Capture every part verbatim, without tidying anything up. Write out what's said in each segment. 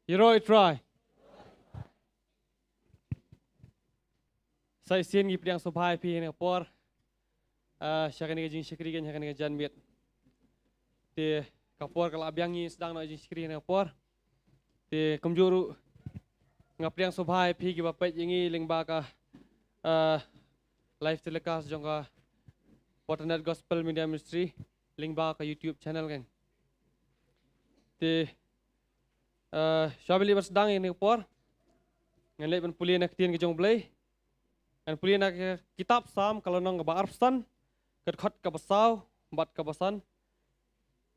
Ïaroh ïa u Trai. Sa shisien ngi pdiang sngewbha ïa phi ha kane ka por, ah, sha kane ka jingshakri kane, ha kane ka janmiet. Te ka por ka la biang, ngi sdang noh jingshakri ha kane ka por. Te kumjuh ruh nga pdiang sngewbha ïa phi kiba peit ïa ngi lyngba ka, ah, live telecast jong ka Waternet Gospel Media Ministry lyngba ka YouTube channel kane. Te, ah, shuwa ban leit ban sdang ïa kane ka por, ngan leit ban pule na ka ktien ka jong U Blei. Ngan pule na ka kitab Salm ka lynnong kaba arphew san, ka dkhot kaba saw bad kaba san.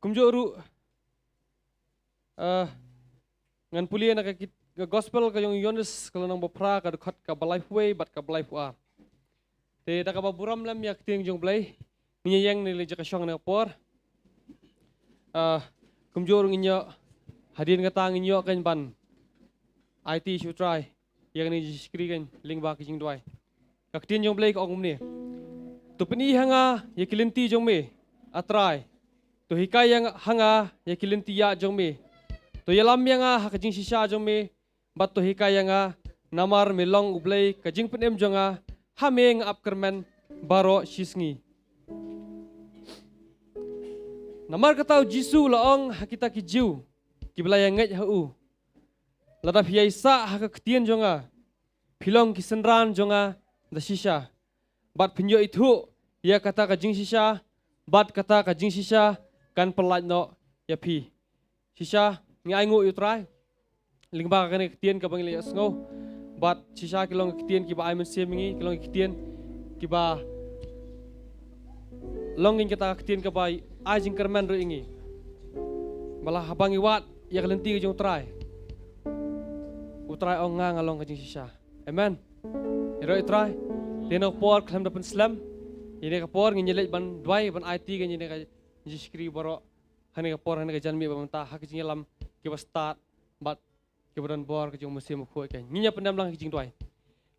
Kumjuh ruh, eh, ngan pule na ka kit-, ka gospel ka jong u Ïoannis ka lynnong ba phra, ka dkhot kaba laiphew wei bad kaba laiphew ar. Te da kaba burom lem ïa ka ktien jong U Blei, ngin ïeng na ka jaka shong ha kane ka por. Ah, kumjuh ruh ngin ïoh, hadien kata ngin ïoh kane ban aiti sha U Trai ïa kane ka jingshakri kane lyngba ka jingduwai. Ka ktien jong U Blei ka ong kumne: To pyni ha nga ïa ki lynti jong me, A Trai. To hikai ïa nga, ha nga ïa ki lynti ïaid jong me. To ïalam ïa nga ha ka jingshisha jong me, bad to hikai ïa nga, namar me long U Blei ka jingpynim jong nga, ha me nga ap kyrmen baroh shi sngi. Namar kata U Jisu u la ong ha kita ki Jiw kiba la ïa ngeit ha u: Lada phi ïai sah ha ka ktien jong nga, phi long ki synran jong nga da shisha, bad phin ïoh ithuh ïa kata ka jingshisha, bad kata ka jingshisha kan pyllait noh ïa phi. Shisha ngi ainguh ïa U Trai lyngba kane ka ktien kaba ngi la ïohsngew. Bad shisha ki long ki ktien kiba ai mynsiem ïa ngi, ki long ki ktien kiba long ïa kata ka ktien kaba ai jingkyrmen ruh ïa ngi. Ba la haba ngi wad ïa ka lynti ka jong U Trai, U Trai ong, nga nga long ka jingshisha. Amen. Ïaroh ïa U Trai. Te ha kane ka por khlem da pynslem, ha kane ka por ngin ïa leit ban duwai ban aiti ïa kane ka jingshakri baroh ha kane ka por, ha kane ka janmiet ba mynta, ha ka jingïalam kiba stad bad kiba don bor ka jong U Mynsiem Bakhuid kane. Ngin ïa pyndem lang ha ka jingduwai.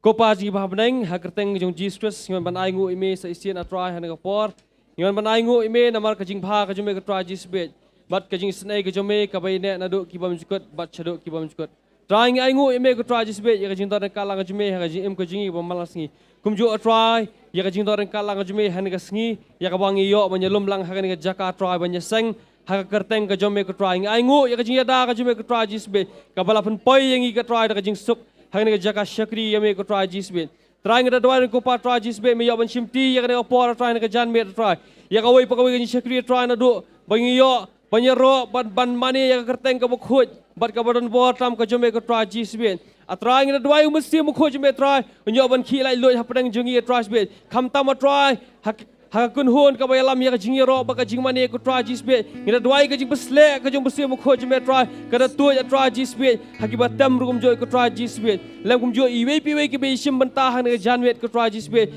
Ko Pa jong ngi ba ha bneng, ha ka kyrteng ka jong U Jisu Khrist ngi wan ban ainguh ïa me sa shisien, A Trai, ha kane ka por. Ngi wan ban ainguh ïa me namar ka jingbha ka jong me, ko Trai Jisu Khrist, bad ka jingisynei ka jong me kaba ïaineh naduh ki bymjukut bad shaduh ki bymjukut. Trai, ngi ainguh ïa me, ko Trai Jisu Khrist, ïa ka jingdon ryngkat lang ka jong me ha ka jingim ka jong ngi ba man la sngi. Kumjuh, A Trai, ïa ka jingdon ryngkat lang ka jong me ha kane ka sngi, ïa kaba ngi ïoh ban ïalum lang ha kane ka jaka, Trai, ban ïaseng ha ka kyrteng ka jong me, ko Trai. Ngi ainguh ïa ka jingïada ka jong me, ko Trai Jisu Khrist, kaba la pynpoi ïa ngi, ko Trai, da ka jingsuk ha kane ka jaka shakri ïa me, ko Trai Jisu Khrist. Trai, ngi da duwai, ko Pa, Trai Jisu Khrist, me ïoh ban shimti ïa kane ka por, Trai, ha kane ka janmiet, Trai, ïa kawei pa kawei ka jingshakri, Trai, naduh ba ngi ïoh ban ïaroh, ban, ban mane ïa ka kyrteng kaba khuid bad kaba don bor tam ka jong me, ko Trai Jisu Khrist. A Trai, ngi da duwai, U Mynsiem Bakhuid jong me, Trai, un ïoh ban khih laitluid hapdeng jong ngi, A Trai Jisu Khrist. Khamtam, A Trai, ha, ha ka kynhun kaba ïalam ïa ka jingïaroh bad ka jingmane, ko Trai Jisu Khrist, ngi da duwai ka jingpysleh ka jong U Mynsiem Bakhuid jong me, Trai, ka da tuid, A Trai Jisu Khrist, ha kiba tem ruh kumjuh, ko Trai Jisu Khrist. Lem kumjuh iwei pa iwei kiba ïashim bynta ha kane ka janmiet, ko Trai Jisu Khrist.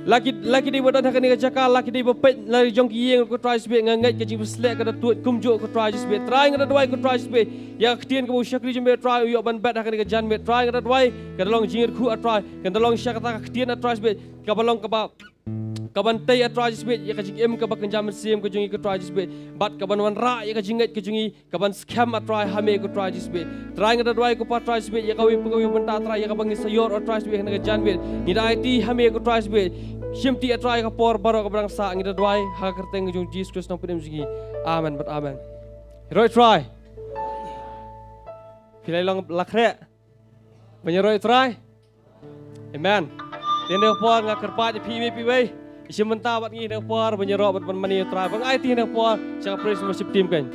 La ki, la ki dei ba don ha kane ka jaka, la ki dei ba peit la jong ki ïing, ko Trai Jisu Khrist, nga ngeit ka jingpysleh ka da tuid kumjuh, ko Trai Jisu Khrist. Trai, nga da duwai, ko Trai Jisu Khrist, ïa ka ktien kaba u shakri jong me, Trai, u ïoh ban bet ha kane ka janmiet, Trai, nga da duwai ka da long jingïakynduh, A Trai, ka da long sha kata ka ktien, A Trai Jisu Khrist, kaba long kaba, kaban tei, A Trai Jisu Khrist, ïa ka jingim kaba kynja mynsiem ka jong ngi, ko Trai Jisu Khrist, bad kaban wanrah ïa ka jingngeit ka jong ngi, kaban skhem, A Trai, ha me, ko Trai Jisu Khrist. Trai, nga da duwai, ko Pa, Trai Jisu Khrist, ïa kawei pa kawei bynta, Trai, ïa kaba ngi sa ïoh, A Trai Jisu Khrist, ha kane ka janmiet, ngi da aiti ha me, ko Trai Jisu Khrist. Shimti, A Trai, ka por baroh kaba dang sah, ngi da duwai ha ka kyrteng ka jong U Jisu Khrist, Nongpynim jong ngi. Amen bad amen. Ïaroh ïa U Trai. Phi la long la khreh ban ïaroh ïa U Trai? Amen. Te ha kane ka por nga kyrpad ïa phi iwei pa iwei, ïashim bynta bad ngi ha kane ka por ban ïaroh bad ban mane ïa U Trai. Ba ngi aiti ha kane ka por sha ka praise and worship team kane.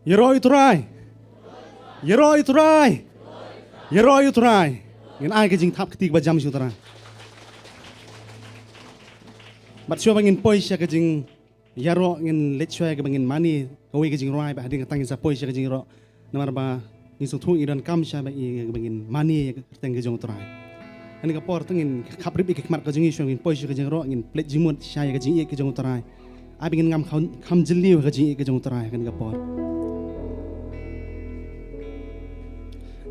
Ïaroh ïa U Trai. Ïaroh ïa U Trai. Ïaroh ïa U Trai. Ngin ai ka jingthap kti kaba jam sha U Trai. Bad shuwa ba ngin poi sha ka jingïaroh, ngin leit shuwa ïa kaba ngin mane kawei ka jingrwai, bad hadien kata ngin sa poi sha ka jingïaroh. Namar ba ngin sngewthuh ngi donkam shuwa ba ïa kaba ngin mane ïa ka kyrteng ka jong U Trai. Ha kane ka por to ngin khapkhrip ïa ki khmat ka jong ngi, shuwa ngin poi sha ka jingïaroh, ngin pynleit jingmut sha ïa ka jingïeit ka jong U Trai. Ai ba ngin ngam kham, kham jylliew ha ka jingïeit ka jong U Trai ha kane ka por.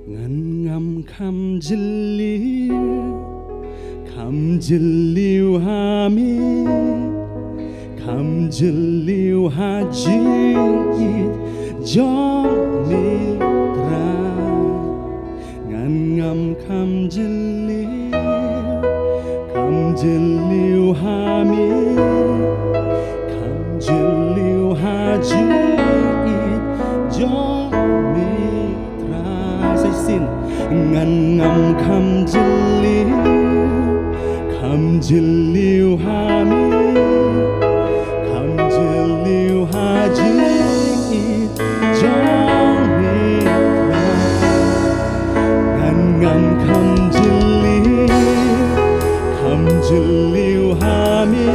Ngan ngam Kham jylliew, kham jylliew ha me, kham jylliew ha jingïeit jong me Trai. Ngan ngam kham jylliew, kham jylliew ha me, kham jylliew ha jingïeit jong me Trai. Sa shisien. Ngan ngam kham jylliew, kham jylliew ha me, kham jylliew ha jingïeit jong me Trai. Ngan ngam kham jylliew, kham jylliew ha me,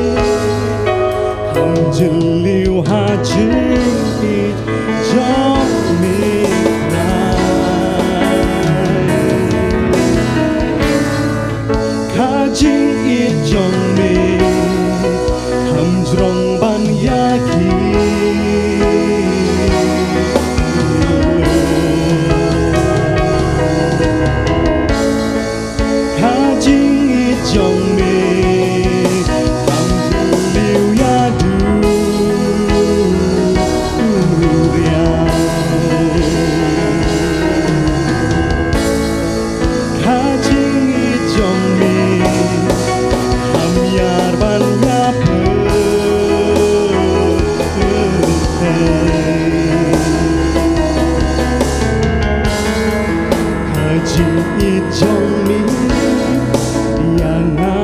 kham jylliew ha jingïeit jong me Trai. Ka jingïeit jong me kham jrong ban ïakhih. Ka jingïeit jong me kham jylliew ïa duriaw. Ka jingïeit jong me kham ïar ban ïapyrthei. Ka jingïeit jong me ïa nga,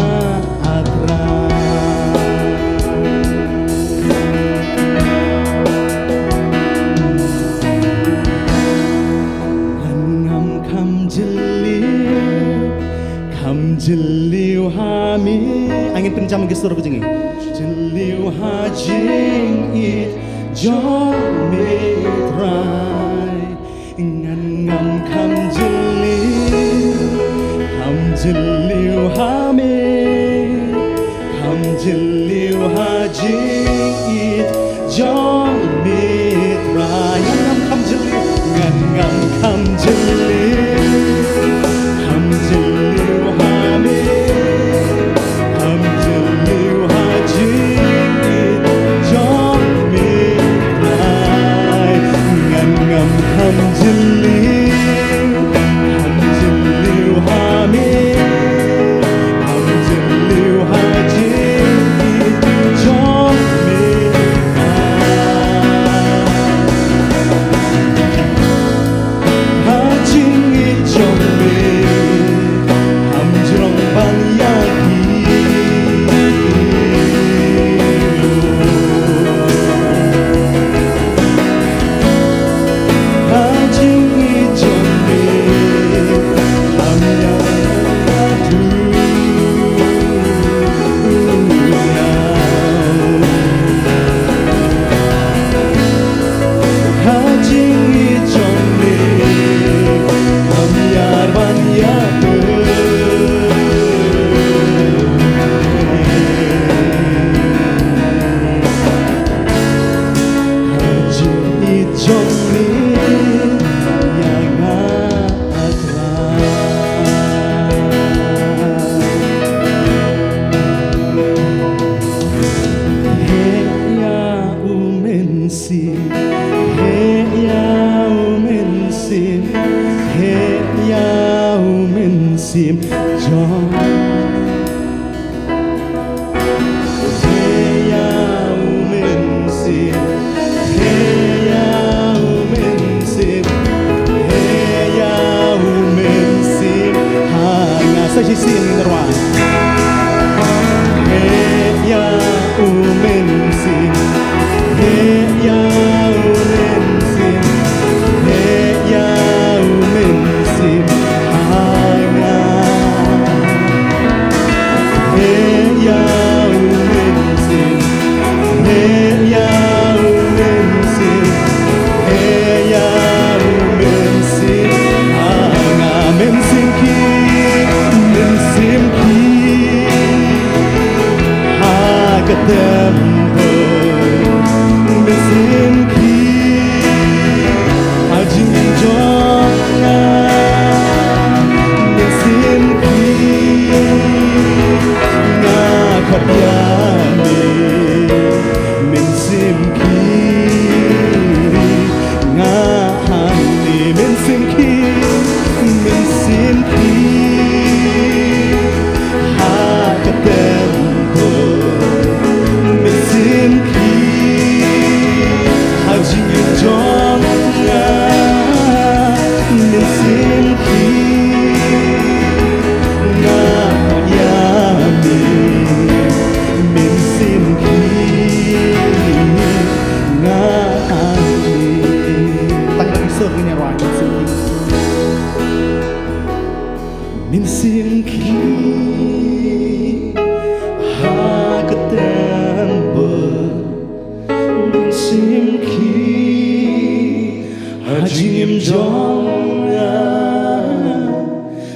ah Trai. Ngan ngam kham jylliew, kham jylliew ha me. Ngin pynjam ki sur ka jingïeit. Jylliew ha jingïeit jong me Trai. Ngan ngam kham jylliew, kham jylliew ha me, kham jylliew ha jingïeit jong me Trai. Ngan ngam kham jylliew, ngan ngam kham jylliew, kham jylliew ha me, kham jylliew ha jingïeit jong me Trai. Ngan ngam kham jylliew, kham jylliew ha me, kham jylliew ha jingïeit jong me Trai. Ha jingïeit jong me kham jrong ban ïakhih. Ha jingïeit Mynsiem khih ha ka temple, mynsiem khih ha jingim jong nga,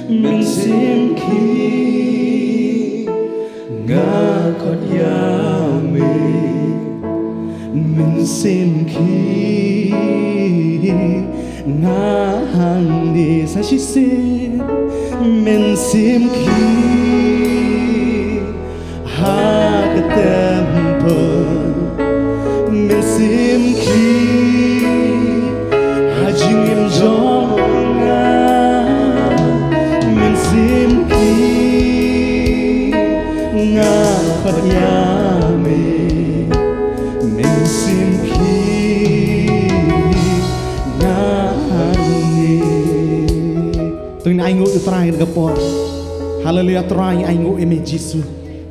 mynsiem khih nga khot ïa me, mynsiem khih nga hangne sa shisien, mynsiem khih ha ka temple, mynsiem khih ha jingim jong nga, mynsiem khih nga khot ïa me, mynsiem khih nga hangne. To ngin ainguh ïa u Trai ha kane ka por. Haleluia, Trai, ngi ainguh ïa me Jisu.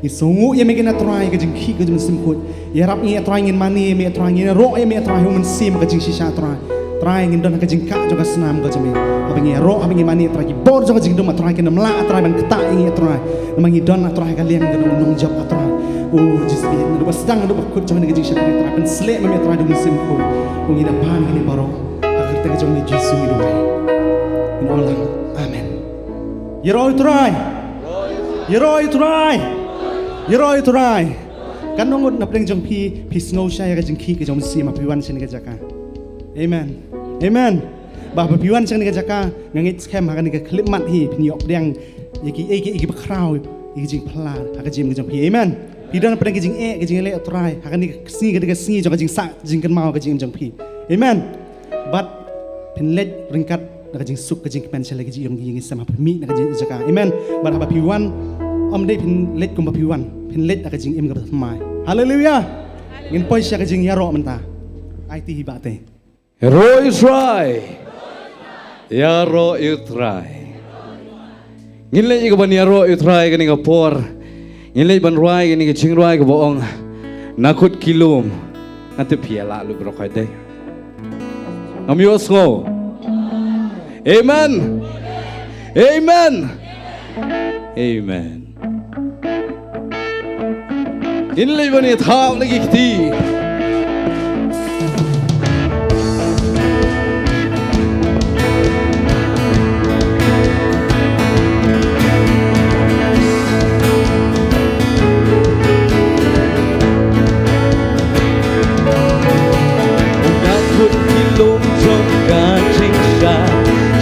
Ngi sngewnguh ïa me kane Trai, ka jingkhih ka jong u Mynsiem Bakhuid. Ïarap ngi Trai, ngin mane ïa me Trai, ngin ïaroh ïa me Trai ha u mynsiem ka jingshisha Trai. Trai, ngin don ha ka jingkah jong ka snam ka jong me. Haba ngi ïaroh, haba ngi mane Trai, ki bor jong ka jingdum Trai kin ym lah Trai ban ktah ïa ngi Trai. Namar ngi don Trai ha ka liang ka nong nongjop Trai. O Jisu, naduh ba sdang haduh ba kut jong kane ka jingshakri Trai, pynsleh ma me Trai da u Mynsiem Bakhuid. O ngi da pan kine baroh ha ka kyrteng ka jong me Jisu ngi duwai. Ngin ong lang, amen. Ïaroh ïa u Trai. Ïaroh ïa u Trai. Ïaroh ïa u Trai. Katno ngut na pdeng jong phi, phi sngew shai ïa ka jingkhih ka jong u Mynsiem haba phi wan sha kane ka jaka? Amen. Amen. Ba haba phi wan sha kane ka jaka, nga ngeit skhem ha kane ka khyllipmat hi phin ïoh pdiang ïa ki, ïa ki, ïa ki bakhraw, ïa ki jingphylla ha ka jingim ka jong phi. Amen. Phi don pdeng ka jingeh, ka jingïaleh u Trai ha kane ka sngi, kane ka sngi jong ka jingsah jingkynmaw ka jingim jong phi. Amen. Bad phin leit ryngkat na ka jingsuk ka jingkmen sha la ka jingïong ki ïing ki sem haba phi mih na ka jing jaka. Amen. Bad haba phi wan, ym dei phin leit kumba phi wan, phin leit na ka jingim kaba thymmai. Haleluia. Ngin poi sha ka jingïaroh mynta. Aiti hi ba te. Ïaroh ïa u Trai. Ïaroh ïa u Trai. Ngin leit ïa ka ban ïaroh ïa u Trai kane ka por. Ngin leit ban rwai kane ka jingrwai kaba ong, Na kut ki lum. Nga tip phi ïa lah lut baroh kawei dei. Ngam ïohsngew. Amen. Amen. Amen. Ngin leit ban ïa thap na ki kti. Na kut ki lum jong ka jingshai,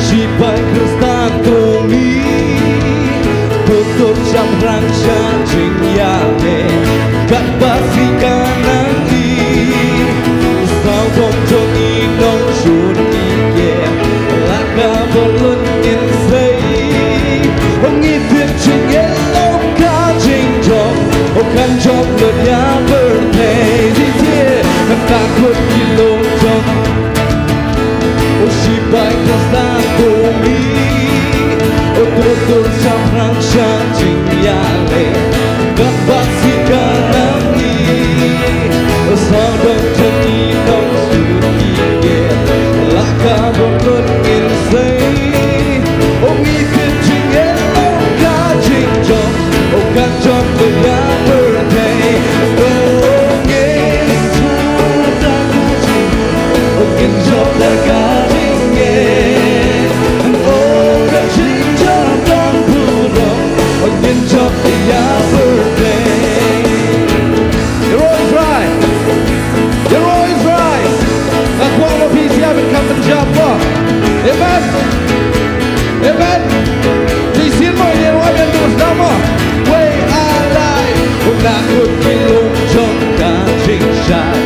shipai Khristan to mih, to tur shaphrang sha jingïaleh, katba sih ka nang ih, sawdong jong ngi nongshun ngi kiew, la ka bor lut ngin sei. Ong ngi tip jingeh long ka jingjop, o kan jop lut ïa pyrthei. Jingeh, na kut ki lum jong, o shipai Khristan to mih, o tur tur shaphrang sha jingïaleh, katba sih ka nang ih, o sawdong jong ngi nongshun ngi kiew, la ka bor lut ngin sei. Ong ngi tip jingeh long ka jingjop, o kan jop lut ïa pyrthei. Ong ngin jop da ka jing, ong ngin jop da ka jingeh. Ong ka jingjop tang burom, ong ngin jop ïa pyrthei. Ïaroh ïa u Trai. Ïaroh ïa u Trai. Nga kwah ba phi sngewbha ban kham pynjop mo. Amen. Amen. Shisien mo, ïaroh ïa u Trai mo. Wei, ar, lai. Na kut ki lum jong ka jingshai,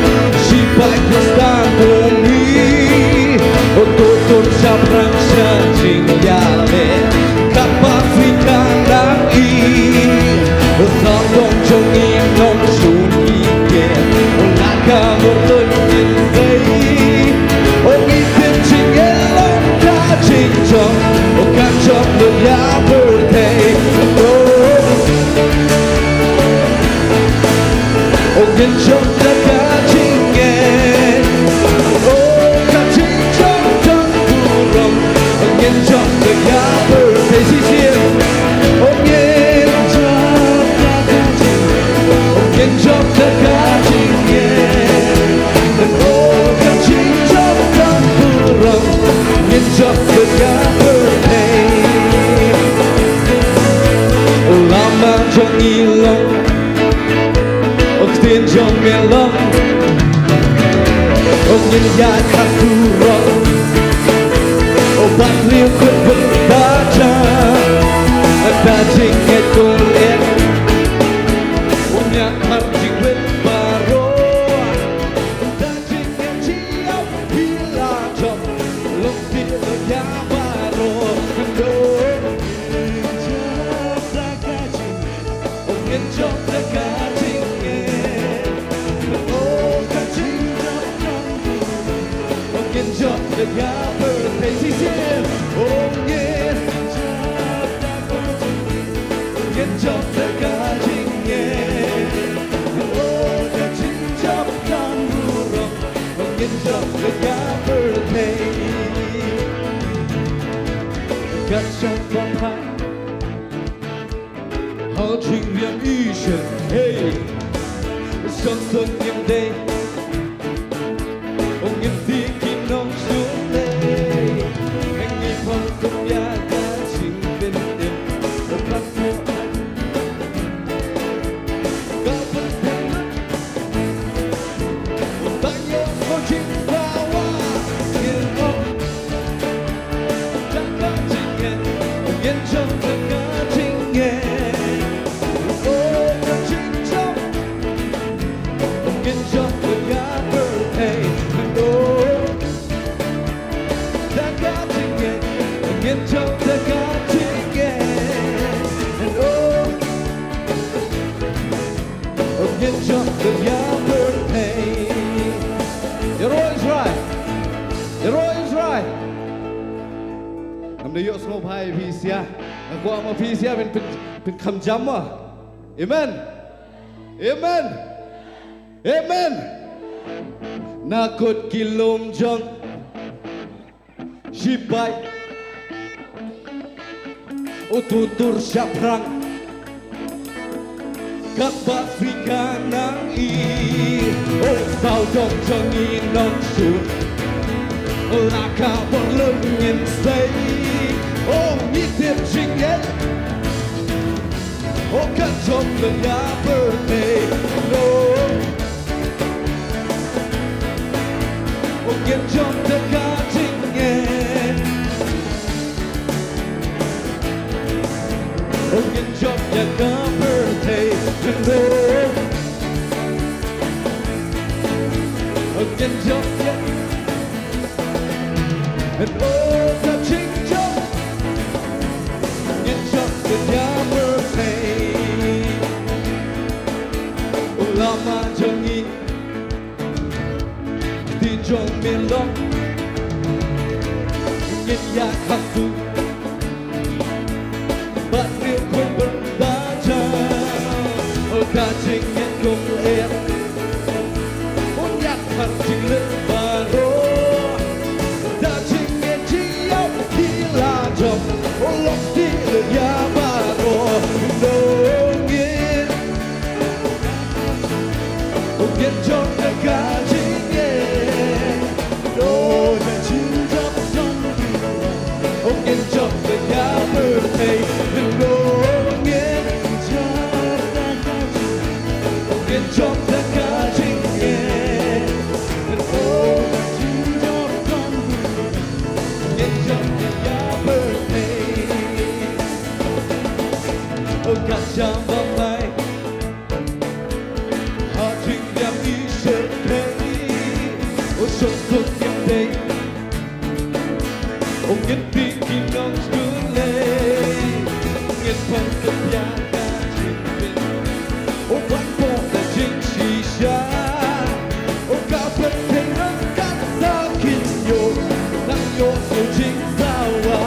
shipai Khristan to mih, o tur tur shaphrang sha jingïaleh, katba sih ka nang ih, o sawdong jong ngi nongshun ngi kiew, o la ka bor lut ngin sei. Ong ngi tip jingeh long ka jingjop, o kan jop lut ïa pyrthei. O Ngin jop da ka pyrthei shisien. Oh, ngin jop da ka jing. Oh, ngin jop da ka jingngeit. Oh, ka jingjop kan burom. Ngin jop da ka pyrthei. Oh, lama jong ngi long. Oh, ktien jong me long. Oh, ngin ïaid ha surok. Oh, ba riew kut bynta jam. Da jingngeit kong eh. Oh, ïa khar jingwit baroh. Da jingngeit jia phi la jop. Long phi la ïa baroh. Ndo. Jop da ka jingngeit. Oh, ngin jop da ka jingngeit. Oh, ka jingjop jong u. Oh, ngin jop da ka pyrthei shisien. Oh, ngin jop da ka jingngeit. Oh, ngin jop da ka jingngeit. Oh, ka jingjop jong u. Oh, ngin jop da ka pyrthei. Ka shong pha. Ha jingriam i shen, hey. Shong shong ngim dei. Ong ngim dei ki nongshun lei. Ngi phong kum ïa ka jingpynim. Ong ka pyrthei. Ngin jop da ka jingngeit. Ngin jop da ka pyrthei. Ïaroh Israel. Ïaroh Israel. Ngam da ïohsngew bha ïa phi sha. Nga kwah ma phi sha phin, phin, phin kham jam ma. Amen. Amen. Amen. Na kut ki lum jong shipai. U tu tur shaphrang. Katba sngewkha nang i. O saw jong jong i nongshun. La ka bor lum ngin sei. O ngi tip jingeh. O ka jong ka pyrthei. No. O ngin jop da ka jingngeit. O ngin jop ïa ka pyrthei. O ngin jop ïa. And o ka jingjop. Ngin jop ïa ka pyrthei. O lama jong ngi. Ktien jong me long. Ngin ïakhun. Ba riew khun bynta jam. O ka jingngeit kong eh. Un ïakhun jingngeit baroh. Da jingngeit jia phi la jop. O long phi la ïa baroh. Nongngeit. Ong ngin jop da ka jingngeit. Ong ka jingjop jong u. Ong ngin jop da ka pyrthei. Ong ngin jop da ka jingngeit. Ong ngin jop da ka jingngeit. Ong ka jingjop jong u. Ong ngin jop da ka pyrthei. Ong ka jam ba mai. Ha jingriam i syrkhei. O shong shong ngim dei. O ngin dei ki nongshun lei. Ngin phong kum ïa ka jingpynim. O wan phong da jingshisha. O ka pyrthei nang kan sa kin ïoh. Nang ïoh u jingsawa.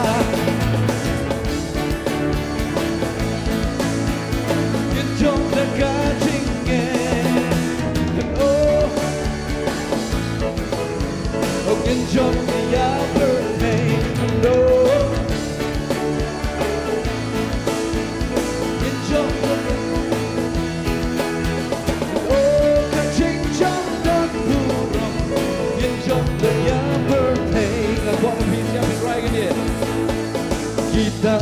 Ngin jop da ka jingngeit. Oh. Oh, ngin jop ïa pyrthei. Oh. Kita.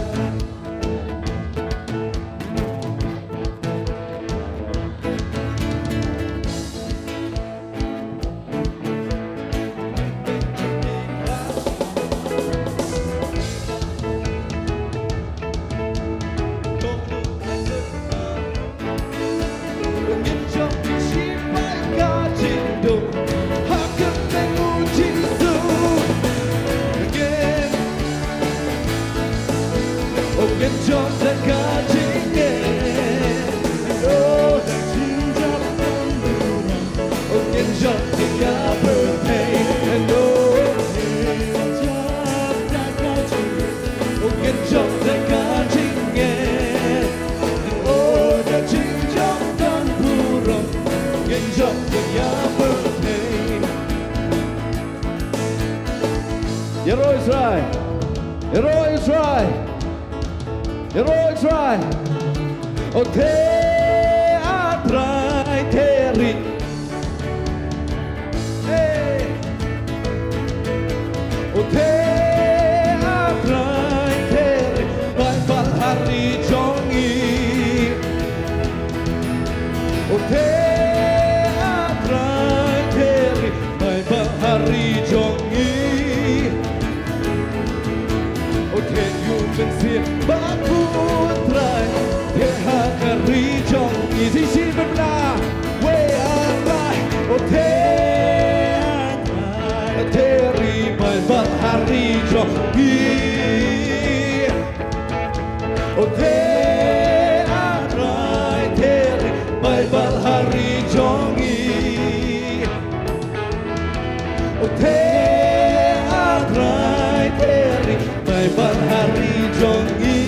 Ïaroh Israel. Ïaroh Israel. Ïaroh Israel. O te a Trai te ri. Hey. O te a Trai te ri, Baibl ha ri jong ngi. O te a Trai te ri, Baibl ha ri jong ngi. O te ïoh mynsiem ba ko Trai te ha ka ri jong ngi. Shisien bad na wei ar lai. O te a Trai te ri, Baibl ha ri jong ngi. O te a Trai te ri, Baibl ha ri jong ngi. O te a Trai te ri, Baibl ha ri jong ngi.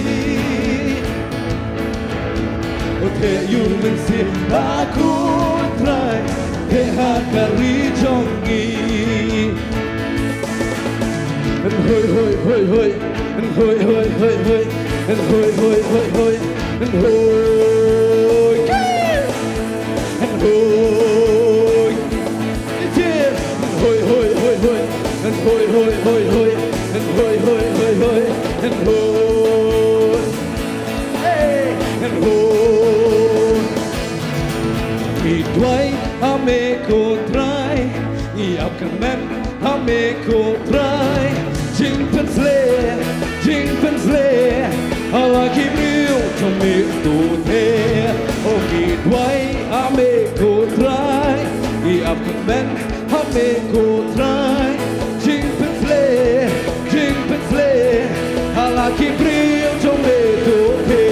O te ïoh mynsiem ba ko Trai te ha ka ri jong ngi. Hoi, hoi, hoi, hoi. Hoi, hoi, hoi, hoi. Hoi, hoi, hoi, hoi. Hoi. Hoi. Hoi, hoi, hoi, hoi. Hoi, hoi, hoi, hoi. Hoi, hoi, hoi, hoi. Hoi. Hey. Hoi. Ngi duwai ha me ko Trai, ngi ap kyrmen ha me ko Trai. Jingpynshlei, jingpynshlei ha la ki briew jong me to te. O ngi duwai ha me ko Trai, ngi ap kyrmen ha me ko Trai. Jingpynshlei, jingpynshlei ha la ki briew jong me to te.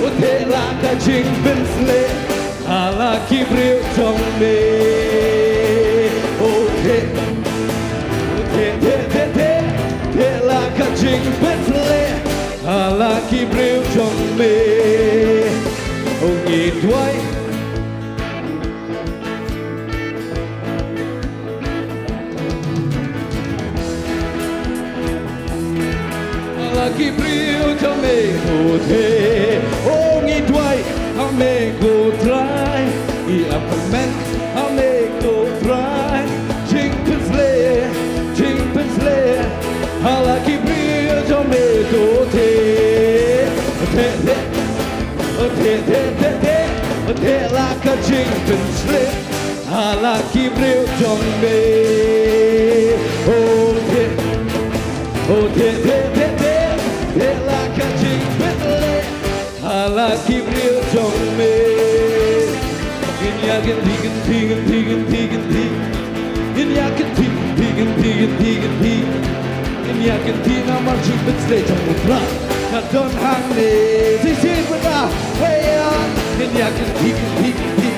O te la ka jingpynshlei ha la ki briew jong me. O te, o te, te, te, te, te la ka jingpynshlei ha la ki briew jong me. O ngi duwai ha la ki briew jong me ko te. O ngi duwai ha me ko Trai, ngi ap kyrmen ha me ko Trai. Jingpynshlei, jingpynshlei ha la ki briew jong me to te. Te, te, te, te, te, te, te la ka jingpynshlei ha la ki briew jong me. O te, o te, te, te, te, te la ka jingpynshlei ha la ki briew jong me. Ngin ïa kynti, kynti, kynti, kynti, kynti. Ngin ïa kynti, kynti, kynti, kynti, kynti. Ngin ïa kynti namar jingpynshlei jong u Trai ka don hangne. Shisien bad na wei ar. Ngin ïa kynti, kynti, kynti.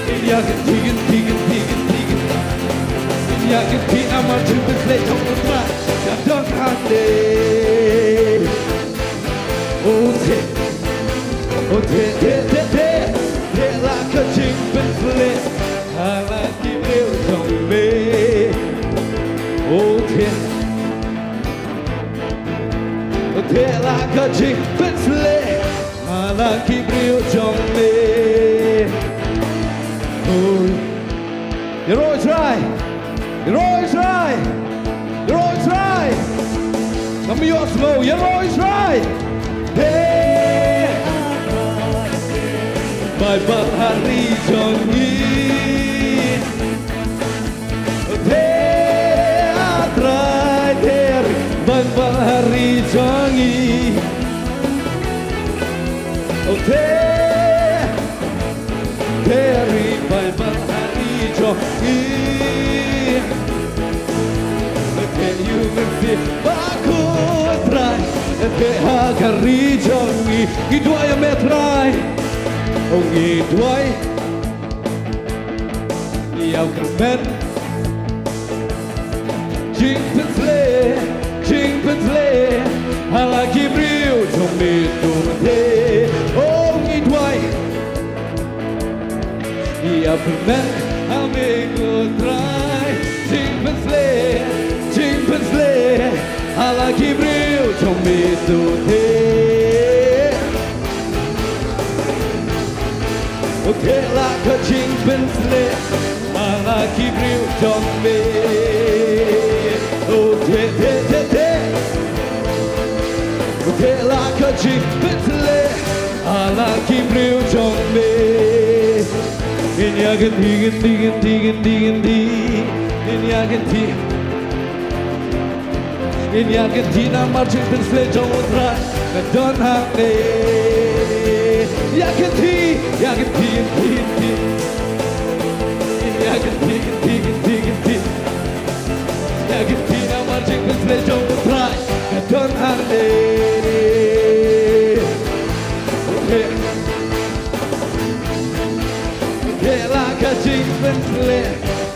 Ngin ïa kynti, kynti, kynti, kynti, kynti. Ngin ïa kynti namar jingpynshlei jong u Trai ka don hangne. O te, o te, te, te, te, te la ka jingpynshlei ha la ki briew jong me. O te, o te la ka jingpynshlei ha la ki briew jong me. O Ïaroh Israel. Ïaroh Israel. Ïaroh Israel. Ngam ïohsngew, ïaroh Israel. Te Baibl ha ri jong ngi. Te A Trai, te Baibl ha ri jong ngi. Te Te ri Baibl ha ri jong ngi. Te ïa u Mynsiem Bakhuid Trai. Te ha ka ri jong ngi. Ngi duwai ïa me Trai. O ngi duwai ïa u kyrmen jingpynshlur, jingpynshlur ha la ki briew jong me to te. O ngi duwai ïa u kyrmen ha me ko Trai, jingpynshlur, jingpynshlur ha la ki briew jong me to te. O te la ka jingpynshlur ha la ki briew jong me. O te te te te. O te la ka jingpynshlur ha la ki briew jong me. Ngin ïa kynti, kynti, kynti, kynti, kynti. Ngin ïa kynti. Ngin ïa kynti namar jingpynshlur jong U Trai ka don hangne. Ïa kynti, ïa kynti, kynti, kynti. Ngin ïa kynti, kynti, kynti, kynti. Ïa kynti namar jingpynshlur jong U Trai ka don hangne. Te la ka jingpynshlur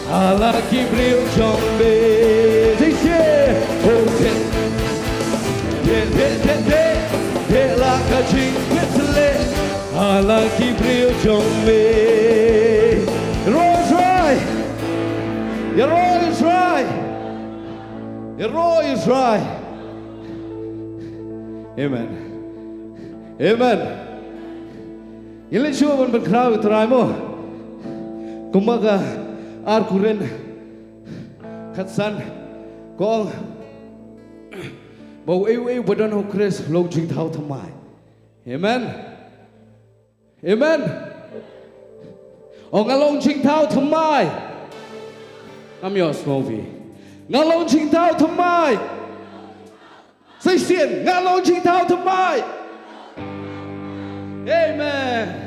ha la ki briew jong me. Shisien. O te te te te te. Te la ka jingpynshlur ha la ki briew jong me. Ïaroh Israel. Ïaroh Israel. Ïaroh Israel. Amen. Amen. Ngin leit shuwa ban pynkhraw ïa U Trai mo. Kumba ka Ar Korinth khatsan ka ong ba uei uei uba don ha U Khrist u long jingthaw thymmai. Amen. Amen. O nga long jingthaw thymmai. Ngam ïohsngew phi. Nga long jingthaw thymmai. Shisien, nga long jingthaw thymmai. Amen.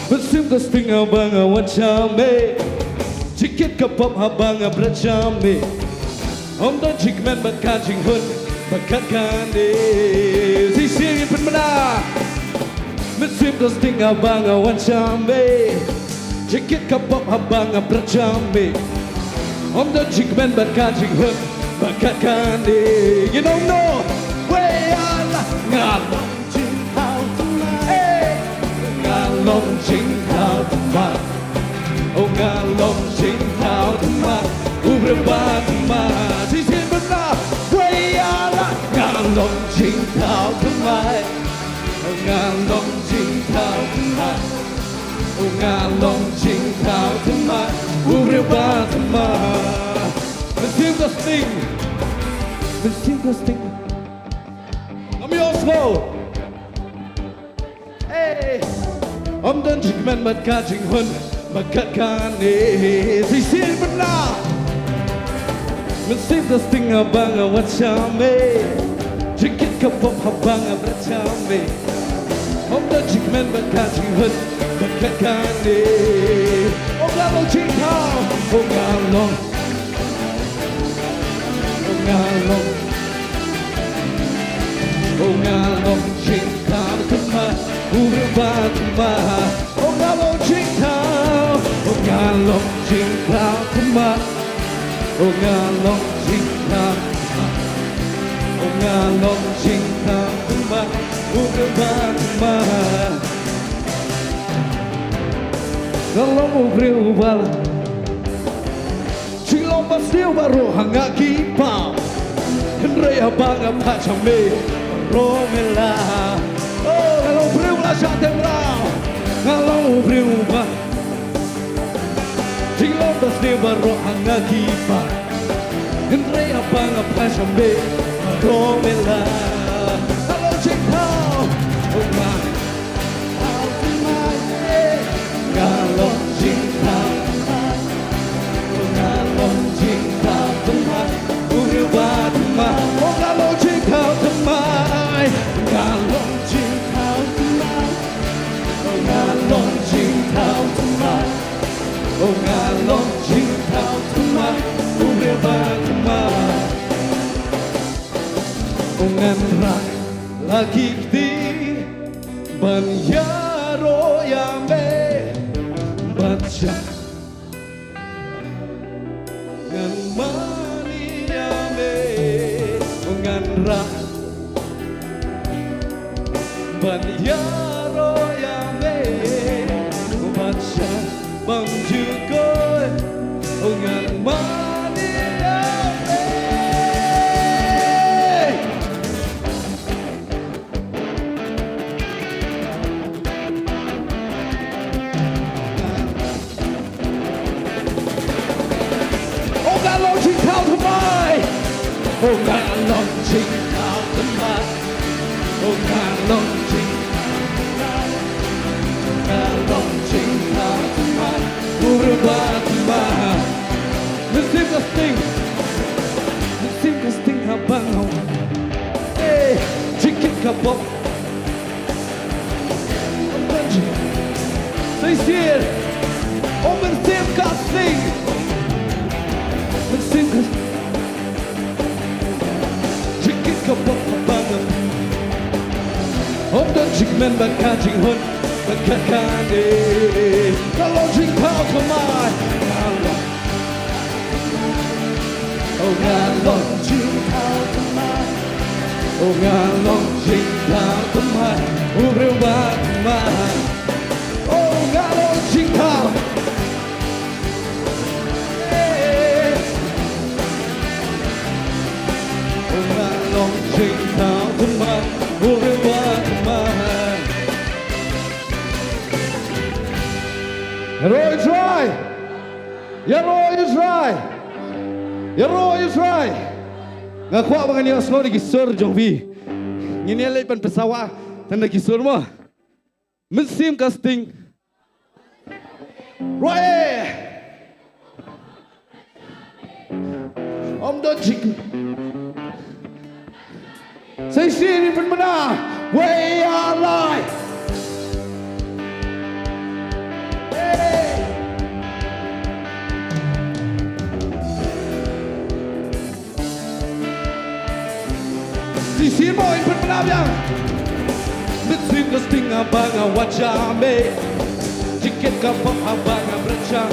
Mynsiem ka sting haba nga wan sha me. Jingkit ka pop haba nga bret sha me. Ym don jingkmen bad ka jinghun bad kat kane. Shisien ngin pynbna. Mynsiem ka sting haba nga wan sha me. Jingkit ka pop haba nga bret sha me. Ym don jingkmen bad ka jinghun bad kat kane. Ngin ong no. Wei ala nga long jingthaw thymmai. Nga long jingthaw thymmai. O nga long jingthaw thymmai. U briew ba thymmai. Shisien pynbna. Wei ala nga long jingthaw thymmai. O nga long jingthaw thymmai. O nga long jingthaw thymmai. U briew ba thymmai. Mynsiem ka sting. Mynsiem ka sting. Ngam ïohsngew. Hey. Ym don jingkmen bad ka jinghun bad kat kane. Shisien pynbna. Mynsiem ka sting haba nga wan sha me. Jingkit ka pop haba nga bret sha me. Ym don jingkmen bad ka jinghun bad kat kane. O nga long jingthaw. O nga long. O nga long. O nga long jingthaw thymmai. U briew ba thymmai. O nga long jingthaw. O nga long jingthaw thymmai. Oh nga long jingthaw thymmai. Oh nga long jingthaw thymmai. U briew ba thymmai. Nga long u briew ba la jinglong ba sniew baroh ha nga ki paw. Hynrei haba nga phai sha me baroh me lah. Oh nga long u briew ba la shah teh mraw. Nga long u briew ba jinglong ba sniew baroh ha nga ki paw. Hynrei haba nga phai sha me baroh me lah. Nga long jingthaw. Oh nga long jingthaw thymmai. Nga long jingthaw thymmai. Oh nga long jingthaw thymmai. U briew ba thymmai. Oh nga long jingthaw thymmai. Nga long jingthaw thymmai. Oh nga long jingthaw thymmai. Oh nga long jingthaw thymmai. U briew ba thymmai. Oh ngan rah la ki kti ban ïaroh ïa me, ban shah ngan mane ïa me. Oh ngan rah ban ïaroh ïa me, ban shah bymjukut. Oh ngan mane ïa me. Oh nga long jingthaw thymmai. Oh nga long jingthaw thymmai. Oh nga long jingthaw thymmai. Nga long jingthaw thymmai. U briew ba thymmai. Mynsiem ka sting. Mynsiem ka sting haba nga wan. Eh, jingkit ka pop. Sa shisien. Oh mynsiem ka sting. Mynsiem ka sting. Jingkit ka pop haba nga wan. Ym don jingkmen bad ka jinghun bad ka kane. Ka long jingthaw thymmai. Ka long Oh nga long jingthaw thymmai. Oh nga long jingthaw thymmai. U briew ba thymmai. Oh nga long jingthaw. Eh. Oh nga long jingthaw thymmai. U briew ba thymmai. Ïaroh Israel. Ïaroh Israel. Ïaroh Israel. Nga kwah ba ngan ïohsngew da ki sur jong phi. Ngin ïa leit ban pynsawa tang da ki sur mo. Mynsiem ka sting. Ruh e. Ym don jingkit. Sa shisien ngin pynbna. Wei ïa lai. Hey. Shisien mo ngin pynbna biang. Mynsiem ka sting haba nga wan sha me. Jingkit ka pop haba nga bret sha.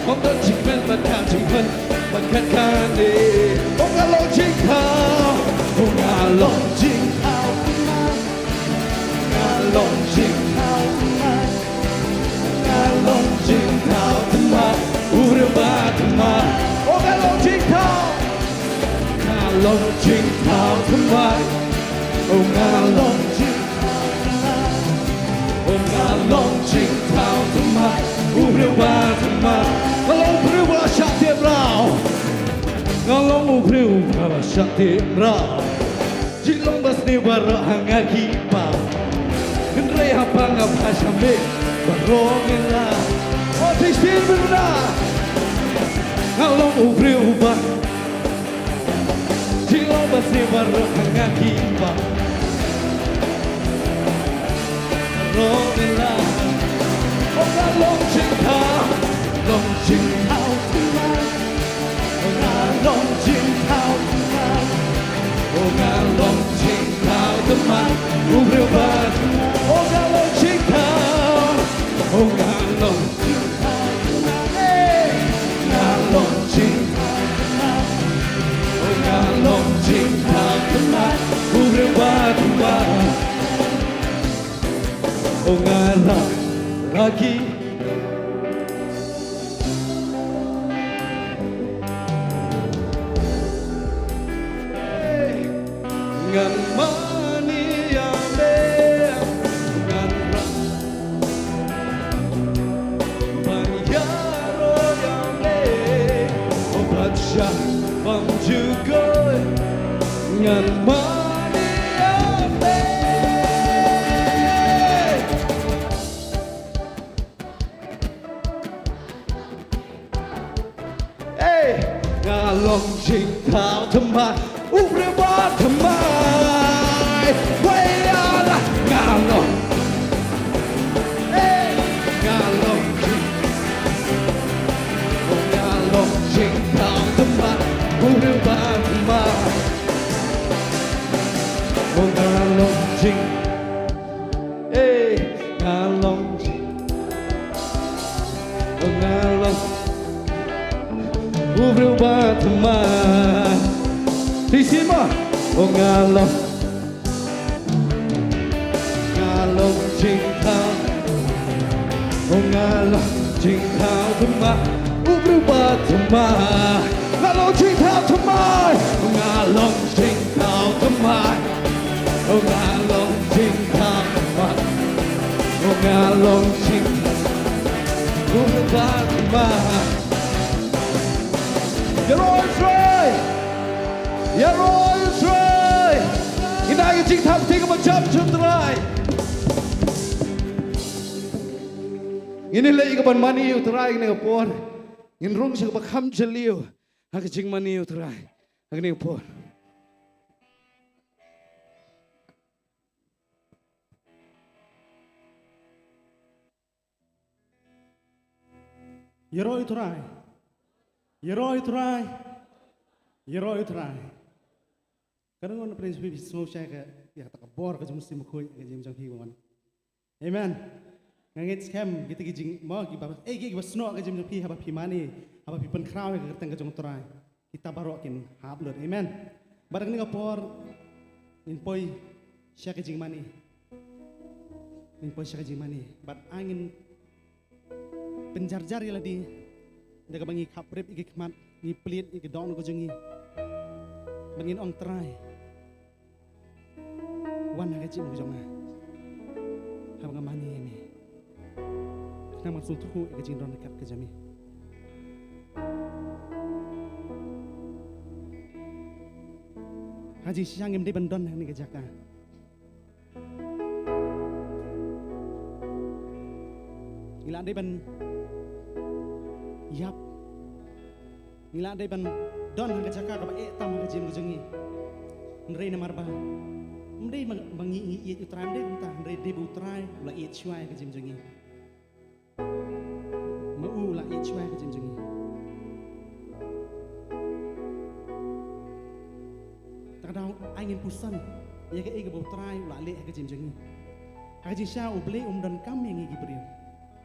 Ym don jingkmen bad ka jinghun bad ka kane. Oh nga long jingthaw. Oh nga long jingthaw. Nga long jingthaw thymmai. Nga long jingthaw thymmai. U briew ba thymmai. Oh nga long jingthaw. Nga long jingthaw thymmai. Oh nga long jingthaw thymmai. Oh nga long jingthaw thymmai. U briew ba thymmai. Nga long u briew ba la shah teh mraw. Nga long u briew ba la shah teh mraw. Jinglong ba sniew baroh ha nga ki paw. Hynrei haba nga phai sha me baroh me lah. Oh, te shisien pynbna. Nga long u briew ba. Jinglong ba sniew baroh ha nga ki paw. Baroh me lah. Oh, nga long jingthaw. Long jingthaw thymmai. Oh nga long jingthaw thymmai. Oh nga long jingthaw thymmai. U briew ba. Oh nga long jingthaw. Oh nga long jingthaw thymmai. Nga long jingthaw. Ki. Ngan mane ïa me, ngan rah ban ïaroh ïa me, oh, bad sha bam jukoi, ngan mane ïa me. Ey, nga long jingthaw thymmai, u briew ba thymmai. Wei ïa la, nga long. Ey, nga long jing, nga long jingthaw thymmai, u briew ba thymmai. Oh, nga long jing, ey, nga long jing, oh, nga long u briew ba thymmai. Shisien mo, oh, nga long, nga long jingthaw, oh, nga long jingthaw thymmai, u briew ba thymmai. Nga long jingthaw thymmai, oh, nga long jingthaw thymmai, oh, nga long jingthaw thymmai, oh, nga long jing, u briew ba thymmai. Ïaroh ïa U Trai. Ïaroh ïa U Trai. Ngin ai ka jingthaw kti kaba jam sha U Trai. Ngin ïaleh ïa kaban mane ïa U Trai ha kane ka por. Ngin rung sha kaba kham jylliew ha ka jingmane ïa U Trai ha kane ka por. Ïaroh ïa U Trai. Ïaroh ïa U Trai. Ïaroh ïa U Trai. Ka nong na prin spi sngewsih sha ka, ïa kata ka bor ka jong U Mynsiem Bakhuid ha ka jingim jong phi, mon. Amen. Nga ngeit skhem kita ki jing, mo, kiba, eh, ki, kiba snoh ha ka jingim jong phi haba phi mane, haba phi pynkhraw ïa ka kyrteng ka jong U Trai. Kita baroh kin hap lut. Amen. Bad ha kane ka por ngin poi sha ka jingmane. Ngin poi sha ka jingmane. Bad ngin pynjarjar ïa lade da kaba ngi khapbrip ïa ki khmat, ngi plied ïa ki dohnud ka jong ngi. Bad ngin ong, Trai, wan ha ka jingim ka jong nga haba nga mane ïa me. Khnang ban sngewthuh ïa ka jingdon ryngkat ka jong me. Ha jingshisha ngim dei ban don ha kane ka jaka. Ngi la dei ban ïap. Ngi la dei ban don ha ka jaka kaba eh tam ha ka jingim ka jong ngi. Hynrei namar ba ym dei ba, ba ngi, ngi ïeit U Trai, ym dei kumta, hynrei dei ba U Trai u la ïeit shuwa ïa ka jingim jong ngi. Ma u u la ïeit shuwa ïa ka jingim jong ngi. Te ka daw ai ngin puson ïa kaei kaba U Trai u la leh ha ka jingim jong ngi. Ha ka jingshisha U Blei um donkam ïa ngi ki briew.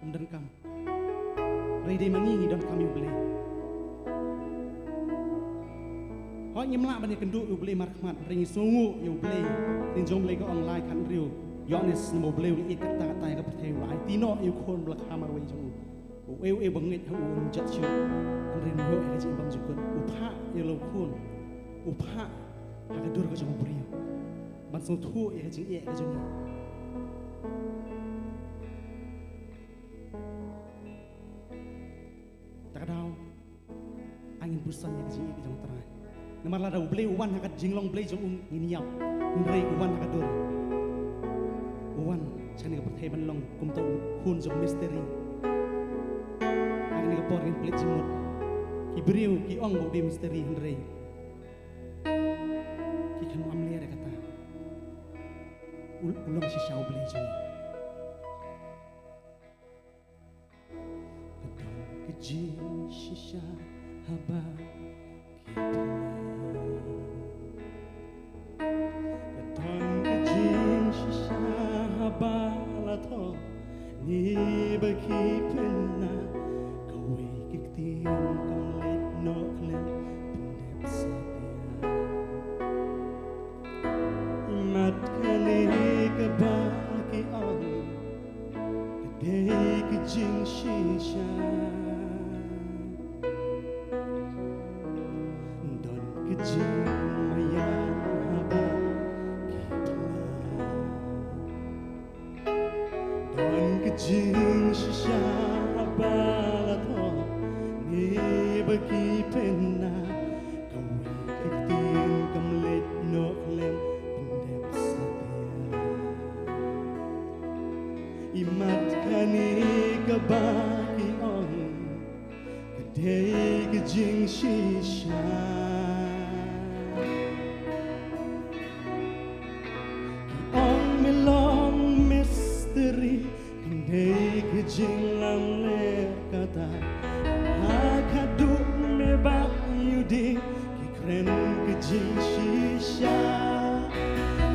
Um donkam. Hynrei dei ma ngi ngi donkam ïa U Blei. Hooid ngim lah ban ïakynduh ïa U Blei markhmat, hynrei ngi sngewnguh ïa U Blei. Ktien jong U Blei ka ong, lai khathynriew Ïoannis, namar U Blei u la ïeit katta katta ïa ka pyrthei, u la aiti noh ïa u Khun ba la kha marwei jong u. Uei uei ba ngeit ha u um jot shuh, hynrei un ïoh ïa ka jingim bymjukut. U phah ïa la u Khun. U phah ha ka dur ka jong u briew ban sngewthuh ïa ka jingeh ka jong ngi. Te ka daw ai ngin puson ïa ka jingïeit ka jong U Trai. Namar lada U Blei u wan ha ka jinglong Blei jong u ngin ïap. Hynrei u wan ha ka dur. U wan sha kane ka pyrthei ban long kumta u khun jong u misteri. Ha kane ka por ngin pynleit jingmut. Ki briew ki ong ba u dei misteri hynrei ki khlem ïa kata. U, u long shisha U Blei jong ngi. Ka don ka jingshisha haba ki phla. Ka don ka jingshisha haba la thoh ne ba ki pynah. Kawei ka ktien kam leit noh khlem pyndep satia. Mat kane kaba ki ong ka dei ka Jingmaïan haba ki pla. Don ka jingshisha haba la thoh ne ba ki pynah. Kawei ka ktien kam leit noh khlem pyndep satia. Imat kane kaba ki ong ka dei ka jingshisha. Ki ong me long misteri, ka dei ka jinglamler kata. Ha khadduh me ba ïohi ki kren ka jingshisha.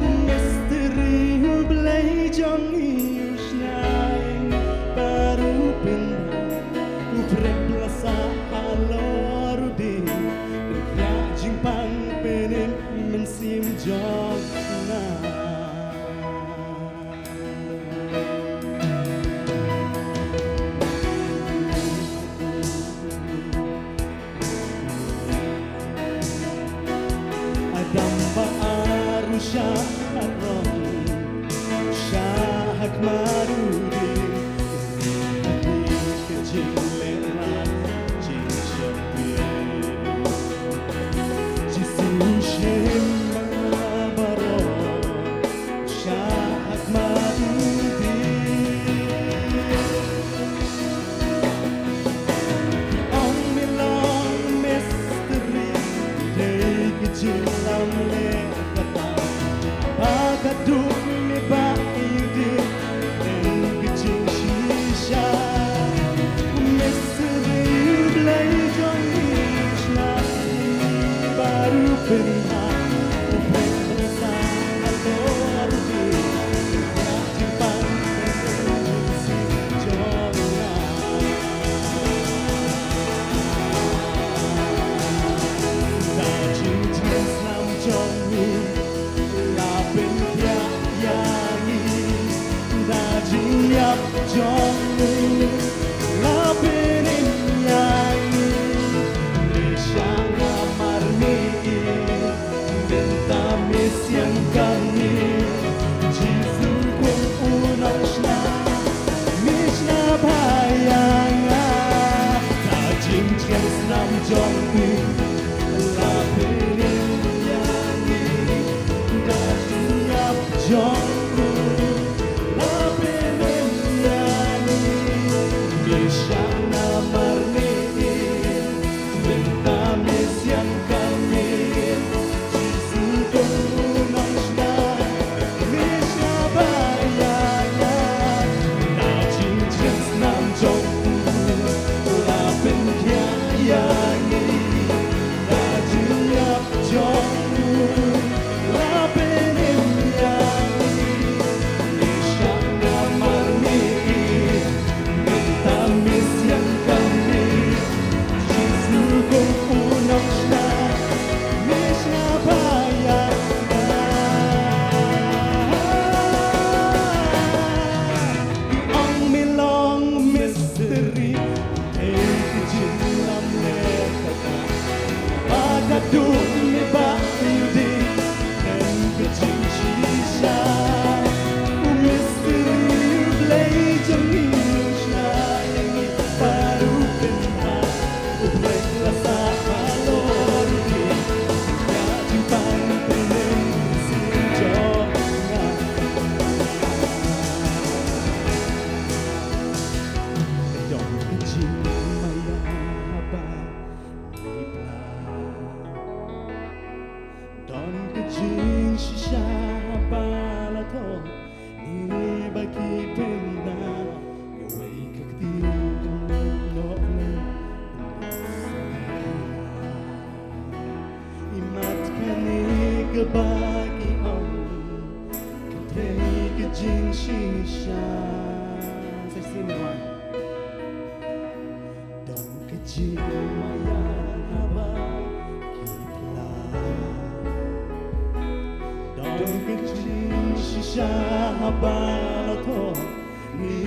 U misteri U Blei jong ngi u shna ïa ngi baroh pynban. U pret la sah halor u dieng, u pynïaid jingpang pynim mynsiem jong nga. Adam bad Eva ruh shah rong, shah ha khmat u dieng. Ka jingleh lad, jingsheptieng. Jisu u shim ma baroh, shah ha khmat u dieng. Ong me long misteri, dei ka jinglamler kata. Ba khadduh me ba ïohi, dei ka jingshisha. Misteri U Blei jong ngi u shna ïa ngi baroh pynban. U pynbna halor u dieng, u pynïaid jingpang pynim mynsiem jong nga. Da jingtrei snam jong u la pynkhiah ïa ngi. Da jingïap jong u la pynim ïa ngi. Me shah namar me ïeit, mynta me siang kane. Jisu kum u nongshna, me shna bha ïa nga. Da jingtrei snam jong u la pynim ïa ngi. Da jingïap jong u la pynim ïa ngi. Me shah namar me ïeit, mynta me siang kane. Jisu kum u nongshna, me shna bha ïa nga. Da jingtrei snam jong u la pynkhiah ïa ngi. Da jingïap jong u la pynim ïa ngi. Me shah namar me ïeit, mynta me siang kane. Jisu kum u nongshna, me shna bha ïa nga. Ki ong me long misteri, dei ka jinglamler kata. Ba khadduh me ba ïohi, kren ka jingshisha. U misteri U Blei jong ngi u shna ïa ngi baroh pynban. U pynbna halor u dieng, u pynïaid jingpang pynim mynsiem jong nga. Don ka jingmaïan haba ki pla. Don ka jingshisha haba la thoh ne ba ki pynah. Kawei ka ktien kam leit noh khlem pyndep satia. Imat kane kaba ki ong ka dei ka jingshisha. Sa shisien wan. Don ka jingmaïan haba ki pla. Don ka jingshisha haba la thoh ne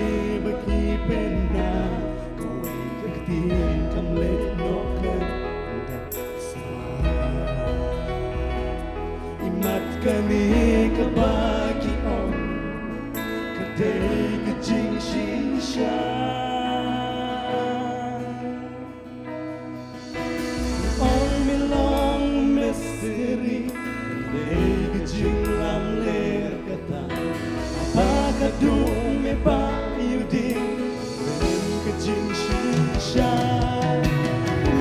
ba ki pynah. Kawei ka ktien kam leit noh khlem pyndep satia. Kane kaba ki ong ka dei ka jingshisha. Ong me long mystery, ka dei ka jinglamler kata. Ba ka dum me ba ïohi. Ka jingshisha,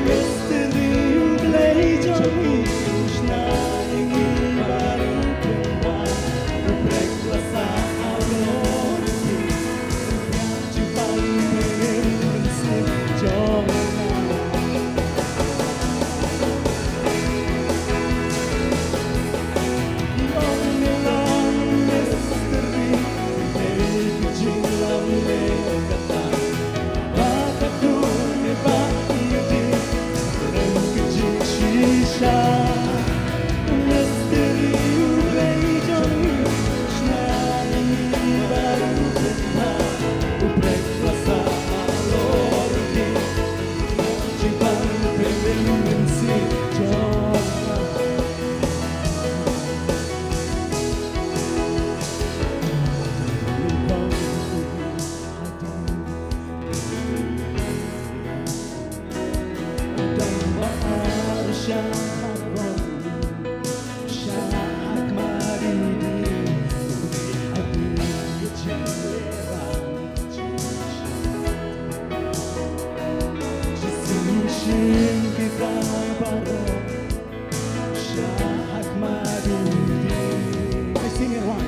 mystery U Blei jong ngi, u shna ïa ngi baroh kumba u briew la sah halor ngi. Jubab pynmynsim jong nga. Let's sing it one.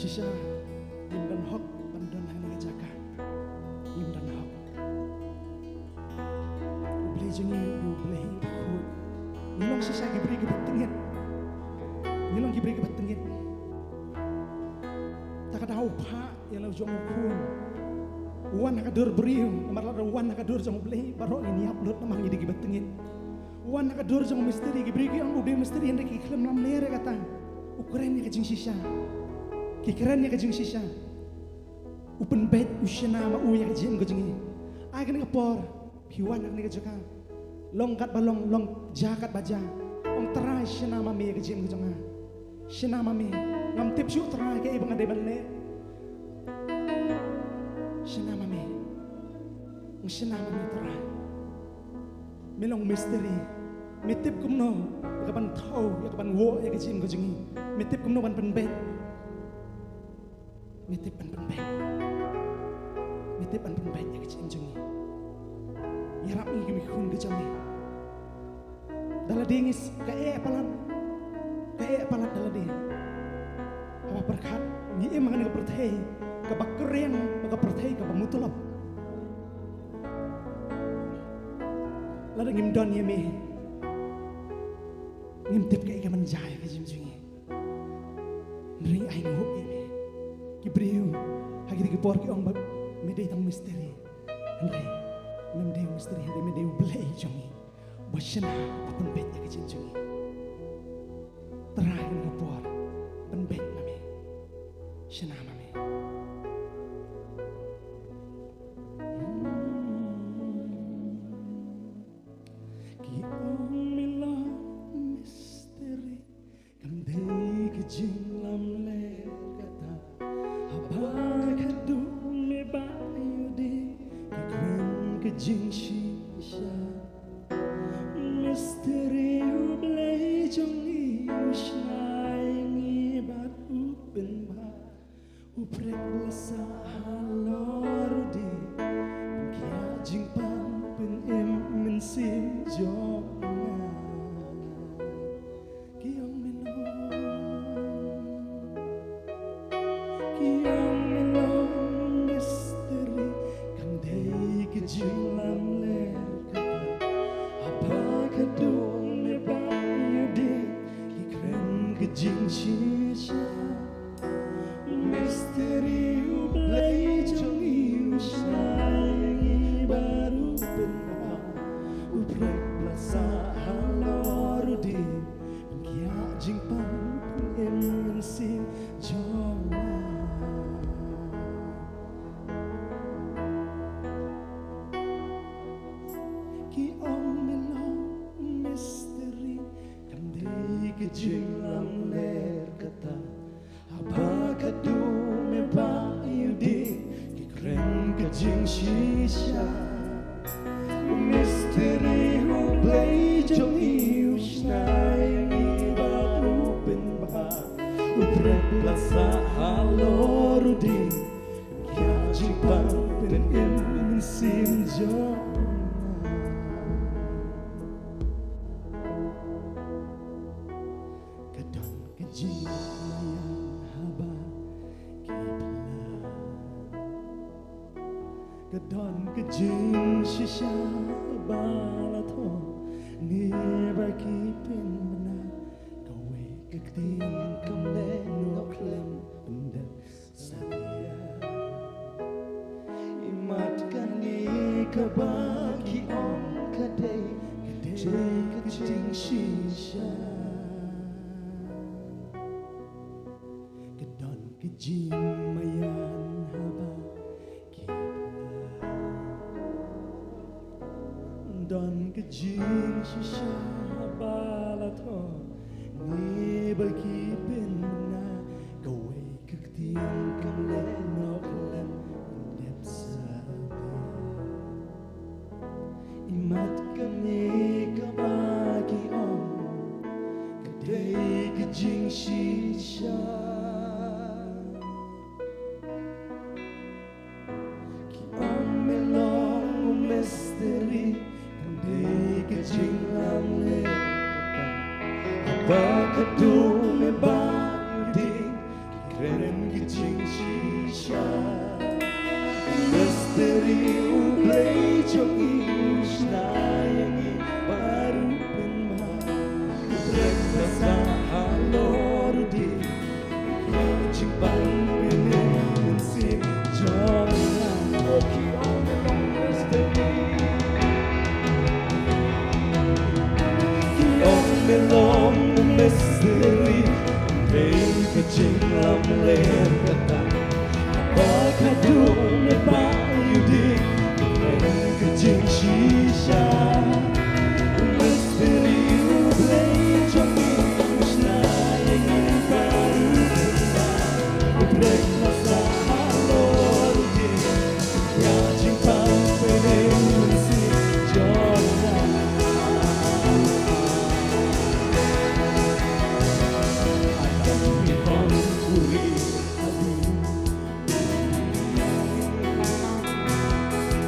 Shisha, ngim don hok ban don ha kane ka jaka. Ngim don hok. U Blei jong ngi u Blei bakhuid. Ngi long shisha ki briew kiba tyngeh. Ngi long ki briew kiba tyngeh. Ta ka daw u phah ïa la u jong u khun. U wan ha ka dur briew, namar lada u wan ha ka dur jong u Blei, baroh ngin ïap lut namar ngi dei kiba tyngeh. U wan ha ka dur jong u mistri, ki briew ki ong u dei mistri, hynrei ki khlem lamler ïa kata. U kren ïa ka jingshisha. Ki kren ïa ka jingshisha. U pynbeit, u shna ma u ïa ka jingim ka jong ngi. Ai kane ka por, phi wan ha kane ka jaka. Long katba long, long ja katba ja. Ong Trai, shna ma me ïa ka jingim ka jong nga. Shna ma me. Ngam tip shuh Trai kaei ba nga dei ban leh. Shna ma me. Ong shna ma me Trai. Me long mistri. Me tip kumno ïa ka ban thaw, ïa ka ban woh ïa ka jingim ka jong ngi. Me tip kumno ban pynbeit. Me tip ban pynbeit. Me tip ban pynbeit ïa ka jingim jong ngi. Ïarap ngi ki khun ki jong me. Da lade ngi s-, ka eh palat. Ka eh palat da lade. Haba pyrkhat ngi im ha kane ka pyrthei kaba kriang, ka pyrthei kaba mutlop. Lada ngim don ïa me, ngim tip kaei ka ban jia ïa ka jingim jong ngi. Hynrei ai nguh ïa me. Ki briew ha kine ki por ki ong ba me dei tang mistri. Hynrei mem dei u mistri, hynrei me dei u Blei jong ngi. Ba shna, ba pynbeit ïa ka jingim jong ngi. Trai, ha kane ka por pynbeit ma me. Shna ma me. Ki ong me long mistri, kam dei ka jinglamler kata. Haba khadduh me bah ïa u dieng, ki kren ka jingshisha. Mistri, u Blei jong ngi u shna ïa ngi bad u pynbha. U prek ba la sah halor u dieng, pynkhia jingpang pynim mynsiem jong nga. Ki ong me long, ki ong me long mistri, kam dei ka jinglamler kata. Haba khadduh me bah ïa u dieng, ki kren ka jingshisha. Mistri, u Blei jong ngi u shna ïa ngi bad u pynbha. U prek ba la sah halor u dieng, pynkhia jingpang pynim mynsiem jong nga. Ki ong me long mistri, kam dei ka jinglamler kata. Haba khadduh me bah ïa u dieng, ki kren ka jingshisha. Mistri, u Blei jong ngi u shna ïa ngi bad u pynbha. U prek ba la sah halor u dieng, pynkhia jingpang pynim mynsiem jong nga. Ka don ka jingmaian haba ki pynlait. Ka don ka jingshisha ba la thoh ne ba ki pynbna. Kawei ka ktien kam leh noh khlem pyndep satia. Imat kane Kaba ki ong ka dei, ka dei ka jingshisha. Ka don ka jingmaïan haba ki phla. Don ka jingshisha haba la thoh ne ba ki pynbna. Kawei ka ktien kam leh noh khlem dep satia. Imat kane kaba ki ong ka dei ka jingshisha. Ki ong me long u misteri, kam dei ka jinglamler. Haba ka dum me ba u ding, ki kren ka jingshisha. Misteri u Blei jong ngi u shna ïa ngi baroh pynban. U Blei ba sah halor u ding.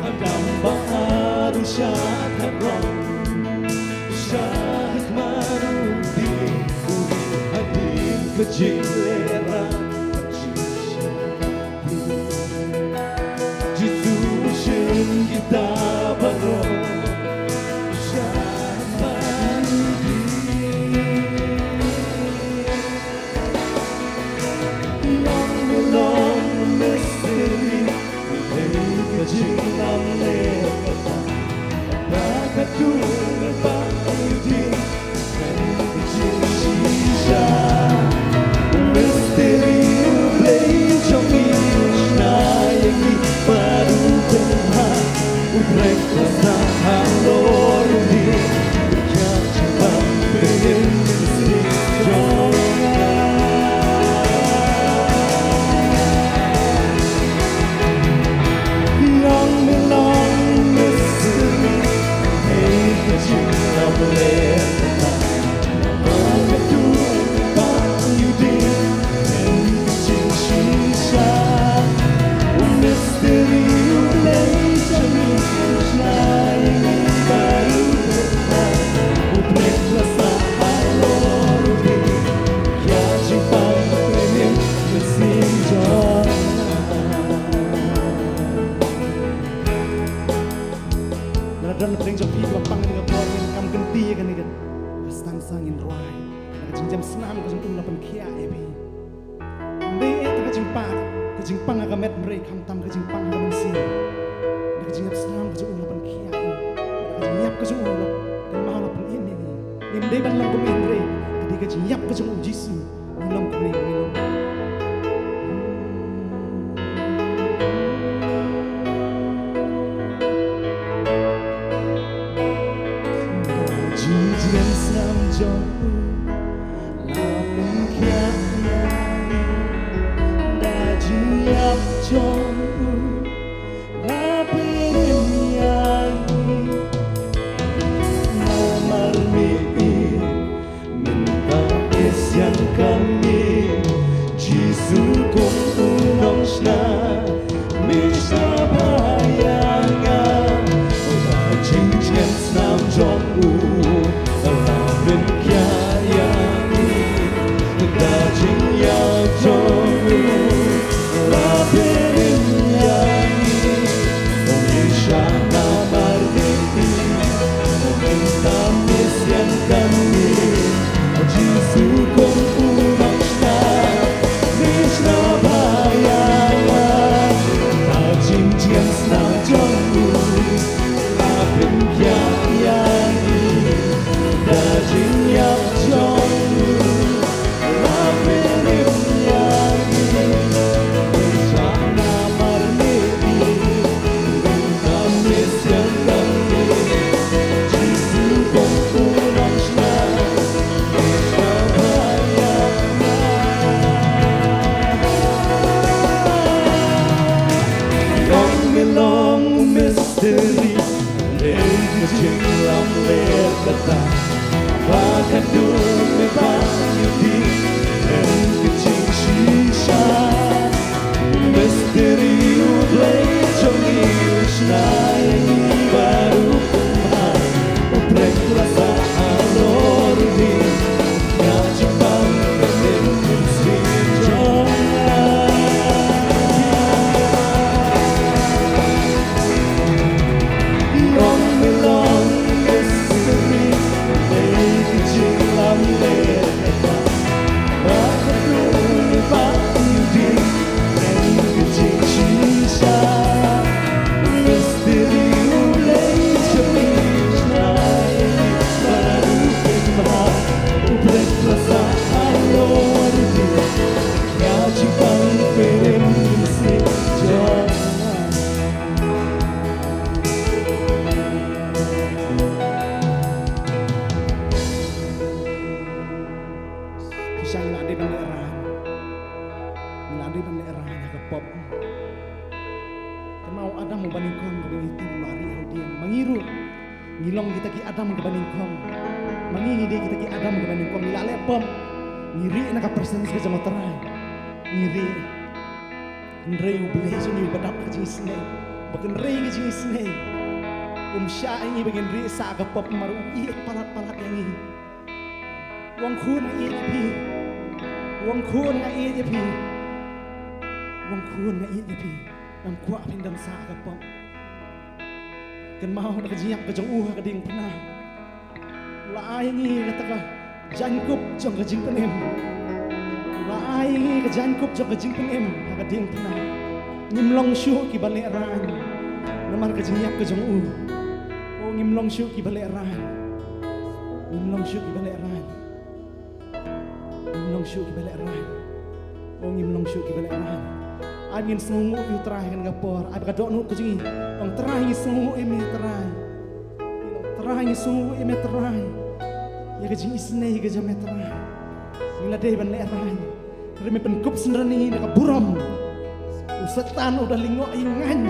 Adam ba haduh shah ha rong, shah ha khmat u ding, u ding hadien ka jinglehrain. Jisu u shim kita baroh, shah ha khmat u ding. Ïa me long misteri, ka jinglamler kata, ba ka dum me ba u ding. Lada don na pdeng jong phi kaba pang ïa kane ka por, ngin kam kynti ïa kane ka, ka sdang sa ngin rwai. Ka jingjam snam ka jong U la pynkhiah ïa phi. Ym dei eh tang ka jingpang, ka jingpang ha ka met, hynrei khamtam ka jingpang ha ka mynsiem. Da ka jingïap snam ka jong U la pynkhiah ïa ngi. Da ka jingïap ka jong U la, kynmaw la pynim ïa ngi. Ngim dei ban long kum ngi, hynrei ka dei ka jingïap ka jong U Jisu. Ngi long kumne, ngi long. Jingjied snam jong U la pynkhiah ïa ngi, da jingïap jong U la pynim ïa ngi. Namar me, mynta ïa sien kane, Jisu kum U Nongshna, me shna bha ïa nga. Da jingjied snam jong U la pynkhiah ïa ngi, da jingïap jong U la pynim Ngi ruh ngi long kita ki Adam kaba nyngkong. Ma ngi ngi dei kita ki Adam kaba nyngkong, ngi la leh pop, ngi rieh na ka presence ka jong U Trai. Ngi rieh. Hynrei U Blei jong ngi uba dap ka jingisynei, uba kynrei ka jingisynei, um shah ïa ngi ba ngin rieh sah ka pop, namar u ïeit palat palat ïa ngi. U ong, khun, nga ïeit ïa phi. U ong, khun, nga ïeit ïa phi. U ong, khun, nga ïeit ïa phi. Ngam kwah phin don sah ka pop. Kynmaw da ka jingïap ka jong u ha ka diengphna. La ai ngi kata ka jaiñkup jong ka jingpynim. La ai ngi ka jaiñkup jong ka jingpynim ha ka diengphna. Ngim long shuh kiba lehraiñ namar ka jingïap ka jong u. O, ngim long shuh kiba lehraiñ. Ngim long shuh kiba lehraiñ. Ngim long shuh kiba lehraiñ. O, ngim long shuh kiba lehraiñ. Ai ba ngin sngewnguh ïa U Trai ha kane ka por. Ai ba ka dohnud ka jong ngi, ong, Trai, ngi sngewnguh ïa me, Trai. Trai, ngi sngewnguh ïa me, Trai, ïa ka jingisynei ka jong me, Trai. Ngi la dei ban lehraiñ, hynrei me pynkup synran ïa ngi da ka burom. U Soitan u da lyngngoh ïa ngi ngaiñ.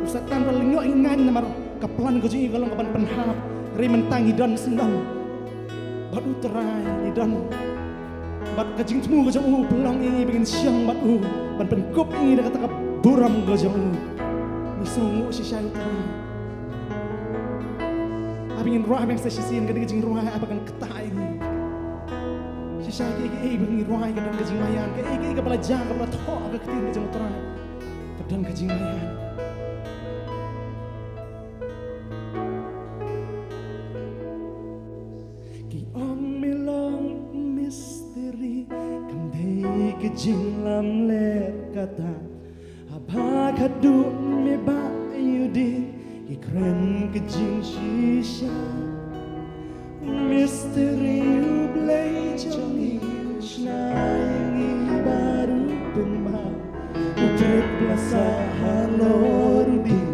U Soitan u da lyngngoh ïa ngi ngaiñ namar ka plan ka jong ngi ka long ka ban pynhap. Hynrei mynta ngi don syndon bad U Trai, ngi don bad ka jingthmu ka jong u pynlong ïa ngi ba ngin shong bad u, ban pynkup ïa ngi da kata ka burom ka jong u. Ngi sngewnguh shisha ïa U Trai. Ai ba ngin rwai biang sa shisien, ka dei ka jingrwai ai ba kan ktah ïa ngi. Shisha kiei kiei ba ngi rwai ka don ka jingmaïan, kiei kiei kaba la jia, kaba la thoh ha ka ktien ka jong U Trai, ka don ka jingmaïan. Ki ong me long mystery, kam dei ka jinglamler katta. Haba khadduh me bah ïa u dieng, ki kren ka jingshisha. Mystery, U Blei jong ngi, u shna ïa ngi baroh pynbha. U treh plasah halor u dieng,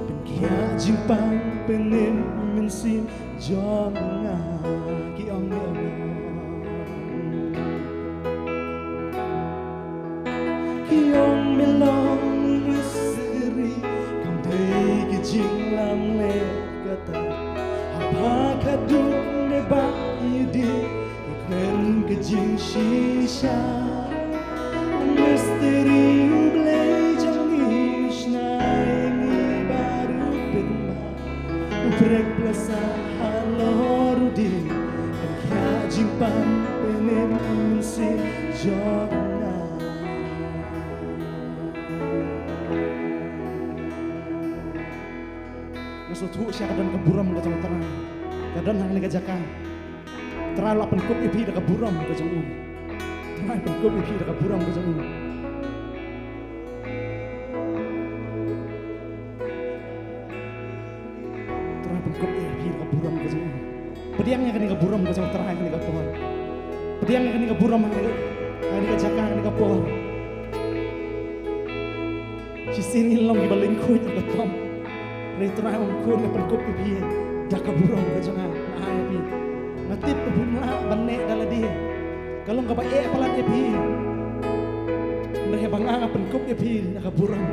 pynkhiah jingpang pynim mynsiem jong nga. Ki ong, ki ong, ki ong me long mystery, kam dei ka jinglamler katta. Haba khadduh me bah ïa u dieng, ki kren ka jingshisha. Mystery, U Blei jong ngi, u shna ïa ngi baroh pynbha. U treh plasah halor u dieng, pynkhiah jingpang pynim mynsiem jong nga. Nga sngewthuh shisha ka don ka burom ka jong U Trai. Ka don ha kane ka jaka. Trai la pynkup ïa phi da ka burom ka jong u. Trai pynkup ïa phi da ka burom ka jong u. Trai pynkup ïa phi da ka burom ka jong u. Pdiang ïa kane ka burom ka jong U Trai ha kane ka por. Pdiang ïa kane ka burom ha kane ka, ha kane ka jaka, ha kane ka por. Shisien ngin long kiba lyngkhuid ha ka pop. Hynrei Trai, ong, khun, nga pynkup ïa phi da ka burom ka jong nga. Nga ai ïa phi. Nga tip ba phim lah ban neh da lade. Ka long kaba eh palat ïa phi. Hynrei haba nga, nga pynkup ïa phi da ka burom,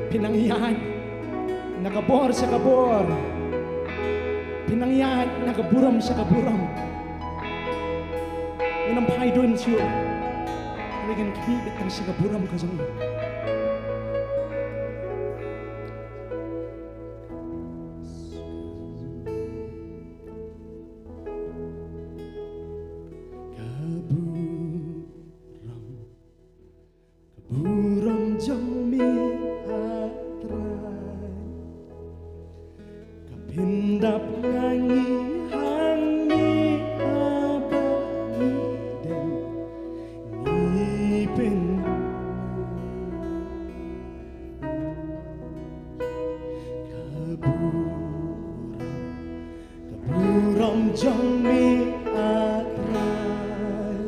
phin nang ïaid na ka bor sha ka bor. Phin nang ïaid na ka burom sha ka burom. Ngin ym phai dun shuh. Hynrei ngin khmih beit tang sha ka burom ka jong u. Ka burom, ka burom jong me, ah Trai, ka pyndap ïa ngi hangne ha ba ngi dem. Ngi pyn, ka burom, ka burom jong me, ah Trai,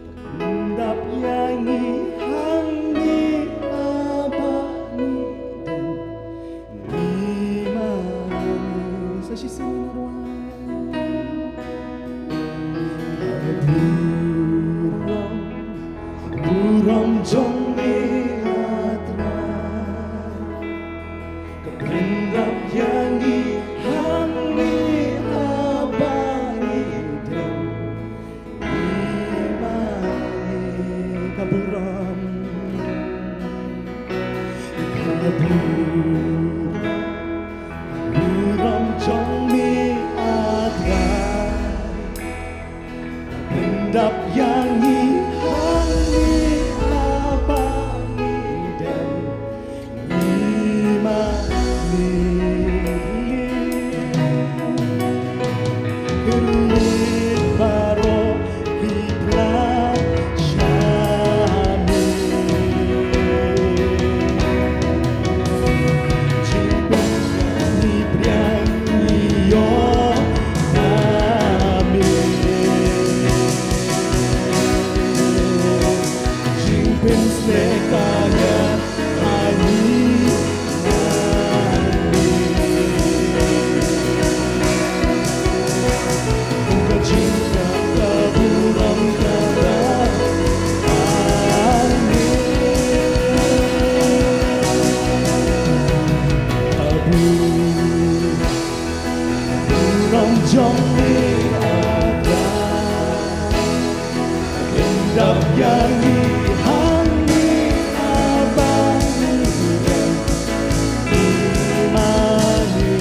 ka pyndap ïa ngi hangne ha ba ngi dem. Ngi mane sa shisien ngi rwai. Ka burom, ka burom jong me, ah Trai, ka Pynrap ïa ngi hangne haba ngi dem. Ïa ma ngi ka burom, ka burom jong me A Trai. Pyndap ïa ngi hangne haba ngi dem. Ïa ma ngi leit, leit baroh ki phla sha me. Jingpynshlur ngi pdiang ngi ïoh na me. Jingpynsleh ka ïa ha ngi na me. Kum ka jingkah ka burom ka ïa ha ngi. Ka burom jong me A Trai. Pyndap ïa ngi hangne haba ngi dem. Ïa ma ngi.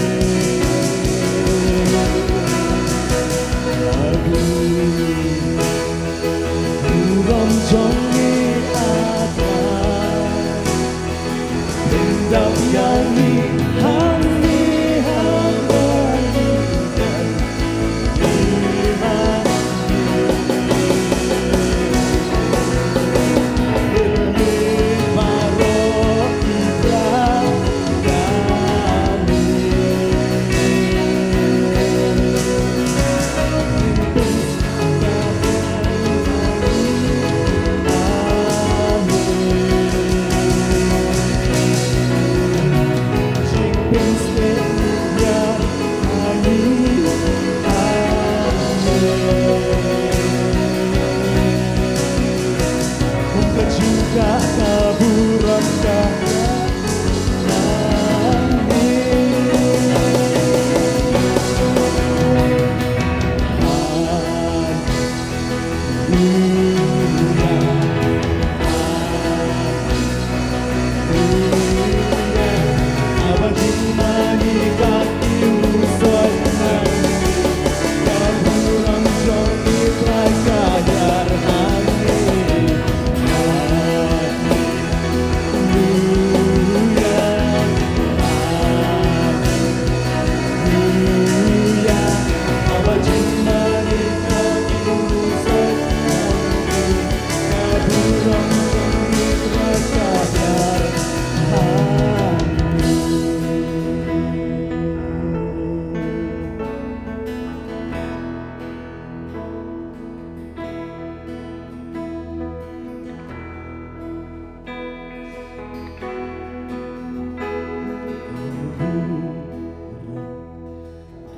Ka burom jong me A Trai. Pyndap ïa ngi hangne haba ngi dem. Ïa ma ngi. Pynleit baroh ki phla ïa me.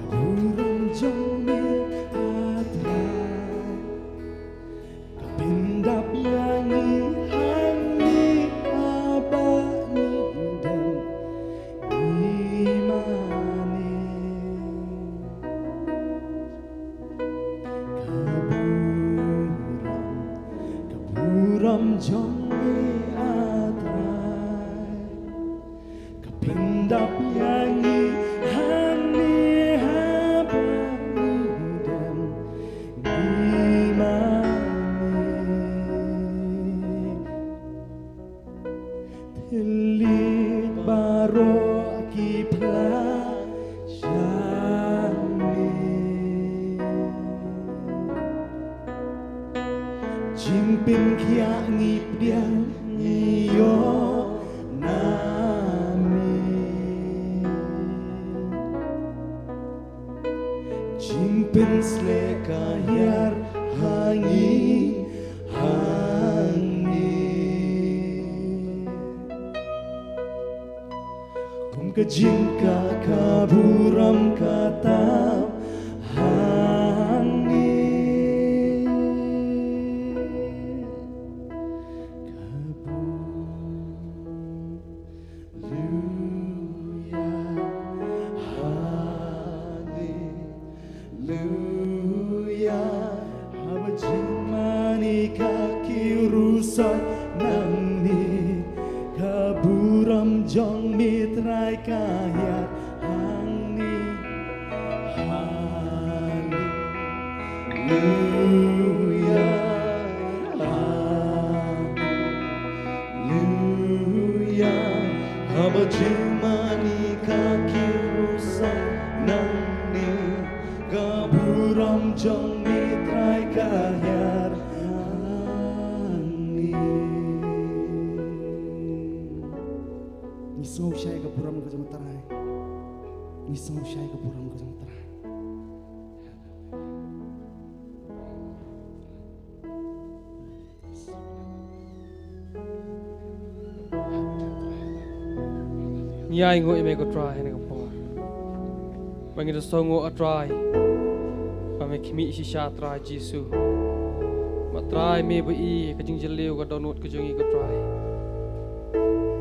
Ka burom jong me A Trai. Ka pyndap ïa ngi hangne haba ngi dem. Ïa ma ngi. Ka burom, ka burom jong me A Trai. Ka pyndap ïa ngi hangne haba ngi dem. Ïa ma ngi. Thylliej baroh ki phla sha me. Jingpynkhiah ngi pdiang ngi ïoh na me. Jingpynsleh ka hiar ha ngi, ha ngi. Kum ka jingkah ka burom ka tam ha ngi. Ka burom. Haleluya. Haleluya, haleluya. Haba jingmane ka kiew ruh sa nangne, ka burom jong me Trai ka hiar hangne. Ngi sngew shai ka burom ka jong Trai. Ngi sngew shai ka burom ka jong Trai. Ngi ainguh ïa me ko Trai ha kane ka por. Ba ngi da sngew ko Trai ba me khmih shisha Trai Jisu. Ba Trai me ba i ka jingjylliew ka dohnud ka jong ngi ko Trai.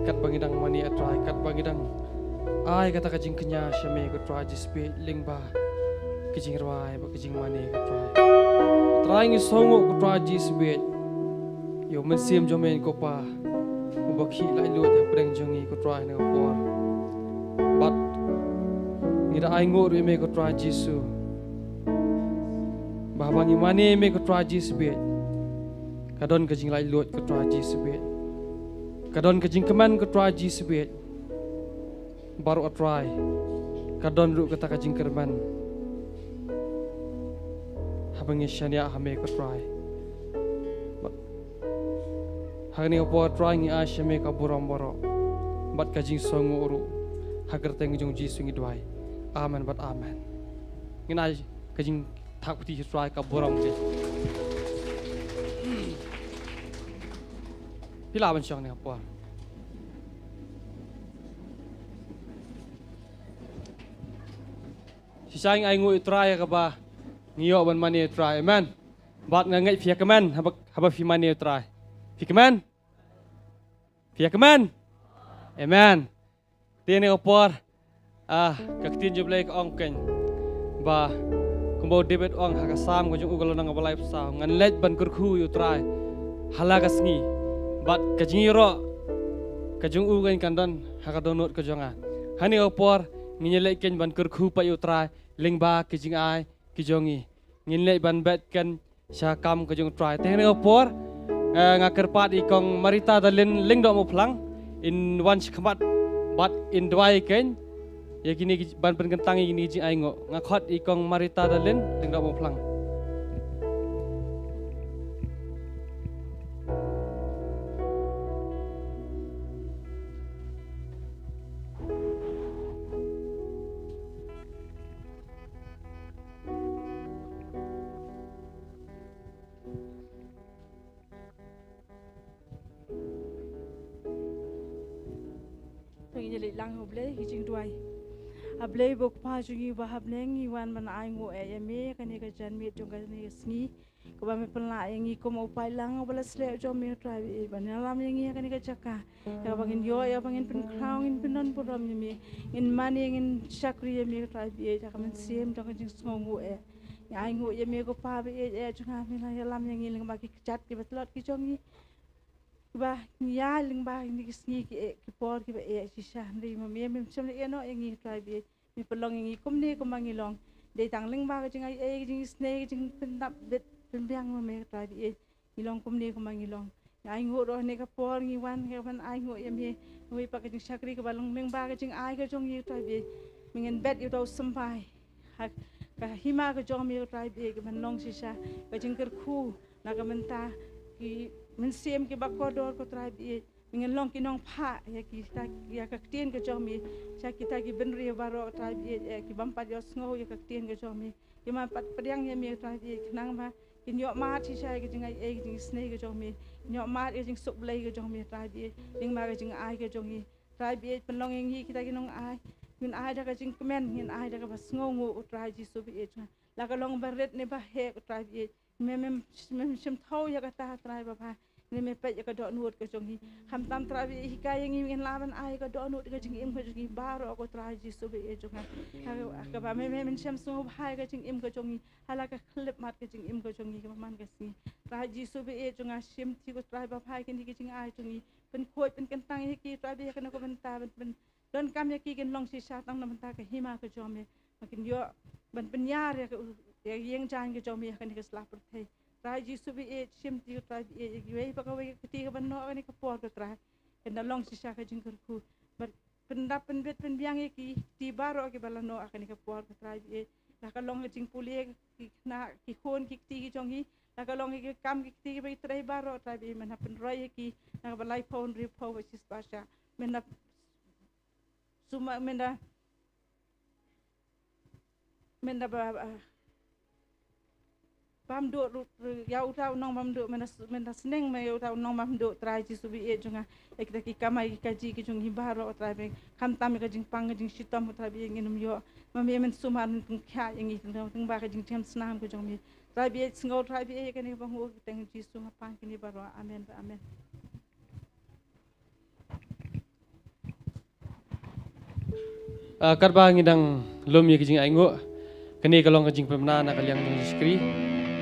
Katba ngi dang mane ko Trai, katba ngi dang ai kata ka jingkñia sha me ko Trai Jisu Khrist lyngba ka jingrwai bad ka jingmane ko Trai. Trai ngi sngew ko Trai Jisu Khrist. Ïa u Mynsiem jong me ko Pa uba khih laitluid hapdeng jong ngi ko Trai ha kane ka por. Bad ngi da ainguh ruh ïa me ko Trai Jisu. Ba haba ngi mane ïa me ko Trai Jisu Khrist, ka don ka jinglaitluid ko Trai Jisu Khrist. Ka don ka jingkmen ko Trai Jisu Khrist. Baroh ko Trai, ka don ruh kata ka jingkyrmen haba ngi shaniah ha me ko Trai. Bad ha kane ka por Trai ngi ai sha me ka burom baroh bad ka jingsngew ruh, ha ka kyrteng jong Jisu ngi duwai. Amen bad amen. Ngin ai ka jingthap kti sha Trai ka burom. Phi lah ban shong ha kane ka por. Shisha ngi ainguh ïa u Trai ïa kaba ngi ïoh ban mane ïa u Trai. Amen. Bad nga ngeit phi ïa kmen haba, haba phi mane ïa u Trai. Phi kmen? Phi ïa kmen? Amen. Te ha kane ka por, ah, ka ktien jong U Blei ka ong kein ba kumba u David u ong ha ka Salm ka jong u ka lynnong ba laiphew saw, ngan leit ban kyrkhu ïa u Trai ha la ka sngi. Bad ka jingïaroh ka jong u kein kan don ha ka dohnud ka jong nga. Ha kane ka por ngin ïaleit kein ban kyrkhu pat ïa u Trai lyngba ki jingai ki jong ngi. Ngin leit ban beh kein sha kam ka jong u Trai. Te ha kane ka por, eh, nga kyrpad ïa i Kong Marita Dalin Lyngdoh Mawphlang in wan shakhmat bad in duwai kein ïa kine ki, ban pynkyntang ïa kine ki jingainguh. Nga khot ïa i Kong Marita Dalin Lyngdoh Mawphlang. To ngin ïa leit lang ha U Blei ha ka jingduwai. A Blei bad Kpa jong ngi uba ha bneng, ngi wan ban ainguh ïa me ha kane ka janmiet jong kane ka sngi. Kaba me pynlah ïa ngi kum u paidlang uba la sleh jong me, Trai baieit, ban ïalam ïa ngi ha kane ka jaka. Ïa kaba ngin ïoh, ïa kaba ngin pynkhraw, ngin pyndonburom ïa me. Ngin mane, ngin shakri ïa me, Trai baieit, ïa ka mynsiem jong ka jingsngewnguh eh. Ngi ainguh ïa me ko Pa baieit eh jong nga, me la ïalam ïa ngi lyngba ki kjat kiba tlot ki jong ngi. Kiba ngi ïaid lyngba kine ki sngi ki eh, ki por kiba eh shisha, hynrei ma me mem shym la ïehnoh ïa ngi, Trai baieit. Me pynlong ïa ngi kumne kumba ngi long. Dei tang lyngba ka jingai ei, ka jingisynei, ka jingpyndap bit pynbiang ma me, Trai baieit. Ngi long kumne kumba ngi long. Ngi ainguh ruh ha kane ka por ngi wan, ngi wan ainguh ïa me. Ngi pat ka jingshakri kaba long lyngba ka jingai ka jong ngi, Trai baieit. Me ngin bet ïa uta u symbai ha ka hima ka jong me, Trai baieit, kaban long shisha ka jingkyrkhu na ka bynta ki mynsiem kiba kordor, ko Trai baieit. Me ngin long ki nongphah ïa kita, ïa ka ktien ka jong me sha kita ki bynriew baroh, Trai baieit, eh, ki bym pat ïohsngew ïa ka ktien ka jong me. Ki bym pat pdiang ïa me, Trai baieit, khnang ba kin ïoh mad shisha ïa ka jingai ei, ka jingisynei ka jong me. Kin ïoh mad ïa ka jingsuk Blei ka jong me, Trai baieit, lyngba ka jingai ka jong ngi. Trai baieit, pynlong ïa ngi kita ki nongai. Ngin ai da ka jingkmen, ngin ai da kaba sngewnguh, ko Trai Jisu baieit jong nga. La ka long ba rit ne ba heh, ko Trai baieit, me mem, mem shim thaw ïa kata, Trai babha. Ne me peit ïa ka dohnud ka jong ngi. Khamtam, Trai baieit, hikai ïa ngi ngin lah ban ai ïa ka dohnud ka jingim ka jong ngi baroh, ko Trai Jisu baieit jong nga. Ha kaba me, me mem shim sngewbha ïa ka jingim ka jong ngi. Ha la ka khyllipmat ka jingim ka jong ngi kaba man ka sngi. Trai Jisu baieit jong nga, shim ti, ko Trai babha, kine ki jingai jong ngi. Pynkhuid pynkyntang ïa ki, Trai baieit, kane ka bynta ban pyn, pyndonkam ïa ki kin long shisha tang na bynta ka hima ka jong me. Ba kin ïoh ban pynïar ïa ka, ïa ka ïing jaiñ ka jong me ha kane ka sla pyrthei. Trai Jisu, ba ïeit shim ti, Trai, ba ïeit ïa kiwei pa kawei ka kti kaban noh ha kane ka por, ko Trai. Kan da long shisha ka jingkyrkhu. Bad pyndap pynbit pynbiang ïa ki kti baroh kiba la noh ha kane ka por, ko Trai, ba ïeit. La ka long ka jingpule ki khynnah, ki khun, ki kti ki jong ngi. La ka long ki kam ki kti kiba ki trei baroh, Trai, ba ïeit, men hap pynroi ïa ki na kaba laiphew hynriewphew ba shispah shah. Men hap sumar, men da, men da ba, ba, bam duh ru-, ru-, ïa uta u nongbam duh, men da s-, men da sneng me ïa uta u nongbam duh, Trai Jisu, ba ïeit jong nga. Ïa kita ki kamai ki kajih ki jong ngi baroh, Trai, ba khamtam ïa ka jingpang ka jingshitom, Trai, ba ïeit, ngin ym ïoh. Ma me men sumar, men pynkhiah ïa ngi, tang ba ka jingjem snam ka jong me. Trai, ba ïeit, sngew, Trai, ba ïeit, ïa kane kaba ngi ong ha ka kyrteng Jisu nga pan kine baroh. Amen, amen. Ah, katba ngi dang lum ïa ka jingainguh, kane ka long ka jingpynbna na ka liang jong ka jingshakri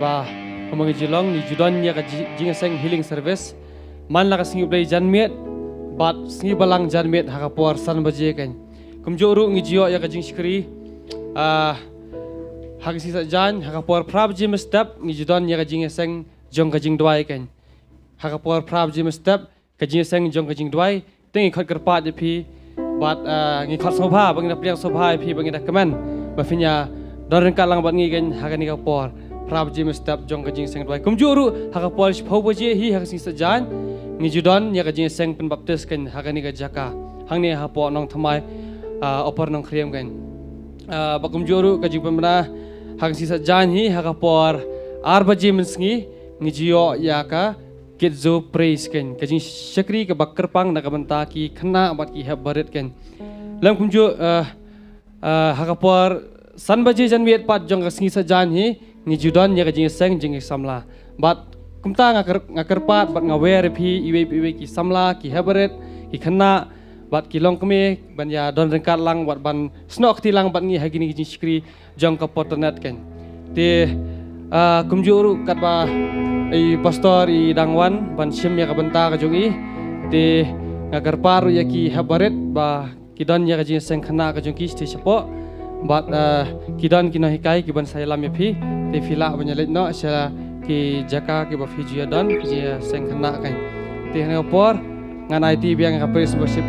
ba kumba ngi ju long, ngi ju don ïa ka ji-, jingïaseng healing service man la ka sngi U Blei janmiet bad sngi Balang janmiet ha ka por san baje kein. Kumjuh ruh ngi ju ïoh ïa ka jingshakri, ah, ha ka sngi Saitjaiñ ha ka por phra baje mynstep ngi ju don ïa ka jingïaseng jong ka jingduwai kein. Ha ka por phra baje mynstep ka jingïaseng jong ka jingduwai, te ngi khot kyrpad ïa phi bad, ah, ngi khot sngewbha ba ngin da pdiang sngewbha ïa phi ba ngin da kmen ba phin ïa don ryngkat lang bad ngi kein ha kane ka por phra baje mynstep jong ka jingïaseng duwai. Kumjuh ruh ha ka por shiphew baje hi ha ka sngi Saitjaiñ ngi ju don ïa ka jingïaseng pynbaptis kein ha kane ka jaka hangne hapoh Nongthymmai, ah, Upper Nongkrem kein. Ah, bad kumjuh ruh ka jingpynbna ha ka sngi Saitjaiñ hi ha ka por ar baje mynsngi ngi ju ïoh ïa ka Kids Praise kein, ka jingshakri kaba kyrpang na ka bynta ki khynnah bad ki hep barit kein. Lem kumjuh, eh, eh, ha ka por san baje janmiet pat jong ka sngi Saitjaiñ hi ngi ju don ïa ka jingïaseng jong ki samla. Bad kumta nga kyr-, nga kyrpad bad nga wer ïa phi iwei pa iwei ki samla, ki hep barit, ki khynnah bad ki longkmie ban ïa don ryngkat lang bad ban snoh kti lang bad ngi ha kine ki jingshakri jong ka Potternet kein. Te, ah, kumjuh ruh katba i pastor i dang wan ban shim ïa ka bynta ka jong i. Te nga kyrpad ruh ïa ki hep barit ba ki don ïa ka jingïaseng khynnah ka jong ki shatei shapoh. Bad, ah, ki don ki nonghikai kiban sa ïalam ïa phi. Te phi lah ban ïa leit noh sha ki jaka kiba phi ju ïa don ki jingïaseng khynnah kein. Te ha kane ka por ngan aiti biang ïa ka praise worship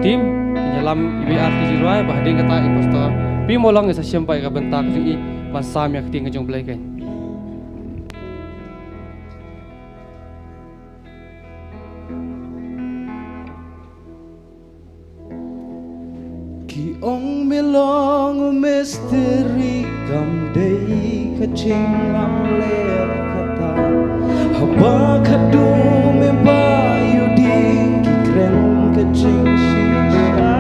team, kin ïalam iwei ar tylli ki jingrwai, ba hadien kata i pastor Pi Mawlong in sa shim pat ïa ka bynta ka jong i ban sam ïa ka ktien ka jong U Blei kein. Ki ong me long u misteri, kam dei ka jinglamler kata. Haba khadduh me bae u dieng, ki kren ka jingshisha.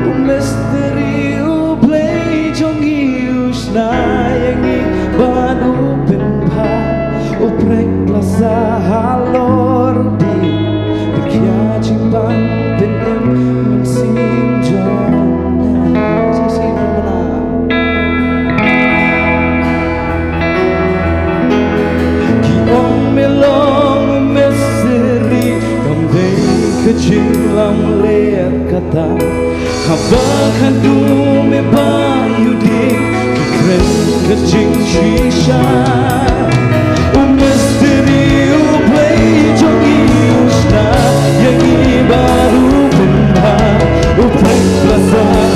U misteri U Blei jong ngi u shna ïa ngi bad u pynbha, u pynkylla halor u dieng. Pynkhia jingpang, pynim mynsiem jong nga. Shisien pynbna. Ki ong me long u misteri, kam dei ka jinglamler kata. Haba khadduh me bae u dieng, ki kren ka jingshisha. U misteri U Blei jong ngi u shna ïa ngi bad u pynbha, u pynkylla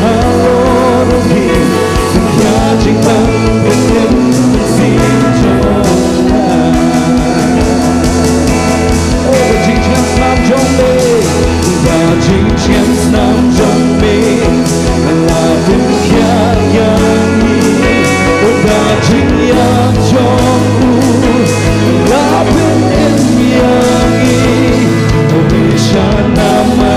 halor u dieng. Pynkhia jingpang, pynim mynsiem jong nga. Oh, ka jingshngaiñ snam jong me, ka jingshngaiñ snam jong me. La pynkhia ïa ngi, ka jingïap jong u. La pynim ïa ngi, u Messiah namar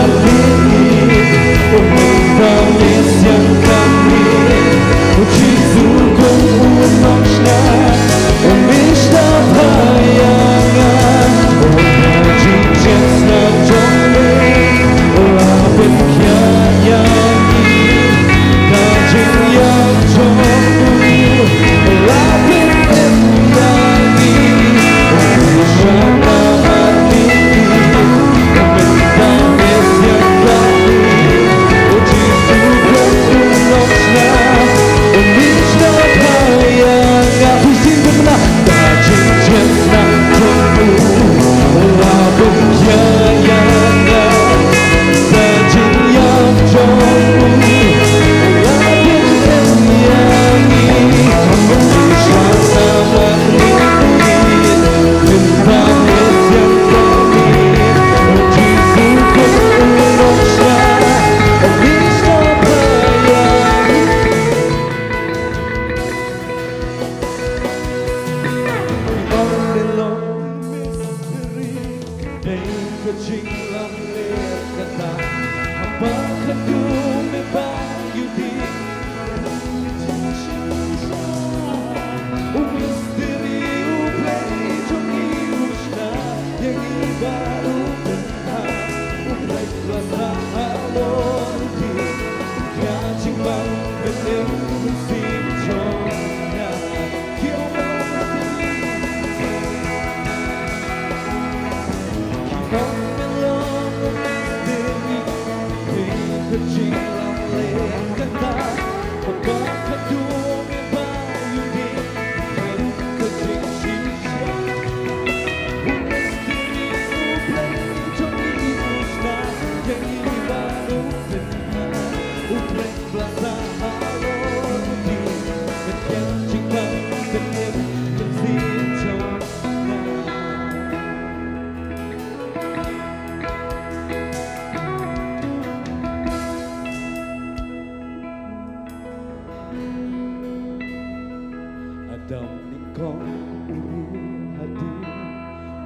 Adam nyngkong u rieh hadien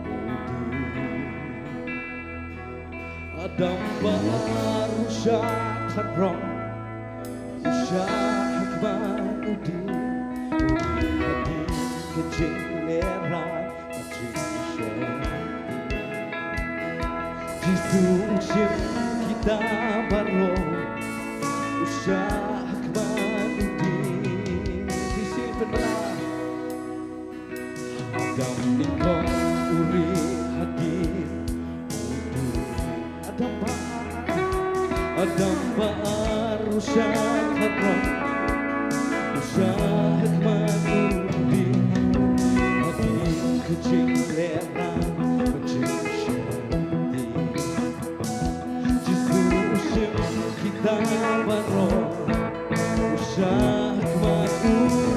u dieng. Adam ba ar u shah khlad rong, u shah ha khmat u dieng, u rieh hadien ka jinglehraiñ. Jisu u shim kita baroh, u shah ha khmat u dieng. Jisu pynbna. Adam nyngkong u rieh hadien u dieng. Adam ba ar, Adam ba ar u shah khlad rong, u shah ha khmat u dieng, hadien ka jinglehraiñ, ka jingsheptieng. Jisu u shim kita baroh, u shah ha khmat u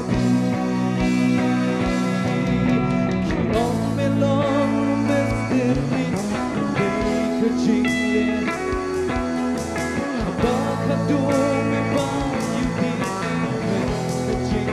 dieng. Ki ong me long u misteri, u dei ka jingleh. Haba khadduh me ba ïohi, ka jing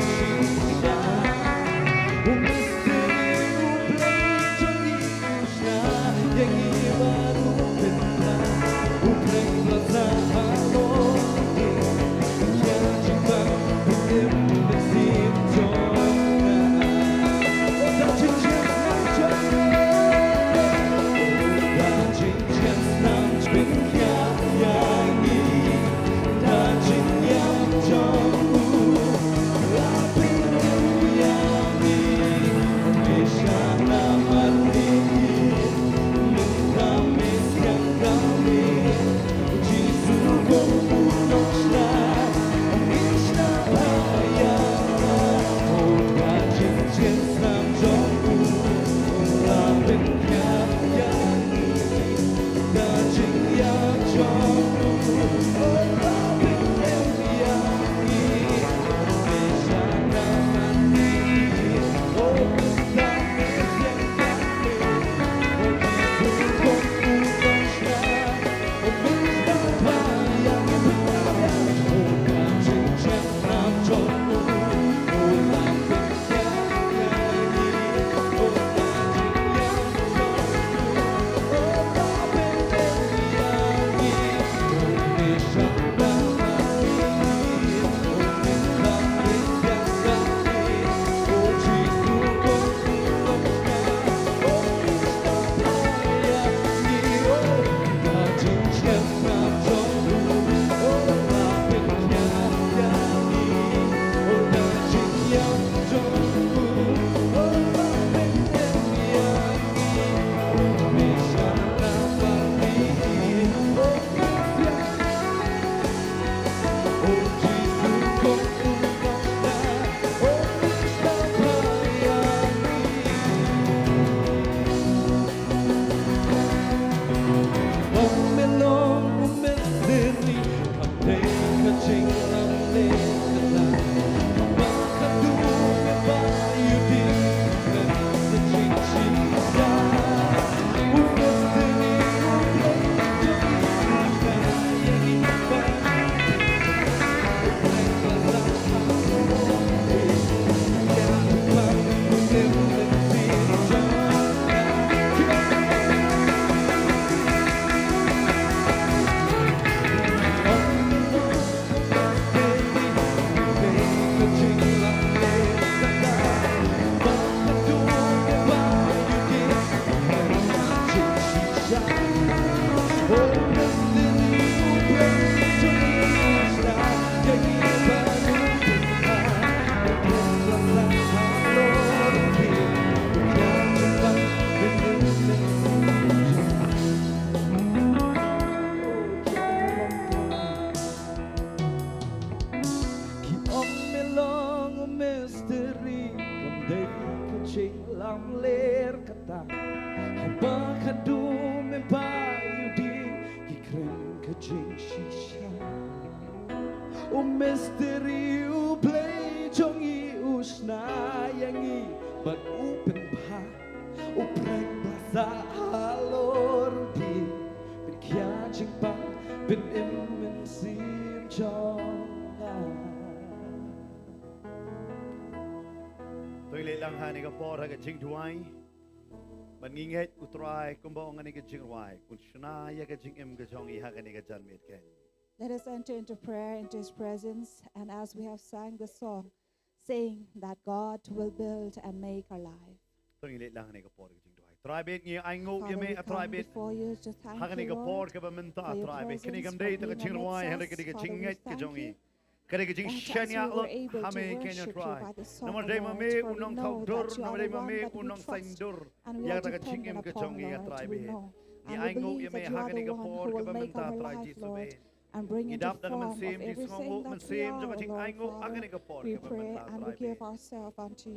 Mystery kam dei ka jinglamler kata. Haba khadduh mynba ïa u dieng ki kren ka jingshisha. U mystery, U Blei jong ngi u shna ïa ngi bad u pynbha. U pyrshang ba sa halor u dieng, pynkhia jingpang, pynim mynsiem jong nga. To ngin leit lang ha kane ka por ha ka jingduwai. Bad ngi ngeit U Trai kumba ong ha kane ka jingrwai, un shna ïa ka jingim ka jong ngi ha kane ka janmiet keiñ. Let us enter into prayer, into His presence, and as we have sang the song, saying that God will build and make our life. To ngin leit lang ha kane ka por ha ka jingduwai. Trai bad ngi ainguh ïa me, Trai bad. Ha kane ka por kaba mynta, Trai bad. Kane kam dei tang ka jingrwai, hynrei ka dei ka jingngeit ka jong ngi. Ka dei ka jingshaniah lut ha me keiñ, Trai. Namar dei ma me u nongthaw dur, namar dei ma me u nongsaiñ dur ïa kata ka jingim ka jong ngi, Trai bad. Ngi ainguh ïa me ha kane ka por kaba mynta, Trai Jisu bad. Ngi dap da ka mynsiem jingsngewnguh, mynsiem jong ka jingainguh ha kane ka por kaba mynta, Trai bad.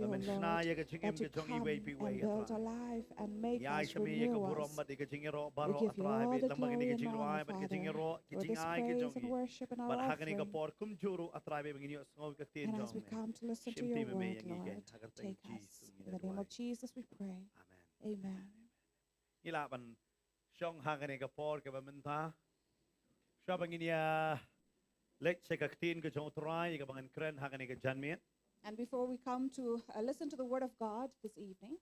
Ba men shna ïa ka jingim ka jong ngi iwei pa iwei, Trai. Ngi ai sha me ïa ka burom bad ïa ka jingïaroh baroh, Trai bad. Lem bad kane ka jingrwai bad ka jingïaroh, ka jingai ka jong ngi. Bad ha kane ka por kumjuh ruh, Trai bad, ba ngin ïohsngew ïa ka ktien jong me. Shimti me ïa ngi keiñ, ha ka kyrteng Jisu ngi duwai. Amen. Ngi lah ban shong ha kane ka por kaba mynta. Shuwa ba ngin ïa leit sha ka ktien ka jong U Trai kaba ngan kren ha kane ka janmiet. And before we come to, uh, listen to the word of God this evening,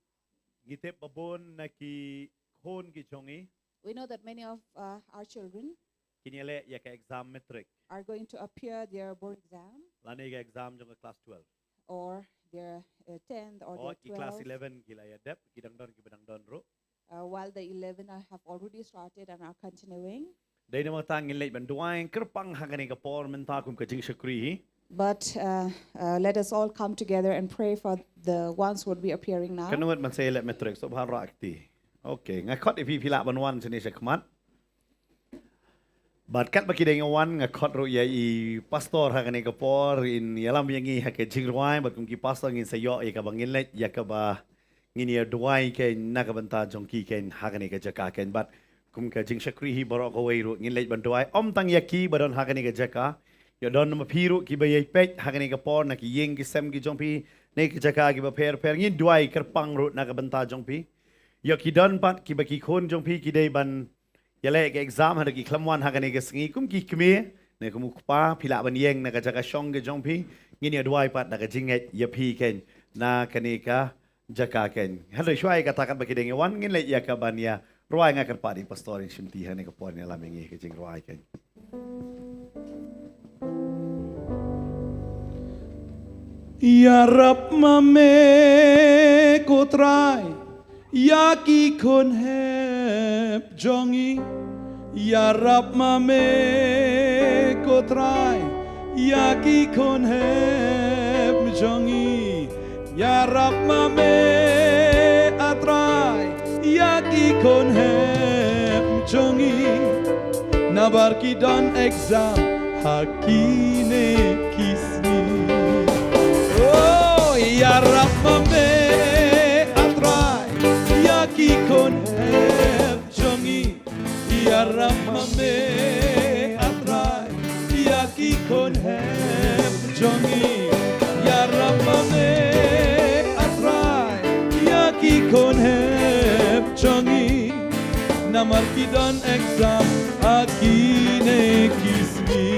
ngi tip ba bun na ki khun ki jong ngi, we know that many of, uh, our children, kin ïaleh ïa ka exam matric, are going to appear their board exam, lane ka exam jong ka class twelve, or their, uh, tenth or their twelfth. Ki class eleven ki la ïa dep, ki dang don, kiba dang don ruh. Uh, while the eleven are, have already started and are continuing. Dei namar kata ngin leit ban duwai kyrpang ha kane ka por mynta kum ka jingshakri hi. But, uh, uh, let us all come together and pray for the ones who would be appearing now. Kano wat man sa ïaleh matric, so bha rah kti. Okay, nga khot ïa phi, phi lah ban wan shane shakhmat. Bad katba ki dang wan, nga khot ruh ïa i pastor ha kane ka por, in ïalam ïa ngi ha ka jingrwai, bad kum ki pastor ngin sa ïoh ïa kaba ngin leit ïa kaba ngin ïa duwai keiñ na ka bynta jong ki keiñ ha kane ka jaka keiñ. Bad kum ka jingshakri hi baroh kawei ruh ngin leit ban duwai ym tang ïa kiba don ha kane ka jaka. Ïa don ma phi ruh kiba ïa peit ha kane ka por na ki ïing ki sem ki jong phi, na ki jaka kiba pher pher, ngin duwai kyrpang ruh na ka bynta jong phi. Ïa ki don pat kiba ki khun jong phi ki dei ban ïaleh ka exam, haduh ki khlem wan ha kane ka sngi, kum ki kmie ne kum u kpa, phi lah ban ïeng na ka jaka shong ka jong phi. Ngin ïa duwai pat na ka jingngeit ïa phi keiñ na kane ka jaka keiñ. Haduh shuwa ïa kata katba ki dang ïa wan, ngin leit ïa ka ban ïa rwai. Nga kyrpad ïa i pastor in shimti ha kane ka por, in ïalam ïa ngi ka jingrwai keiñ. Ïarap ma me ko Trai ïa ki khun hep jong ngi. Ïarap ma me ko Trai ïa ki khun hep jong ngi. Ïarap ma me, a Trai, ïa ki khun hep jong ngi. Nabar ki don exam ha kine ki sngi. Oh, ïarap ma me, a Trai, ïa ki khun hep jong ngi. Ïarap ma me, a Trai, ïa ki khun hep jong ngi. Ïarap ma me, a Trai, ïa ki khun hep jong ngi. Namar ki don exam ha kine ki sngi.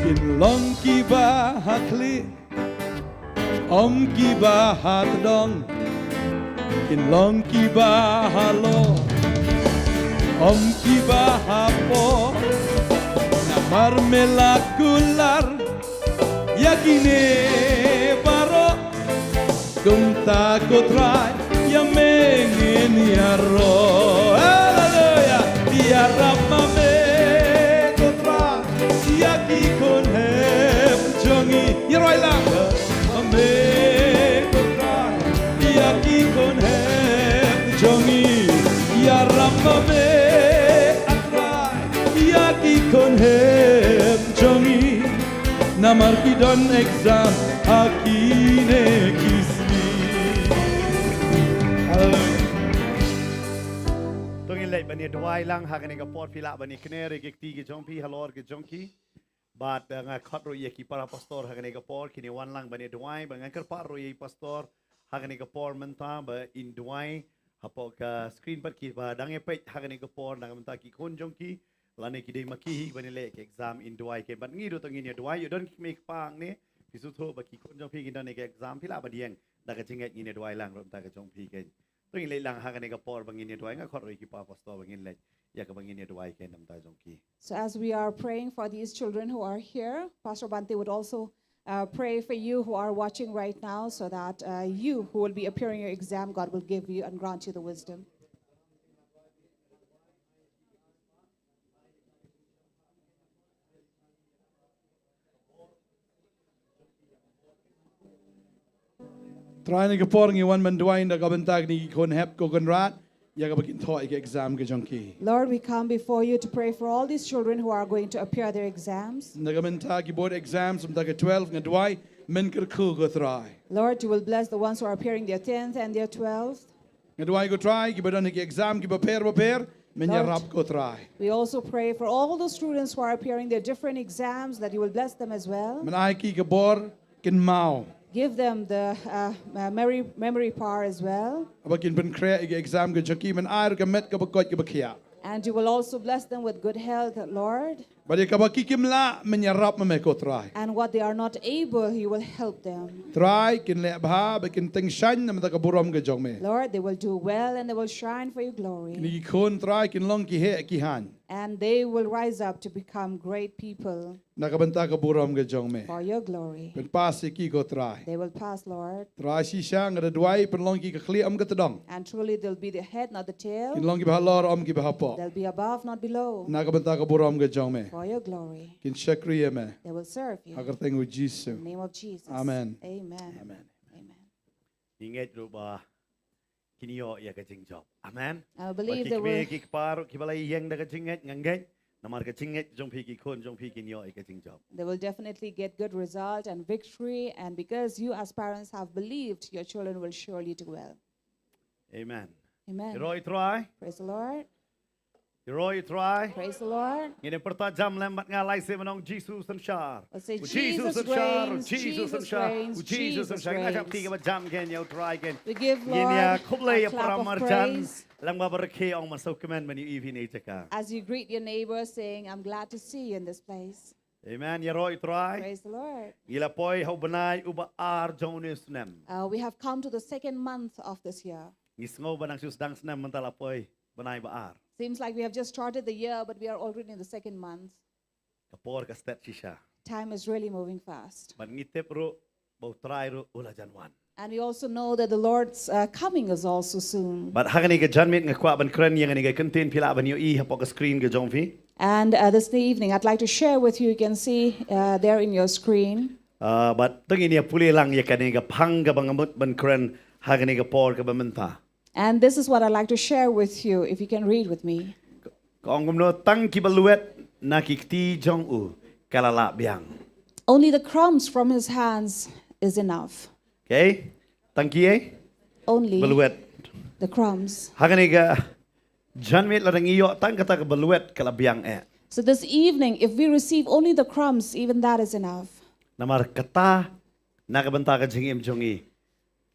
Kin long kiba ha khlieh, ym kiba ha tdong. Kin long kiba ha lor, ym kiba ha por. Namar me la kular ïa kine baroh. Kumta ko Trai, ïa me ngin ïaroh. Haleluya. Ïarap ma me ko Trai ïa ki khun hep jong ngi. Ïaroh lang. Ma me ko Trai ïa ki khun hep jong ngi. Ïarap ma me, a Trai, ïa ki khun hep jong ngi. Namar ki don exam ha kine ki sngi. Haleluya. To ngin leit ban ïa duwai lang ha kane ka por, phi lah ban ïa kner ïa ki kti ki jong phi halor ki jong ki. Bad, eh, nga khot ruh ïa ki para pastor ha kane ka por, kin ïa wan lang ban ïa duwai, bad nga kyrpad ruh ïa i pastor ha kane ka por mynta ba in duwai hapoh ka screen, bad kiba dang ïa peit ha kane ka por na ka bynta ki khun jong ki, lane ki dei ma ki hi ban ïa leh ki exam, in duwai kein. Bad ngi ruh to ngin ïa duwai, ïoh don ki kmie ki kpa hangne, phi sngewthuh ba ki khun jong phi kin don ïa ki exam, phi lah ban ïeng da ka jingngeit, ngin ïa duwai lang ruh mynta ka jong phi kein. To ngin leit lang ha kane ka por ba ngin ïa duwai, nga khot ruh ïa ki para pastor ba ngin leit ïa kaba ngin ïa duwai kein na ka bynta jong ki. So as we are praying for these children who are here, Pastor Bhante would also, uh, pray for you who are watching right now, so that, uh, you who will be appearing your exam, God will give you and grant you the wisdom. Trai, ha kane ka por ngi wan ban duwai na ka bynta kine ki khun hep, ko Kynrad, ïa kaba kin thoh ïa ki exam ki jong ki. Lord, we come before you to pray for all these children who are going to appear their exams. Na ka bynta ki board exams mynta ka twelve, nga duwai men kyrkhu, ko Trai. Lord, you will bless the ones who are appearing their tenth and their twelfth. Nga duwai, ko Trai, kiba don ha ki exam kiba pher ba pher, men Lord, ïarap, ko Trai. We also pray for all those students who are appearing their different exams, that you will bless them as well. Men ai ki ka bor kynmaw. Give them the, uh, uh, memory, memory power as well. Haba kin pynkhreh ïa ki exam ki jong ki, men ai ruh ka met kaba koit kaba khiah. And you will also bless them with good health, Lord. Bad ïa kaba ki kim lah, men ïarap ma me, ko Trai. And what they are not able, you will help them. Trai, kin leh bha, ba kin tyngshaiñ na ka bynta ka burom ka jong me. Lord, they will do well and they will shine for your glory. Kine ki khun, Trai, kin long ki heh ki haiñ. And they will rise up to become great people. Na ka bynta ka burom ka jong me. For your glory. Pynpass ïa ki, ko Trai. They will pass, Lord. Trai, shisha nga da duwai, pynlong ki ka khlieh, ym ka tdong. And truly they'll be the head, not the tail. Kin long kiba halor, ym kiba hapoh. They'll be above, not below. Na ka bynta ka burom ka jong me. For your glory. Kin shakri ïa me. They will serve you. Ha ka kyrteng u Jisu. In the name of Jesus. Amen. Amen. Amen. Amen. Ngi ngeit ruh ba kin ïoh ïa ka jingjop. Amen. I believe they will. Bad ki kmie ki kpa ruh kiba la ïeng da ka jingngeit, nga ngeit namar ka jingngeit jong phi, ki khun jong phi kin ïoh ïa ka jingjop. They will definitely get good result and victory, and because you as parents have believed, your children will surely do well. Amen. Amen. Ïaroh ïa u Trai. Praise the Lord. Ïaroh ïa u Trai. Praise the Lord. Ngin ïa pyrta jam lem bad nga lai sien ban ong, Jisu synshar. Let's say, u Jisu synshar, u Jisu synshar, u Jisu synshar. Ngin ïa shah kti kaba jam kein ïa u Trai kein. We give Lord a clap of praise. Ngin ïa khublei ïa para marjan. Lang ba barakhe, ong, man sngewkmen ban ïohi phi ha kane ka jaka. As you greet your neighbor saying, "I'm glad to see you in this place." Amen. Ïaroh ïa u Trai. Praise the Lord. Ngi la poi ha u bnai uba ar jong une u snem. Uh, we have come to the second month of this year. Ngi sngew ba nang shu sdang snem, mynta la poi bnai ba ar. Seems like we have just started the year, but we are already in the second month. Ka por ka stet shisha. Time is really moving fast. Bad ngi tip ruh ba u Trai ruh u la jan wan. And we also know that the Lord's, uh, coming is also soon. Bad ha kane ka janmiet nga kwah ban kren ïa kane ka kyntien, phi lah ban ïohi hapoh ka screen ka jong phi. And, uh, this evening, I'd like to share with you, you can see, uh, there in your screen. Uh, bad to ngin ïa pule lang ïa kane ka phang kaba nga mut ban kren ha kane ka por kaba mynta. And this is what I'd like to share with you, if you can read with me. Ka ong kumno, tang ki balwet na ki kti jong u ka la lah biang. Only the crumbs from his hands is enough. Okay? Tang ki, eh? Only balwet. The crumbs. Ha kane ka janmiet lada ngi ïoh tang kata ka balwet ka la biang eh. So this evening, if we receive only the crumbs, even that is enough. Namar kata na ka bynta ka jingim jong ngi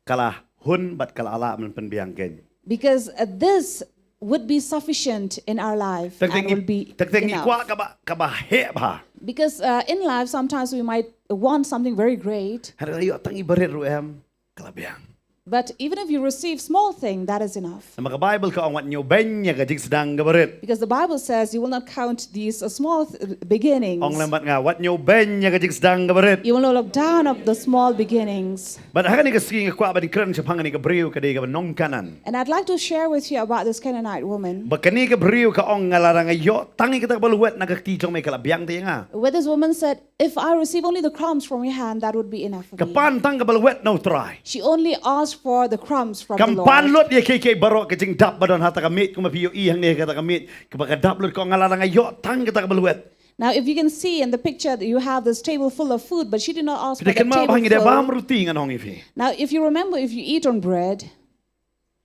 ka la hun bad ka la lah ban pynbiang kein. Because, uh, this would be sufficient in our life and will be enough. Teng teng ngi kwah kaba, kaba heh bha. Because, uh, in life, sometimes we might want something very great. Hynrei ïoh tang i barit ruh em, ka la biang. But even if you receive small thing, that is enough. Namar ka Bible ka ong, wat ñiewbeiñ ïa ka jingsdang ka barit. Because the Bible says you will not count these, uh, small th-, beginnings. Ong lem bad nga, wat ñiewbeiñ ïa ka jingsdang ka barit. You will not look down of the small beginnings. Bad ha kane ka sngi nga kwah ban kren shaphang kane ka briew ka dei kaba nong Kanaan. And I'd like to share with you about this Canaanite woman. Ba kane ka briew ka ong, nga lada nga ïoh tang ïa kata ka balwet na ka kti jong me ka la biang te ïa nga. Where this woman said, "If I receive only the crumbs from your hand, that would be enough for me." Ka pan tang ka balwet na u Trai. She only asked for the crumbs from the Lord. Kam pan lut ïa kiei kiei baroh, ka jingdap ba don ha kata ka miej, kumba phi ïohi hangne ha kata ka miej, kaba ka dap lut, ka ong, nga lada nga ïoh tang kata ka balwet. Now, if you can see in the picture, that you have this table full of food, but she did not ask for the table full. Phi dei kynmaw ba ngi dei bam ruti, ngan ong ïa phi. Now, if you remember, if you eat on bread,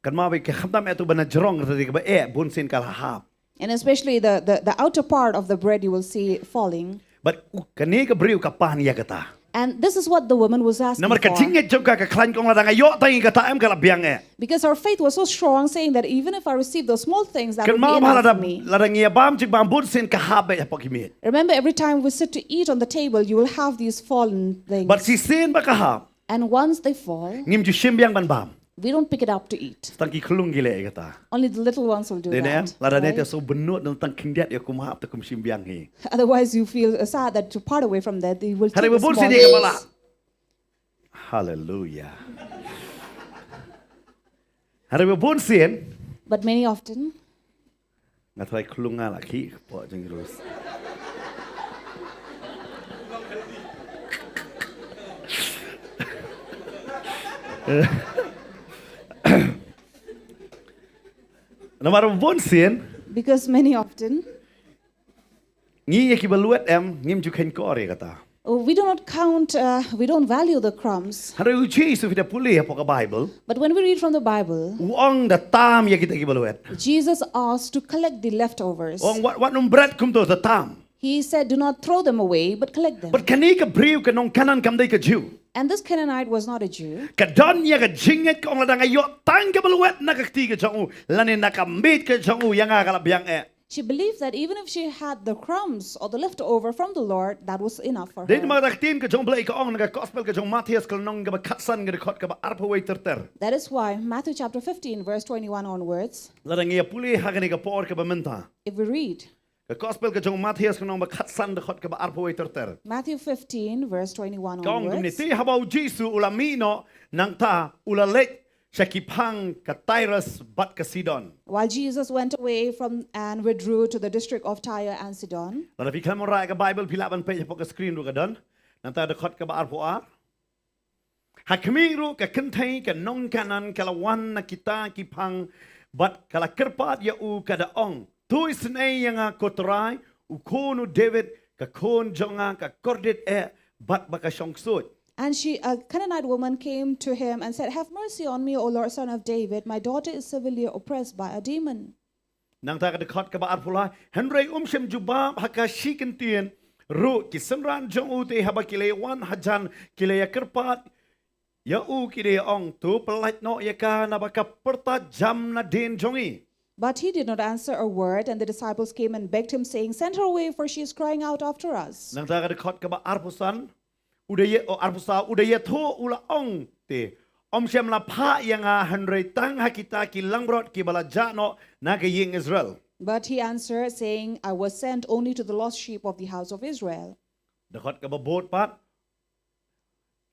kynmaw ba ka khamtam eh tu ba na jrong ruti kaba eh bun sien ka la hap. And especially the, the, the outer part of the bread, you will see falling. But u-, kane ka briew ka pan ïa kata. And this is what the woman was asking for. Namar ka jingngeit jong ka ka khlaiñ ka ong, lada nga ïoh tang ïa kata em ka la biang eh. Because her faith was so strong, saying that even if I receive those small things, that will be enough for me. Kynmaw ba lada, lada ngi ïa bam jingbam bun sien ka hap beit hapoh ki miej. Remember, every time we sit to eat on the table, you will have these fallen things. But shisien ba ka hap, and once they fall, ngim ju shim biang ban bam. We don't pick it up to eat. Tang ki khyllung ki leh ïa kata. Only the little ones will do that, right? Dei ne, lada ne te shu bynnud, tang khyndiat ïa kum hap te kum shim biang hi. Otherwise, you feel, uh, sad that to part away from that, you will take the small things. Hynrei ba bun sien ïa kaba lah. Hallelujah. Hynrei ba bun sien. But many often. Nga tharai khlung nga la khih, pok jong Rus. Namar bun sien. Because many often. Ngi ïa kiba lwet em, ngim ju kheiñ kor ïa kata. Oh, we do not count, uh, we don't value the crumbs. Hynrei u Jisu phi da pule hapoh ka Bible. But when we read from the Bible, u ong da tam ïa kita kiba lwet. Jesus asked to collect the leftovers. U ong wat, wat nym bret kumto, da tam. He said, "Do not throw them away, but collect them." But kane ka briew ka nong Kanaan kam dei ka Jiw. And this Canaanite was not a Jew. Ka don ïa ka jingngeit ka ong lada nga ïoh tang kaba lwet na ka kti ka jong u, lane na ka miej ka jong u, ïa nga ka la biang eh. She believed that even if she had the crumbs or the leftover from the Lord, that was enough for her. Dei namar ka ktien ka jong u Blei ka ong na ka gospel ka jong u Mathaios ka lynnong kaba khatsan ka dkhot kaba arphew wei ter ter. That is why Matthew chapter fifteen, verse twenty-one onwards. Lada ngi ïa pule ha kane ka por kaba mynta. If we read. Ka gospel ka jong u Mathaios ka lynnong ba khatsan dkhot kaba arphew wei ter ter. Matthew fifteen, verse twenty-one onwards. Ka ong kumne, te haba u Jisu u la mih noh, nangta u la leit sha ki phang ka Tirus bad ka Sidon. While Jesus went away from and withdrew to the district of Tyre and Sidon. Lada phi khlem wanrah ïa ka Bible phi lah ban peit hapoh ka screen ruh ka don. Nangta dkhot kaba arphew ar. Ha khmih ruh ka kynthei ka nong Kanaan ka la wan na kita ki phang bad ka la kyrpad ïa u ka da ong, to isynei ïa nga ko Trai, u khun u David, ka khun jong nga ka kordit eh bad ba ka shong ksuid. And she, a Canaanite woman, came to him and said, "Have mercy on me, O Lord, son of David. My daughter is severely oppressed by a demon." Nangta ka dkhot kaba arphew lai, hynrei um shym jubab ha ka shi kyntien ruh, ki synran jong u te haba ki la wan hajan ki la ïa kyrpad ïa u ki da ong, to pyllait noh ïa ka naba ka pyrta jam nadien jong i. But he did not answer a word, and the disciples came and begged him, saying, "Send her away, for she is crying out after us." Nangta ka dkhot kaba arphew san, u da ïa, o, arphew saw, u da ïathuh u la ong te, ym shym la phah ïa nga hynrei tang ha kita ki langbrot kiba la jah noh na ka ïing Israel. But he answered, saying, "I was sent only to the lost sheep of the house of Israel." Dkhot kaba bud pat,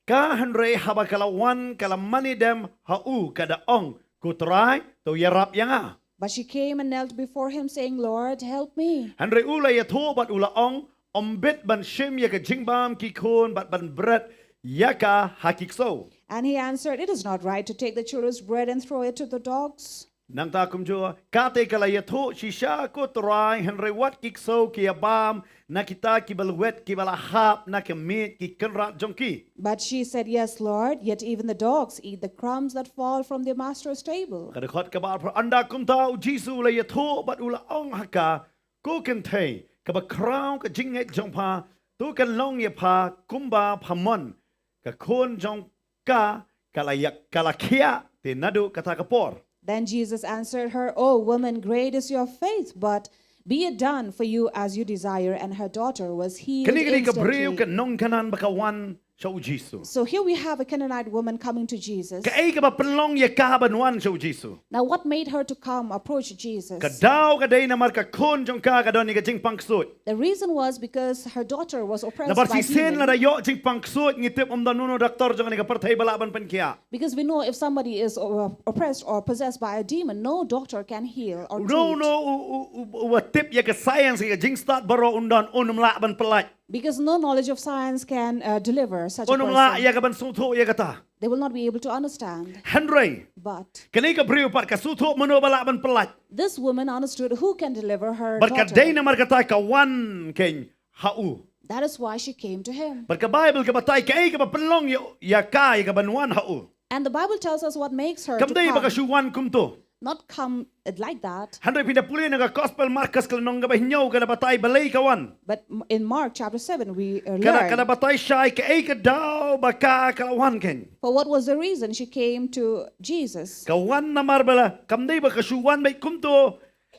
ka hynrei haba ka la wan ka la mane dem ha u ka da ong, ko Trai, to ïarap ïa nga. But she came and knelt before him, saying, "Lord, help me." Hynrei u la ïathuh bad u la ong, ym bit ban shim ïa ka jingbam ki khun bad ban bret ïa ka ha ki ksew. And he answered, "It is not right to take the children's bread and throw it to the dogs." Nangta kumjuh, ka te ka la ïathuh shisha, ko Trai, hynrei wat ki ksew ki ïa bam na kita kiba lwet kiba la hap na ka miej ki kynrad jong ki. But she said, "Yes, Lord, yet even the dogs eat the crumbs that fall from their master's table." Ka dkhot kaba arphew, ynda kumta u Jisu u la ïathuh bad u la ong ha ka, ko kynthei, kaba khraw ka jingngeit jong pha, to kan long ïa pha kumba pha mon, ka khun jong ka ka la ïa, ka la khiah te naduh kata ka por. Then Jesus answered her, "O woman, great is your faith, but be it done for you as you desire." And her daughter was healed instantly. Kane ka dei ka briew ka nong Kanaan ba ka wan sha u Jisu. So here we have a Canaanite woman coming to Jesus. Kaei kaba pynlong ïa ka ban wan sha u Jisu? Now, what made her to come approach Jesus? Ka daw ka dei namar ka khun jong ka ka don ïa ka jingpang ksuid. The reason was because her daughter was oppressed by demon. Namar shisien lada ïoh jingpang ksuid ngi tip ym don uno doktor jong kane ka pyrthei ba lah ban pynkhiah. Because we know if somebody is, uh, oppressed or possessed by a demon, no doctor can heal or treat. Uno uno u, u, u, uba tip ïa ka science, ïa ka jingstad baroh un don, un ym lah ban pyllait. Because no knowledge of science can, uh, deliver such a person. Un ym lah ïa ka ban sngewthuh ïa kata. They will not be able to understand. Hynrei. But. Kane ka briew pat ka sngewthuh mano ba lah ban pyllait. This woman understood who can deliver her daughter. Bad ka dei namar kata ka wan kein ha u. That is why she came to him. Bad ka Bible ka batai kaei kaba pynlong ïa, ïa ka ïa kaban wan ha u. And the Bible tells us what makes her Kam to dei ba ka come. shu wan kumto. Not come like that. Hynrei phin da pule na ka Gospel Markos ka lynnong kaba hynñiew ka da batai balei ka wan. But m- in Mark chapter seven, we uh, Ka da, learn. Ka da batai shai kaei ka daw ba ka ka la wan kein. For what was the reason she came to Jesus? Ka wan namar ba la, kam dei ba ka shu wan beit kumto,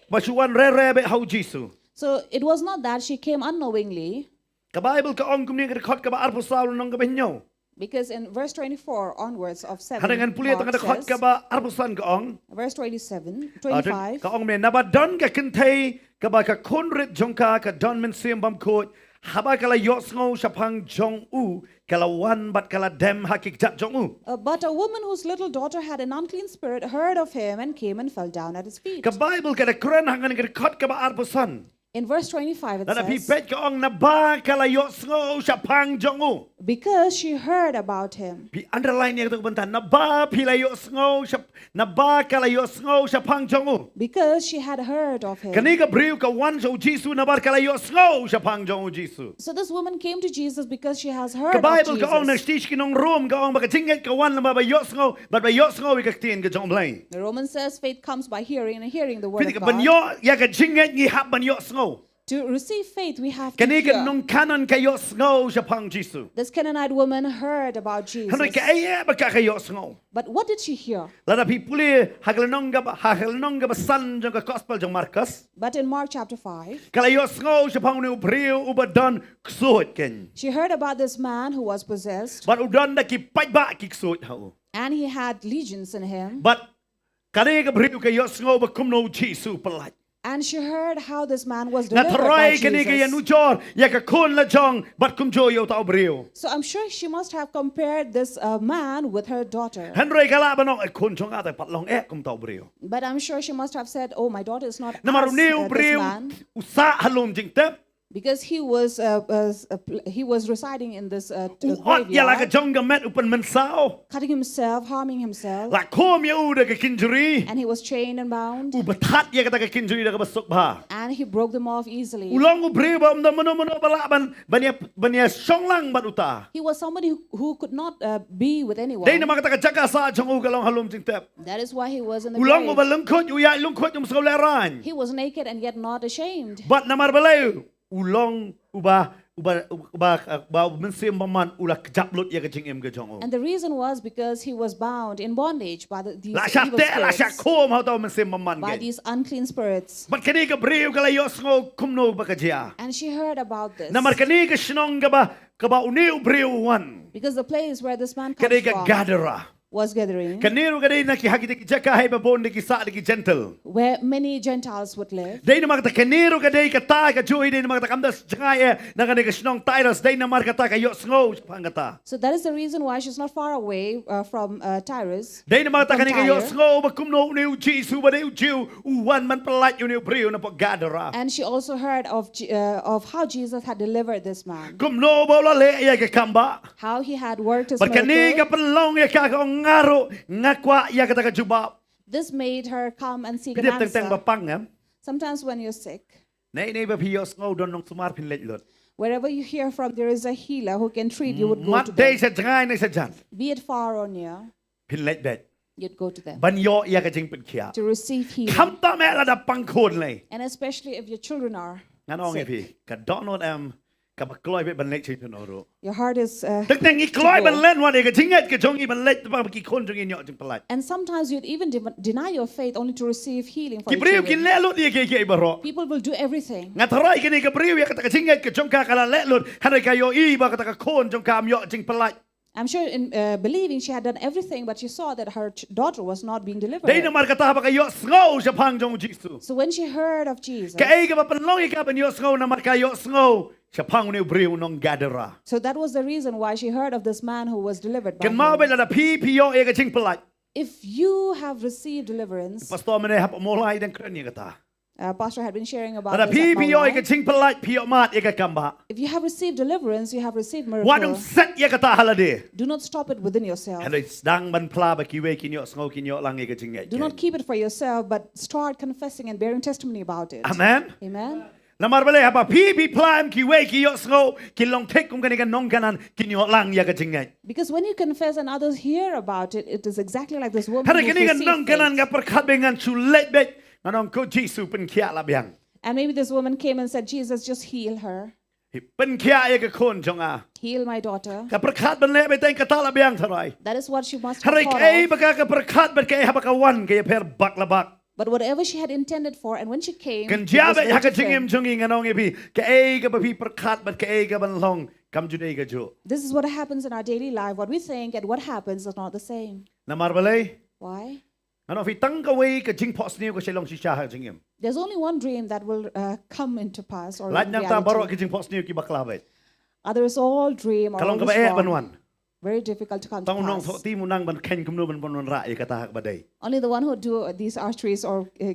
ba shu wan rere beit ha u Jisu. So it was not that she came unknowingly, Ka Bible ka ong kumne ka dkhot kaba arphew saw lynnong kaba hynñiew. because in verse twenty-four onwards of seven, Hynrei ngan pule tang Mark ka dkhot says, kaba arphew san ka ong. verse twenty-seven, Ah, don- twenty-five. Ka ong me naba don ka kynthei kaba ka khun rit jong ka ka don mynsiem bymkhuid, haba ka la ïohsngew shaphang jong u ka la wan bad ka la dem ha ki kjat jong u. Uh, but a woman whose little daughter had an unclean spirit heard of him and came and fell down at his feet. Ka Bible ka da kren hangne ka dkhot kaba arphew san. In verse twenty-five, it Lada phi says, peit ka ong naba ka la ïohsngew shaphang jong u. Because she heard about him. Phi underline ïa kata ka bynta, naba phi la ïohsngew shap, naba ka la ïohsngew shaphang jong u. Because she had heard of him. Kane ka briew ka wan sha u Jisu namar ka la ïohsngew shaphang jong u Jisu. So this woman came to Jesus because she has heard Ka of Bible ka ong na Jesus. shisha ki nong Rom ka ong ba ka jingngeit ka wan namar ba ïohsngew, bad ba ïohsngew ïa ka ktien ka jong U Blei. The Roman says faith comes by hearing and hearing the word Phi of ka ban God. Ïoh ïa ka jingngeit ngi hap ban ïohsngew. To receive faith, we have to Kane ka hear. nong Kanan ka ïohsngew shaphang Jisu. This Canaanite woman heard about Jesus. Hynrei kaei ba ka ka ïohsngew. But what did she hear? Lada phi pule ha ka lynnong kaba, ha ka lynnong kaba san jong ka Gospel jong Markos. But in Mark chapter five, Ka la ïohsngew shaphang une u briew uba don ksuid kein. she heard about this man who was possessed, Bad u don da ki paidbah ki ksuid ha u. and he had legions in him. Bad kane ka briew ka ïohsngew ba kumno u Jisu u pyllait. And she heard how this man was Nga delivered by tharai kane ka ïa Jesus. Nujor ïa ka khun la jong bad kumjuh ïa uta u briew. So I'm sure she must have compared this uh, man with her daughter. Hynrei ka lah ban ong, eh, khun jong nga te pat long eh kum uta u briew. But I'm sure she must have said, "Oh, my daughter is not Namar as une u uh, this briew man." U sah ha lum jingtep. Because he was, uh, uh, uh, pl- he was residing in this uh, t- U ot ïa la ka graveyard. Jong ka met u pynmynsaw. Cutting himself, harming himself. La khum ïa u da ka kynjri. And he was chained and bound. U bthat ïa kata ka kynjri da kaba suk bha. And he broke them off easily. U long u briew ba ym don mano mano ba lah ban, ban ïa, ban ïa shong lang bad uta. He was somebody who, who could not uh, be with anyone. Dei namar kata ka jaka sah jong u ka long ha lum jingtep. That is why he was in the U long u ba grave. Lyngkhuid, u ïaid Lyngkhuid, um sngew lehraiñ. He was naked and yet not ashamed. Bad namar balei u long uba, uba, uba, uba, uba mynsiem bymman u la kjap lut ïa ka jingim ka jong u. And the reason was because he was bound in bondage by the, these La shah evil teh, la shah spirits, khum ha uta u mynsiem bymman by kein. These unclean spirits. Bad kane ka briew ka la ïohsngew kumno ba ka jia. And she heard about this. Namar kane ka shnong kaba, kaba une u briew u wan. Because the place where this man Ka dei comes ka from Gadara. Was gathering, Kane ruh ka dei na ki ha kita ki jaka hi ba bun da ki sah da ki Gentile. Where many Gentiles would live. Dei namar kata kane ruh ka dei kata ka jui, dei namar kata kam da jngai eh na kane ka shnong Tirus, dei namar kata ka ïohsngew shaphang kata. So that is the reason why she's not far away uh, from uh, Tyrus. Dei namar kata From kane ka Tyre. Ïohsngew ba kumno une u Jisu ba dei u Jiw u wan ban pyllait ïa une u briew napoh Gadara. And she also heard of Je- uh, of how Jesus had delivered this man. Kumno ba u la leh ïa ka kam ba. How he had worked his Bad kane ka miracle. Pynlong ïa ka ka ong nga ruh nga kwah ïa kata ka jubab. This made her come and seek Phi an dei teng teng ba answer. pang em. Sometimes when you're sick, Nei nei ba phi ïohsngew don nongsumar phin leit lut. Wherever you hear from there is a healer who can treat you, would go Mat to dei them. Sha jngai ne sha jan. Be it far or near, Phin leit beit. You'd go to them. Ban ïoh ïa ka jingpynkhiah. To receive healing. Khamtam eh lada pang khun lei. And especially if your children are Ngan ong ïa phi. sick. Ka dohnud em kaba kloi beit ban leit sha ïing ruh. Your heart is. Uh, Teng teng ngi to kloi go. Ban len wat ïa ka jingngeit ka jong ngi ban leit ba ki khun jong ngi ïoh jingpyllait. And sometimes you'd even de- deny your faith only to receive healing for Ki your briew kin children. Leh lut ïa kiei kiei baroh. People will do everything. Nga tharai kane ka briew ïa kata ka jingngeit ka jong ka ka la leh lut. Hynrei ka ïohi ba kata ka khun jong ka kam ïoh jingpyllait. I'm sure in uh, believing she had done everything, but she saw that her ch- daughter was not being delivered. Dei namar kata ba ka ïohsngew shaphang jong u Jisu. So when she heard of Jesus, Kaei kaba pynlong ïa ka ban ïohsngew namar ka ïohsngew shaphang une u briew nong Gadara. So that was the reason why she heard of this man who was delivered by Kynmaw him. Beit lada phi phi ïoh ïa ka jingpyllait. If you have received deliverance, Pastor mynne hap molai dang kren ïa kata. Uh, Pastor had been sharing about Lada this phi at phi Mawlai. Ïoh ïa ka jingpyllait phi ïoh mad ïa ka kam ba. If you have received deliverance, you have received Wat ym miracle. Set ïa kata ha lade. Do not stop it within yourself. Hynrei sdang ban phla ba kiwei kin ïohsngew kin ïoh lang ïa ka jingngeit. Do not keep it for yourself, but start confessing and bearing testimony about it. Amen. Amen. Namar balei haba phi, phi phla em kiwei ki ïohsngew, ki long thik kum kane ka nongkynnoh, kin ïoh lang ïa ka jingngeit. Because when you confess and others hear about it, it is exactly like this woman who received faith. Hynrei kane ka nongkynnoh ka pyrkhat beit, ngan shu leit beit, ngan ong, "Ko Jisu, pynkhiah la biang." And maybe this woman came and said, "Jesus, just heal her. Pynkhiah ïa ka khun jong nga." Heal my daughter. Ka pyrkhat ban leh beit tang kata la biang tharai. That is what she must have thought of. Hynrei kaei ba ka, ka pyrkhat bad kaei haba ka wan ka ïapher bak la bak. But whatever she had intended for, and when she came, it was very different. Kan jia beit ha ka jingim jong ngi, ngan ong ïa phi, kaei kaba phi pyrkhat bad kaei kaban long kam ju dei kajuh. This is what happens in our daily life. What we think and what happens is not the same. Namar balei? Why? Ngan ong ïa phi, tang kawei ka jingphohsniew ka shu long shisha ha ka jingim. There's only one dream that will, uh, come into pass or in reality. Lait nangta baroh ki jingphohsniew kiba khlaiñ beit. Others all dream are always wrong. Ka long kaba eh ban wan. Very difficult to come to pass. Tang u nongthoh team u nang ban kheiñ kumno ban, ban wanrah ïa kata ha kaba dei. Only the one who do these archeries or, uh,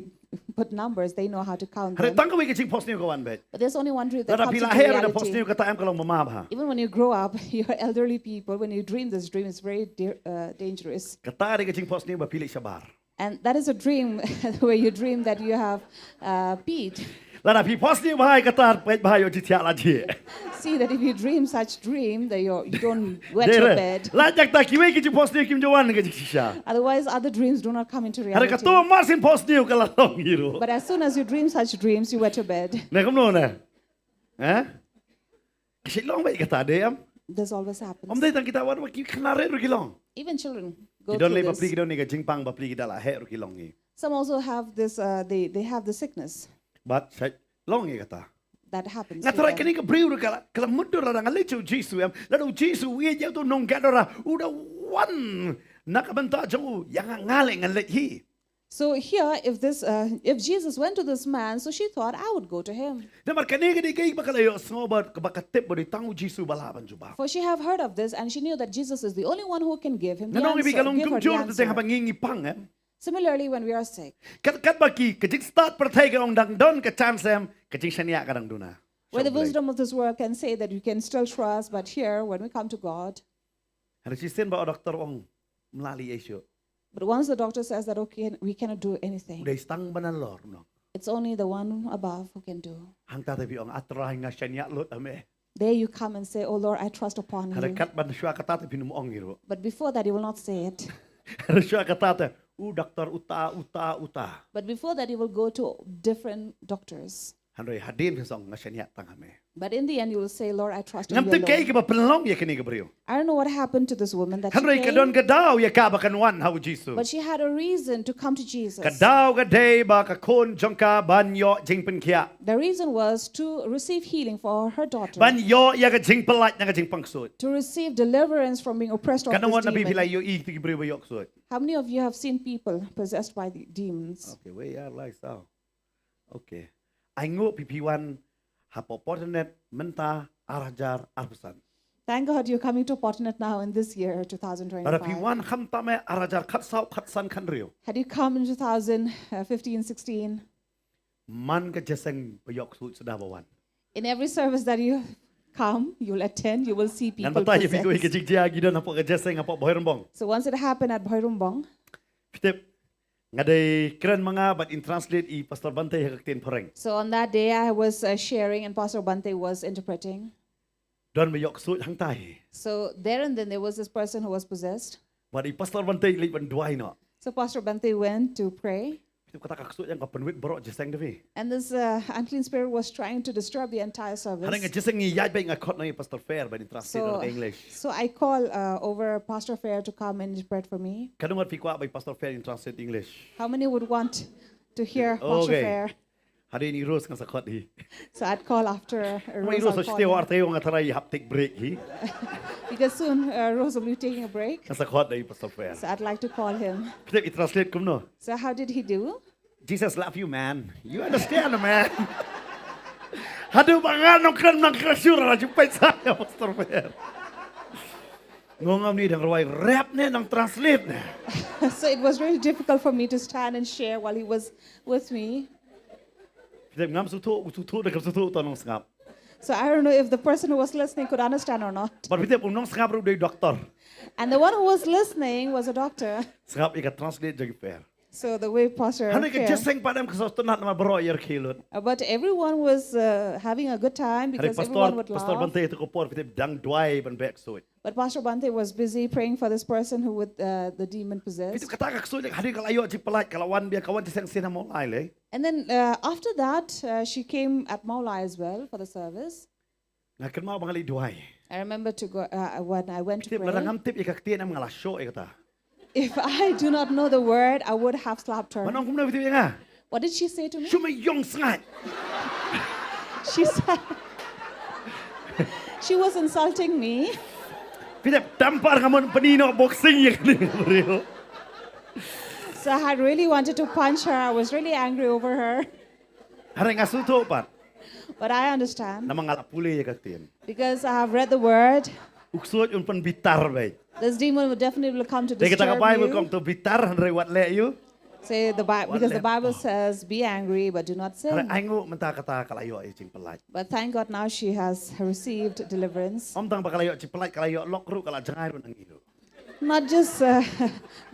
put numbers, they know how to count them. Hynrei tang kawei ka jingphohsniew ka wan beit. But there's only one dream that comes into reality. Lada phi la heh ruh da phohsniew kata em, ka long ba map ha. Even when you grow up, your elderly people, when you dream this dream, it's very da-, uh, dangerous. Kata dei ka jingphohsniew ba phi leit shabar. And that is a dream where you dream that you have, uh, peed. Lada phi phohsniew bha ïa kata, peit bha ïoh jingthiah la jhieh. See that if you dream such dream that you're, you don't wet your bed. Dei re. Lait nangta kiwei ki jingphohsniew kim ju wan ka jingshisha. Otherwise, other dreams do not come into reality. Hynrei katto mar shen phohsniew ka la long hi ruh. But as soon as you dream such dreams, you wet your bed. Ne kumno ne? Eh? Ka shu long beit kata, dei em? This always happens. Ym dei tang kita, wat ki khynnah rit ruh ki long. Even children go through this. Ki don lei bapli, ki don lei ka jingpang bapli, ki da la heh ruh ki long hi. Some also have this, uh, they, they have the sickness. Bad shu long hi kata. That happens to them. Nga tharai kane ka briew ruh ka la, ka la mutdur lada nga leit sha u Jisu em. Lada u Jisu u ïeit ïa uto u nongkynnoh, u da wan na ka bynta jong u, ïa nga, nga leh ngan leit hi. So here, if this, uh, if Jesus went to this man, so she thought, "I would go to him." Namar kane ka dei kaei ba ka la ïohsngew bad kaba ka tip ba dei tang u Jisu ba lah ban jubab. For she have heard of this, and she knew that Jesus is the only one who can give him the answer, give her the answer. Ngan ong ïa phi, ka long kumjuh ruh te haba ngi, ngi pang, eh. Similarly, when we are sick. Kat, katba ki, ka jingstad pyrthei ka ong dang don ka chance em, ka jingshaniah ka dang duna. Where the wisdom of this world can say that you can still trust, but here, when we come to God, Hynrei shisien ba u doktor u ong, ym lah leh ei shuh. But once the doctor says that, "Okay, we cannot do anything," u dei tang ba nalor, no. It's only the one above who can do. Hangta te phi ong, "A Trai, nga shaniah lut ha me." There you come and say, "Oh Lord, I trust upon you." Hynrei katba shuwa kata te phin ym ong hi ruh. But before that, you will not say it. Hynrei shuwa kata te, "U doktor uta, uta, uta." But before that, you will go to different doctors. Hynrei hadien phin ong, "Nga shaniah tang ha me." But in the end, you will say, "Lord, I trust in you alone." Ngam tip kaei kaba pynlong ïa kane ka briew. I don't know what happened to this woman that she came. Hynrei ka don ka daw ïa ka ba kan wan ha u Jisu. But she had a reason to come to Jesus. Ka daw ka dei ba ka khun jong ka ban ïoh jingpynkhiah. The reason was to receive healing for her daughter. Ban ïoh ïa ka jingpyllait na ka jingpang ksuid. To receive deliverance from being oppressed of this demon. Katno ngut na phi phi la ïohi ïa ki briew ba ïoh ksuid? How many of you have seen people possessed by the demons? Okay, where are like so? Okay. Ai nguh phi phi wan ha Port Internet mynta ar hajar arphew san. Thank God you're coming to Port Internet now in this year, two thousand twenty-five. Lada phi wan khamtam eh ar hajar khatsaw, khatsan, khathynriew. Had you come in two thousand fifteen, sixteen? Man ka jingïaseng ba ïoh ksuid shuh ba wan. In every service that you come, you'll attend, you will see people possessed. Ngan batai ïa phi kawei ka jingjia, ki don hapoh ka jingïaseng hapoh Bhoirymbong. So once it happened at Bhoirymbong. Phi tip, nga dei kren ma nga bad in translate i Pastor Bante ha ka ktien Phareng. So on that day, I was, uh, sharing and Pastor Bante was interpreting. Don ba ïoh ksuid hangtai. So there and then there was this person who was possessed. Bad i Pastor Bante i leit ban duwai noh. So Pastor Bante went to pray. Phi tip kata ka ksuid ïa ka pynwit baroh jingïaseng da phi. And this, uh, unclean spirit was trying to disturb the entire service. Hynrei nga jingïaseng ngi ïaid beit, nga khot noh ïa i Pastor Fair ban in translate na ka English. So, so I call, uh, over Pastor Fair to come and interpret for me. Katno ngut phi kwah ba i Pastor Fair in translate English? How many would want to hear Pastor Fair? Okay. Hadien i Rose ngan sa khot hi. So I'd call after Rose, I'll call him. Rose, shu tei, nga tharai i hap take break hi. Because soon, uh, Rose will be taking a break. Ngan sa khot da i Pastor Fair. So I'd like to call him. Phi tip i translate kumno? So how did he do? "Jesus love you, man. You understand, man." Haduh ba nga nongkren, nongkren shuh ruh la ju peit sa ïa Pastor Fair. Nga ong, "Une dang rwai rap ne dang translate ne?" So it was really difficult for me to stand and share while he was with me. Phi tip ngam sngewthuh, u sngewthuh ne kam sngewthuh uta u nongsngap. So I don't know if the person who was listening could understand or not. Bad phi tip u nongsngap ruh u dei doktor. And the one who was listening was a doctor. Sngap ïa ka translate jong i Fair. So the way Pastor Hynrei ka Aaron jingïaseng pat em ka sngewtynnat namar baroh ïa ki lut. Uh, but everyone was uh, having a good time Hynrei because pastor everyone would pastor laugh. Bante te ko por bad dang duwai ban beh ksuid. But Pastor Bhante was busy praying for this person who with uh, the demon Bad possessed. kata ka ksuid hadien ka la ïoh jingpyllait ka la wan bia ka wan jingïaseng sien ha Mawlai leh. And then uh, after that, uh, she came at Mawlai as well for the service. Nga kynmaw ba nga la duwai. I remember to go uh, when I went to Tip la pray. Ngam tip ïa ka ktien em nga la shoh ïa kata. If I do not know the word, I would have slapped her. Ban ong kumno bad ïa nga. What did she say to me? Shu me ïong sngaid. She said, she was insulting me. Bad tam pat nga mon pyni noh boxing ïa kane ka briew. So I had really wanted to punch her. I was really angry over her. Hynrei nga sngewthuh pat. But I understand Namar nga la pule ïa ka ktien. Because I have read the word. U ksuid un pynbitar bad. This demon will definitely come to Dei kata ka disturb Bible you. kong to bitar hynrei wat leh ïa u. Say the Bi- What because the let- Bible says, "Be angry, but do not Hynrei sin." ai nguh mynta kata ka la ïoh ïa jingpyllait. But thank God now she has received deliverance. Ym tang ba ka la ïoh jingpyllait ka la ïoh lok ruh ka la jngai ruh na ngi ruh. Not just uh,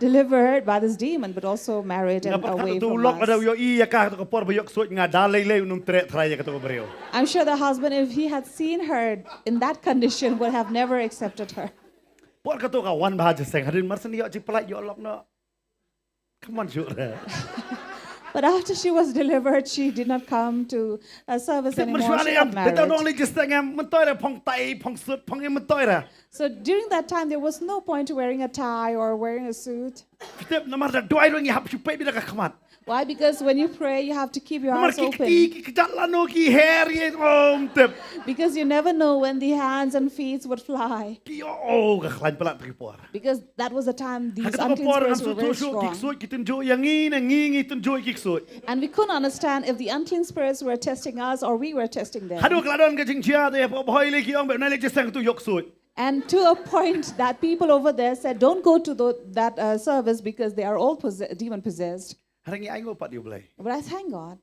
delivered by this demon, but also married Nga and pat ka away tu from lok ka da us. ïoh ïa ka ka por ba ïoh ksuid nga da lei lei u num treh trai ïa ka tu ka briew. I'm sure the husband, if he had seen her in that condition, would have never accepted her. Por ka tu ka wan bha jingïaseng hadien mar shen ïoh jingpyllait ïoh lok noh. Come on, sure. But after she was delivered, she did not come to a service Tip anymore. mynshuwa She ne got em bad tang married. ong lei jingïaseng em mynta ïa phong tai phong suit phong em mynta ïa. So during that time, there was no point to wearing a tie or wearing a suit. Tip namar da duwai ruh ngi hap shu peit bad ka khmat. Why? Because when you pray, you have to keep your Namar eyes ki open. kti ki kjat lano ki hair ïa ym tip. Because you never know when the hands and feet would fly. Ki ïoh oh ka khlaiñ palat ki por. Because that was the time these Haka tu ka unclean por ngam spirits were sngewthuh very shuh ki strong. ksuid ki tynjuh ïa ngi ne ngi ngi tynjuh ïa ki ksuid. And we couldn't understand if the unclean spirits were testing us or we were testing them. Haduh ka la don ka jingjia te hapoh Bhoi lei ki ong bad nai lei jingïaseng tu ïoh ksuid. And to a point that people over there said, "Don't go to the, that uh, service because they are all possess- demon possessed." Hynrei ngi ai nguh pat ïa U Blei. But I thank God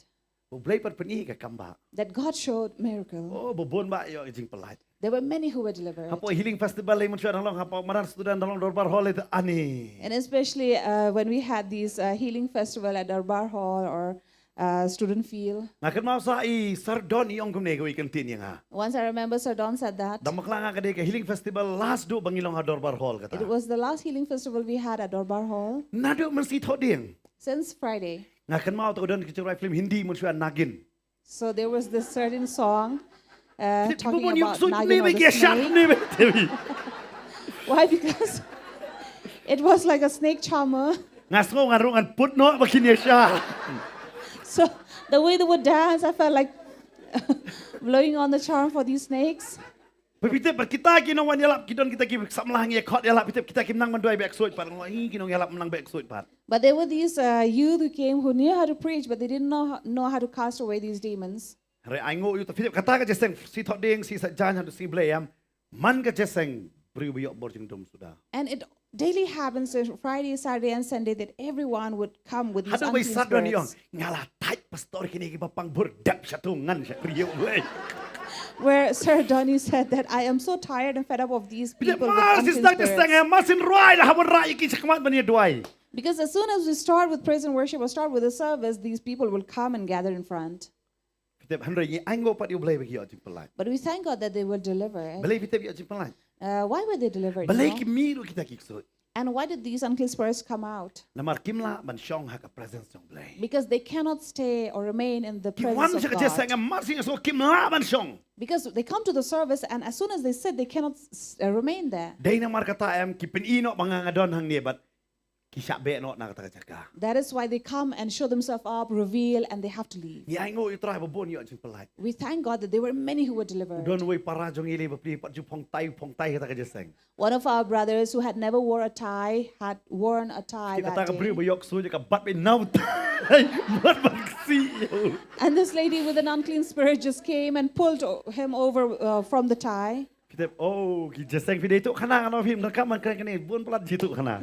U Blei pat pyni ka kam ba. That God showed miracle. Oh ba bun ba ïoh jingpyllait. There were many who were delivered. Hapoh healing festival lei mynshuwa dang long hapoh madan student dang long dorbar hall lei te ani. And especially uh, when we had these uh, healing festival at Darbar Hall or uh, student field. Nga kynmaw sa i Sir Don i ong kumne kawei ka ktien ïa nga. Once I remember Sir Don said that. Da bakla nga ka dei ka healing festival last duh ba ngi long ha dorbar hall kata. It was the last healing festival we had at Darbar Hall Naduh mynsngi thohdieng. Since Friday. Nga kynmaw te ka don ka jingrwai film Hindi mynshuwa Nagin. So there was this certain song uh, talking about Nagin or the snake. Why? Because it was like a snake charmer. Nga sngew nga ruh ngan put noh ba kin ïa sha. So the way they would dance, I felt like blowing on the charm for these snakes. Phi tip ba kita ki nongwan ïalap ki don kita ki samla ngi khot ïalap phi tip kita ki nang ban duwai bek suit pat ngi ki nongïalap nang bek suit pat. But there were these uh, youth who came who knew how to preach, but they didn't know how, know how to cast away these demons. Hynrei ai nguh ïa uta phi tip kata ka jingïaseng shi thohdieng shi saitjaiñ haduh shi blei ïam. Man ka jingïaseng briew ba ïoh bor jingdum suda. And it daily happens on Friday, Saturday, and Sunday that everyone would come with these Haduh ba i unclean Sir Don i ong spirits. Nga la thait pastor kine kiba pang bor dep sha tu ngan sha briew wei. Where Sir Donny said that I am so tired and fed up of these Phi tip people with mar shi unclean sdang jingïaseng spirits. Mar shin rwai la ha ban rah ïa ki sha khmat ban ïa duwai. Because as soon as we start with praise and worship or start with the service, these people will come and gather in front. Phi tip hynrei ngi ai nguh pat ïa U Blei ba ki ïoh jingpyllait. But we thank God that they were delivered. Balei phi tip ïoh jingpyllait? Uh, why were they delivered? You Balei know? ki mih ruh kita ki ksuid. And why did these unclean spirits come out? Namar kim lah ban shong ha ka presence jong U Blei. Because they cannot stay or remain in the Ki wan presence sha of ka jingïaseng God. Mar shin ïa so kim lah ban shong. Because they come to the service and as soon as they sit, they cannot s- uh, remain there. Dei namar kata em ki pyni noh ba nga nga don hangne bad ki shah beh noh na kata ka jaka. That is why they come and show themselves up, reveal, and they have to leave. Ngi ai nguh ïa U Trai ba bun ïoh jingpyllait. We thank God that there were many who were delivered. Don wei para jong ngi lei ba pli pat ju phong tai phong tai kata ka jingïaseng. One of our brothers who had never wore a tie had worn a tie Ki that kata ka briew ba day. ïoh ksuid ka bat ba i nau tai. Bat bat ksi. And this lady with an unclean spirit just came and pulled o- him over uh, from the tie. Phi tip oh ki jingïaseng phi dei tuh khana ngan ong phi ngan kam man kren kane bun palat ji tuh khana.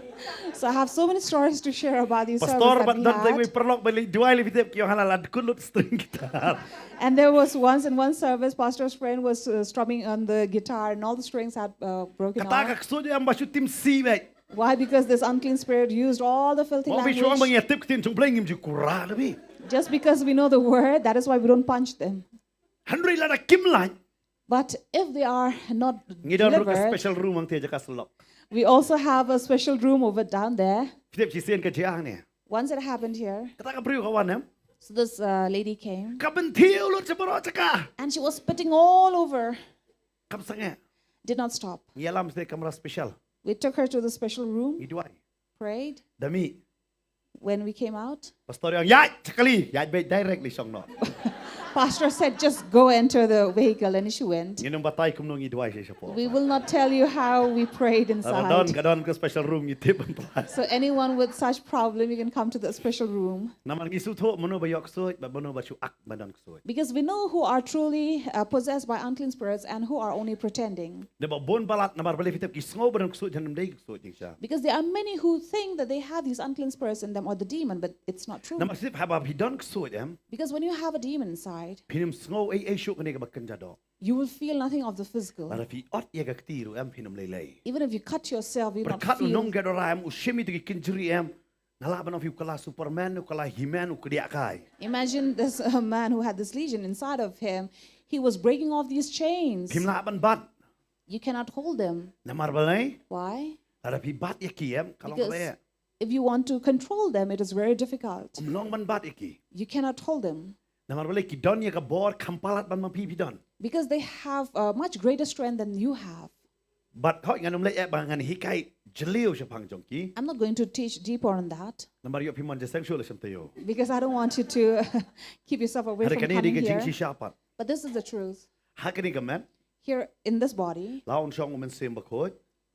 So I have so many stories to share about these Pastor services that bad we don tai wei had. Paralok ba leit duwai lei phi tip ki ong hana la dkut lut string guitar. And there was once in one service, pastor's friend was uh, strumming on the guitar and all the strings had uh, broken Kata ka off. ksuid ïam ba shu tim si bek. Why? Because this unclean spirit used all the filthy language. Mo bi shuang ba ngi tip ktien jong Blei ngim ju kura da bi. Just because we know the word, that is why we don't punch them. Hynrei lada kim lait. But if they are not delivered, ngi don ruh ka special room hangtei jaka syllok. We also have a special room over down there. Phi tip shisien ka jia ne. Once it happened here. Kata ka briew ka wan em. So this uh, lady came. Ka bynthiew lut sha baroh jaka. And she was spitting all over. Kam sangeh. Did not stop. Ngi ïalam sha kamra special. We took her to the special room. Ngi duwai. Prayed. Da mih. When we came out, Pastor ïa ong, ïaid, shakali, ïaid beit directly shong noh. Pastor said, "Just go enter the vehicle," and she went. Ngin ym batai kumno ngi duwai sha shapoh. We will not tell you how we prayed inside. Ka don, ka don ka special room ngi tip ban pynlait. So anyone with such problem, you can come to the special room. Namar ngi sngewthuh mano ba ïoh ksuid bad mano ba shu ak ba don ksuid. Because we know who are truly uh, possessed by unclean spirits and who are only pretending. Namar bun palat, namar balei phi tip ki sngew ba don ksuid, ym dei ksuid ding sha. Because there are many who think that they have these unclean spirits in them or the demon, but it's not true. Namar sip haba phi don ksuid em. Because when you have a demon inside, phin ym sngew ei ei shuh kane kaba kynja doh. You will feel nothing of the physical. Lada phi ot ïa ka kti ruh em phin ym lei lei. Even if you cut yourself, you not feel. Pyrkhat u nongkit Dora em, u shim ïa ki kynjri em. Nga lah ban ong ïa phi u kylla Superman, u kylla He-Man, u kdiah kai. Imagine this uh, man who had this legion inside of him. He was breaking off these chains. Phim lah ban bat. You cannot hold them. Namar balei? Why? Lada phi bat ïa ki em, ka long kaba eh. Because if you want to control them, it is very difficult. Ym long ban bat ïa ki. You cannot hold them. Namar balei, ki don ïa ka bor kham palat ban ma phi phi don. Because they have uh, much greater strength than you have. Bad hooid ngan ym leh eh ba ngan hikai jylliew shaphang jong ki. I'm not going to teach deeper on that. Namar ïoh phi mon jingïaseng shuh la shem taïew. Because I don't want you to keep yourself away from coming here. Hynrei kane dei ka jingshisha pat. But this is the truth. Ha kane ka met. Here in this body. La un shong u Mynsiem Bakhuid.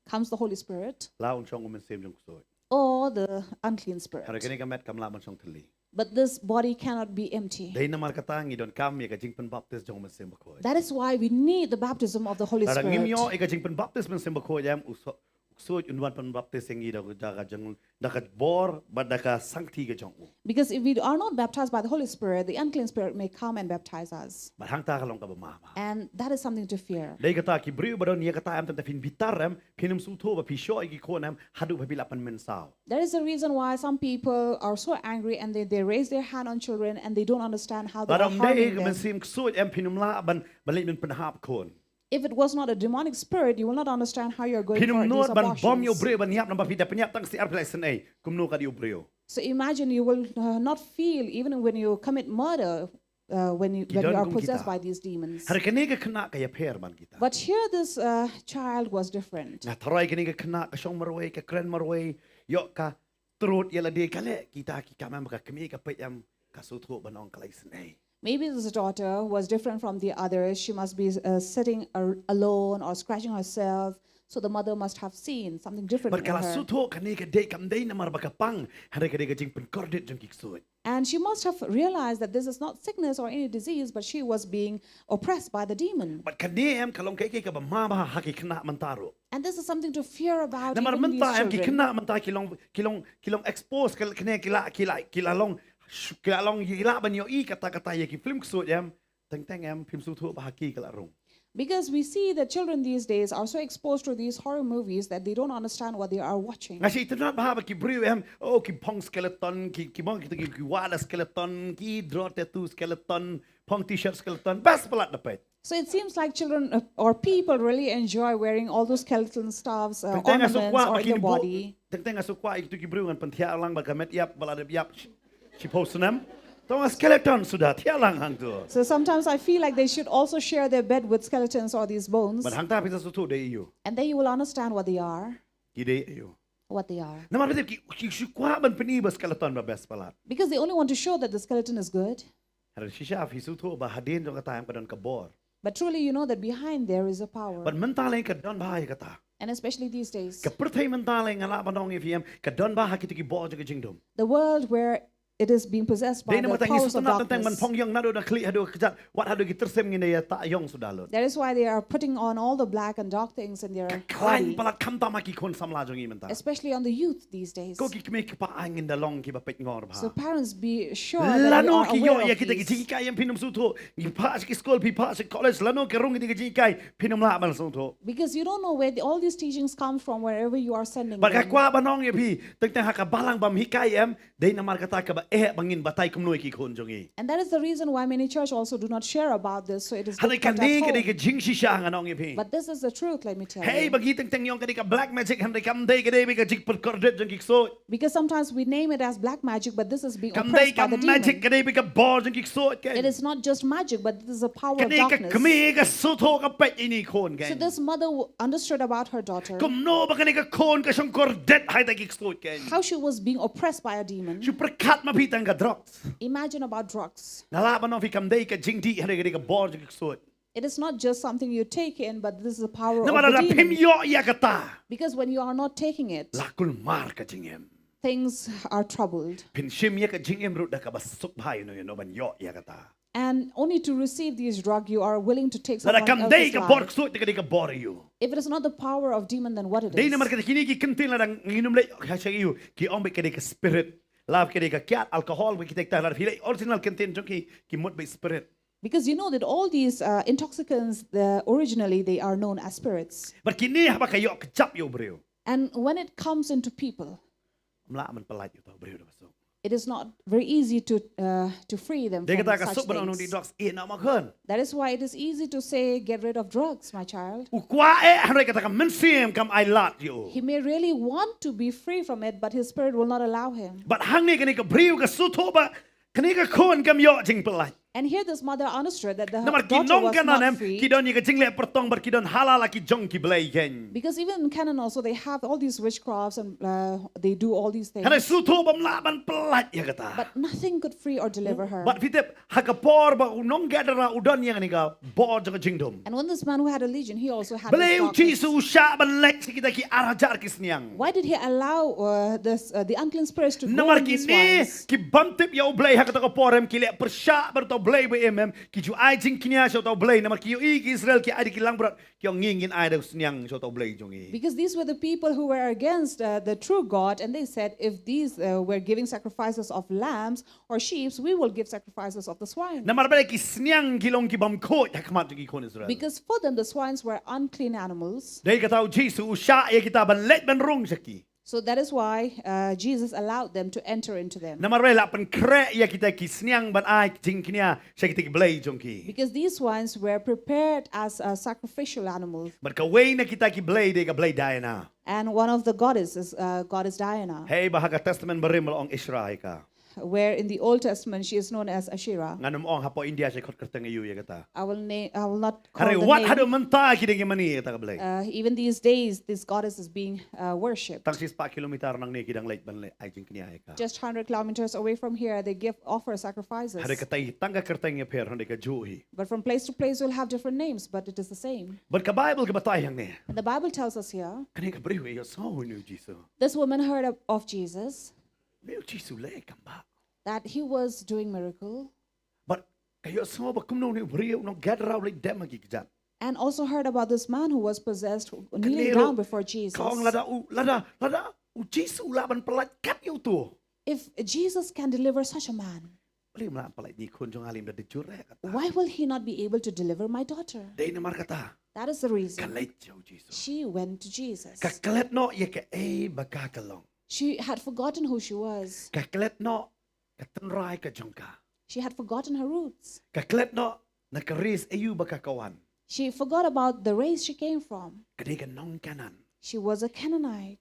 Comes the Holy Spirit. La un shong u mynsiem jong ksuid. Or the unclean spirit. Hynrei kane ka met kam lah ban shong thylli. But this body cannot be empty. Dei namar kata ngi donkam ïa ka jingpynbaptis jong u Mynsiem Bakhuid. That is why we need the baptism of the Holy Spirit. Lada ngim ïoh ïa ka jingpynbaptis Mynsiem Bakhuid em, u ksuid un wan pynbaptis ïa ngi da ka jong, da ka bor bad da ka sangti ka jong u. Because if we are not baptized by the Holy Spirit, the unclean spirit may come and baptize us. Bad hangta ka long kaba ma. And that is something to fear. Dei kata ki briew ba don ïa kata em, tang ba phin bitar em, phin ym sngewthuh ba phi shoh ïa ki khun em haduh ba phi lah pynmynsaw. That is the reason why some people are so angry and they, they raise their hand on children and they don't understand how they are harming them. Lada ym dei ka mynsiem ksuid em phin ym lah ban, ban leit ban pynhap khun. If it was not a demonic spirit, you will not understand how you are going for these abortions. Phin ym nud ban bom ïa u briew ban ïap, namar phi da pynïap tang syiar phi la isynei. Kumno kat ïa u briew. So imagine you will uh, not feel even when you commit murder uh, when you, when you are possessed by these demons. Ki don kum kita. Hynrei kane ka khynnah ka ïapher ban kita. But here this uh, child was different. Nga tharai kane ka khynnah ka shong marwei, ka kren marwei, ïoh ka trud ïa lade, ka leh kita ki kam em, ka kmie ka peit em, ka sngewthuh ban ong ka la isynei. Maybe this daughter was different from the others. She must be uh, sitting ar- alone or scratching herself. So the mother must have seen something different in her. Bad ka la sngewthuh kane ka dei, kam dei namar ba ka pang, hynrei ka dei ka jingpynkordit jong ki ksuid. And she must have realized that this is not sickness or any disease, but she was being oppressed by the demon. Bad kane em ka long kaei kaei kaba ma bha ha ki khynnah mynta ruh. And this is something to fear about even these children. Namar mynta em ki khynnah mynta ki long, ki long, ki long expose, ka kane ki la, ki la, ki la long, ki la long, ki la ban ïohi katta katta ïa ki film ksuid em. Teng teng em phim sngewthuh ba ha ki ka la rung. Because we see that children these days are so exposed to these horror movies that they don't understand what they are watching. Nga shu itynnad bha ba ki briew em, oh, ki phong skeleton, ki, ki phong, ki, ki, ki wad skeleton, ki draw tattoo skeleton, phong t-shirt skeleton, best palat da peit. So it seems like children uh, or people really enjoy wearing all those skeleton stuffs, uh, ornaments on their body. Teng teng nga shu kwah ïa kitu ki briew ngan pynthiah lang ba ka met ïap, ba la dep ïap. Shiphew snem. Tang skeleton suda thiah lang hangtu. So sometimes I feel like they should also share their bed with skeletons or these bones. Bad hangta phi sa sngewthuh dei aïu. And then you will understand what they are. Ki dei aïu. What they are. Namar ki, ki, ki shu kwah ban pyni ba skeleton ba best palat. Because they only want to show that the skeleton is good. Hynrei shisha phi sngewthuh ba hadien jong kata em ka don ka bor. But truly you know that behind there is a power. Bad mynta lei ka don bha ïa kata. And especially these days. Ka pyrthei mynta lei nga lah ban ong ïa phi em, ka don bha ha kitu ki bor jong ka jingdum. The world where it is being possessed by the powers of darkness. Dei namar kata ngi sngewtynnat teng teng ban phong ïong naduh na khlieh haduh kjat, wat haduh ki tyrsim ngin da ïa tah ïong suda lut. That is why they are putting on all the black and dark things in their body. Khlaiñ palat khamtam ha ki khun samla jong ngi mynta. Especially on the youth these days. Ko ki kmie ki kpa, ngin da long kiba peit ngor bha. So parents, be sure that you are aware of these. Lano ki ïoh ïa kita ki jinghikai em phin ym sngewthuh. Ngi phah sha ki skul, phi phah sha college, lano ki rung kita ki jinghikai, phin ym lah ban sngewthuh. Because you don't know where the, all these teachings come from, wherever you are sending them. Bad nga kwah ban ong ïa phi, teng teng ha ka balang bym hikai em, dei namar kata kaba eh ba ngin batai kumno ïa ki khun jong ngi. And that is the reason why many church also do not share about this, so it is good kept at home. Hynrei kane ka dei ka jingshisha, ngan ong ïa phi. But this is the truth, let me tell you. Hei, ba ngi teng teng ïong ka dei ka black magic, hynrei kam dei, ka dei ba ka jingpynkordit jong ki ksuid. Because sometimes we name it as black magic, but this is being oppressed by the demon. Kam dei ka magic, ka dei ba ka bor jong ki ksuid kein. It is not just magic, but this is a power of darkness. Kane ka kmie ka sngewthuh, ka peit ïa kine ki khun kein. So this mother w-, understood about her daughter. Kumno ba kane ka khun ka shongkordit ha kita ki ksuid kein. How she was being oppressed by a demon. Shu pyrkhat ma phi tang ka drugs. Imagine about drugs. Nga lah ban ong ïa phi, kam dei ka jingdih, hynrei ka dei ka bor jong ki ksuid. It is not just something you take in, but this is the power of the demon. Namar lada phim ïoh ïa kata. Because when you are not taking it, la kulmar ka jingim. Things are troubled. Phin shim ïa ka jingim ruh da kaba suk bha ïano ïano ban ïoh ïa kata. And only to receive these drug, you are willing to take someone else's life. Lada kam dei ka bor ksuid, te ka dei ka bor ïa u. If it is not the power of demon, then what it is? Dei namar kata kine ki kyntien lada ngin ym leit ha sha ïa u, ki ong ba ka dei ka spirit. Lada ka dei ka kiad, alcohol, ba ki tek ta, lada phi leit original kyntien jong ki, ki mut ba spirit. Because you know that all these, uh, intoxicants, the, originally they are known as spirits. Bad kine haba ka ïoh kjap ïa u briew. And when it comes into people, ym lah ban pyllait ïa uta u briew da ka suk. It is not very easy to, uh, to free them from such things. Dei kata ka suk ban ong nongdih drugs ïehnoh ma khun. That is why it is easy to say, "Get rid of drugs, my child." U kwah eh, hynrei kata ka mynsiem kam ailad ïa u. He may really want to be free from it, but his spirit will not allow him. Bad hangne kane ka briew ka sngewthuh ba kane ka khun kam ïoh jingpyllait. And here this mother understood that the daughter was not free. Namar ki nong Kanaan em, ki don ïa ka jingleh pyrtong bad ki don halal ha ki jong ki blei kein. Because even in Canaan also they have all these witchcrafts and, uh, they do all these things. Hynrei sngewthuh bym lah ban pyllait ïa kata. But nothing could free or deliver her. Bad phi tip, ha ka por ba u nong Gadara u don ïa kane ka bor jong ka jingdum. And when this man who had a legion, he also had this darkness. Balei u Jisu u shah ban leit sha kita ki ar hajar ki sniang? Why did he allow, uh, this, uh, the unclean spirits to go in these swines? Namar kine ki bym tip ïa U Blei ha kata ka por em, ki leh pyrshah bad uta U Blei ba im em, ki ju ai jingkñia sha uta U Blei, namar ki ïohi ki Israel ki ai da ki langbrot, ki ong ngi ngin ai da u sniang sha uta U Blei jong ngi. Because these were the people who were against, uh, the true God, and they said, "If these, uh, were giving sacrifices of lambs or sheep, we will give sacrifices of the swine." Namar balei ki sniang ki long ki bym khuid ha khmat jong ki khun Israel. Because for them, the swines were unclean animals. Dei kata u Jisu u shah ïa kita ban leit ban rung sha ki. So that is why, uh, Jesus allowed them to enter into them. Namar balei la pynkhreh ïa kita ki sniang ban ai jingkñia sha kita ki blei jong ki. Because these swines were prepared as a sacrificial animal. Bad kawei na kita ki blei dei ka blei Diana. And one of the goddesses, uh, goddess Diana. Hei ba ha ka Testament Barim la ong Asherah ïa ka. Where in the Old Testament she is known as Asherah. Ngan ym ong hapoh India shi khot kyrteng aïu ïa kata. I will na-, I will not call the name. Hynrei wat haduh mynta ki dang ïa mane ïa kata ka blei. Uh, even these days, this goddess is being, uh, worshipped. Tang shispah kilometer nangne ki dang leit ban leit ai jingkñia ïa ka. Just hundred kilometers away from here, they give, offer sacrifices. Hynrei katai tang ka kyrteng ïapher, hynrei kajuh hi. But from place to place, you'll have different names, but it is the same. Bad ka Baibl ka batai hangne. And the Bible tells us here, kane ka briew ka ïohsngew ïa u Jisu. This woman heard of, of Jesus. Une u Jisu leh kam bha. That he was doing miracle. Bad ka ïohsngew ba kumno une u briew u nong Gadara u leit dem ha ki kjat. And also heard about this man who was possessed, kneeling down before Jesus. Kane ruh ka ong lada u, lada, lada u Jisu u lah ban pyllait kat ïa uto. If Jesus can deliver such a man, balei um lah pyllait ïa ki khun jong nga, lymda da jur eh kata. Why will he not be able to deliver my daughter? Dei namar kata. That is the reason. Ka leit sha u Jisu. She went to Jesus. Ka klet noh ïa kaei ba ka ka long. She had forgotten who she was. Ka klet noh ka tynrai ka jong ka. She had forgotten her roots. Ka klet noh na ka race aïu ba ka ka wan. She forgot about the race she came from. Ka dei ka nong Kanaan. She was a Canaanite.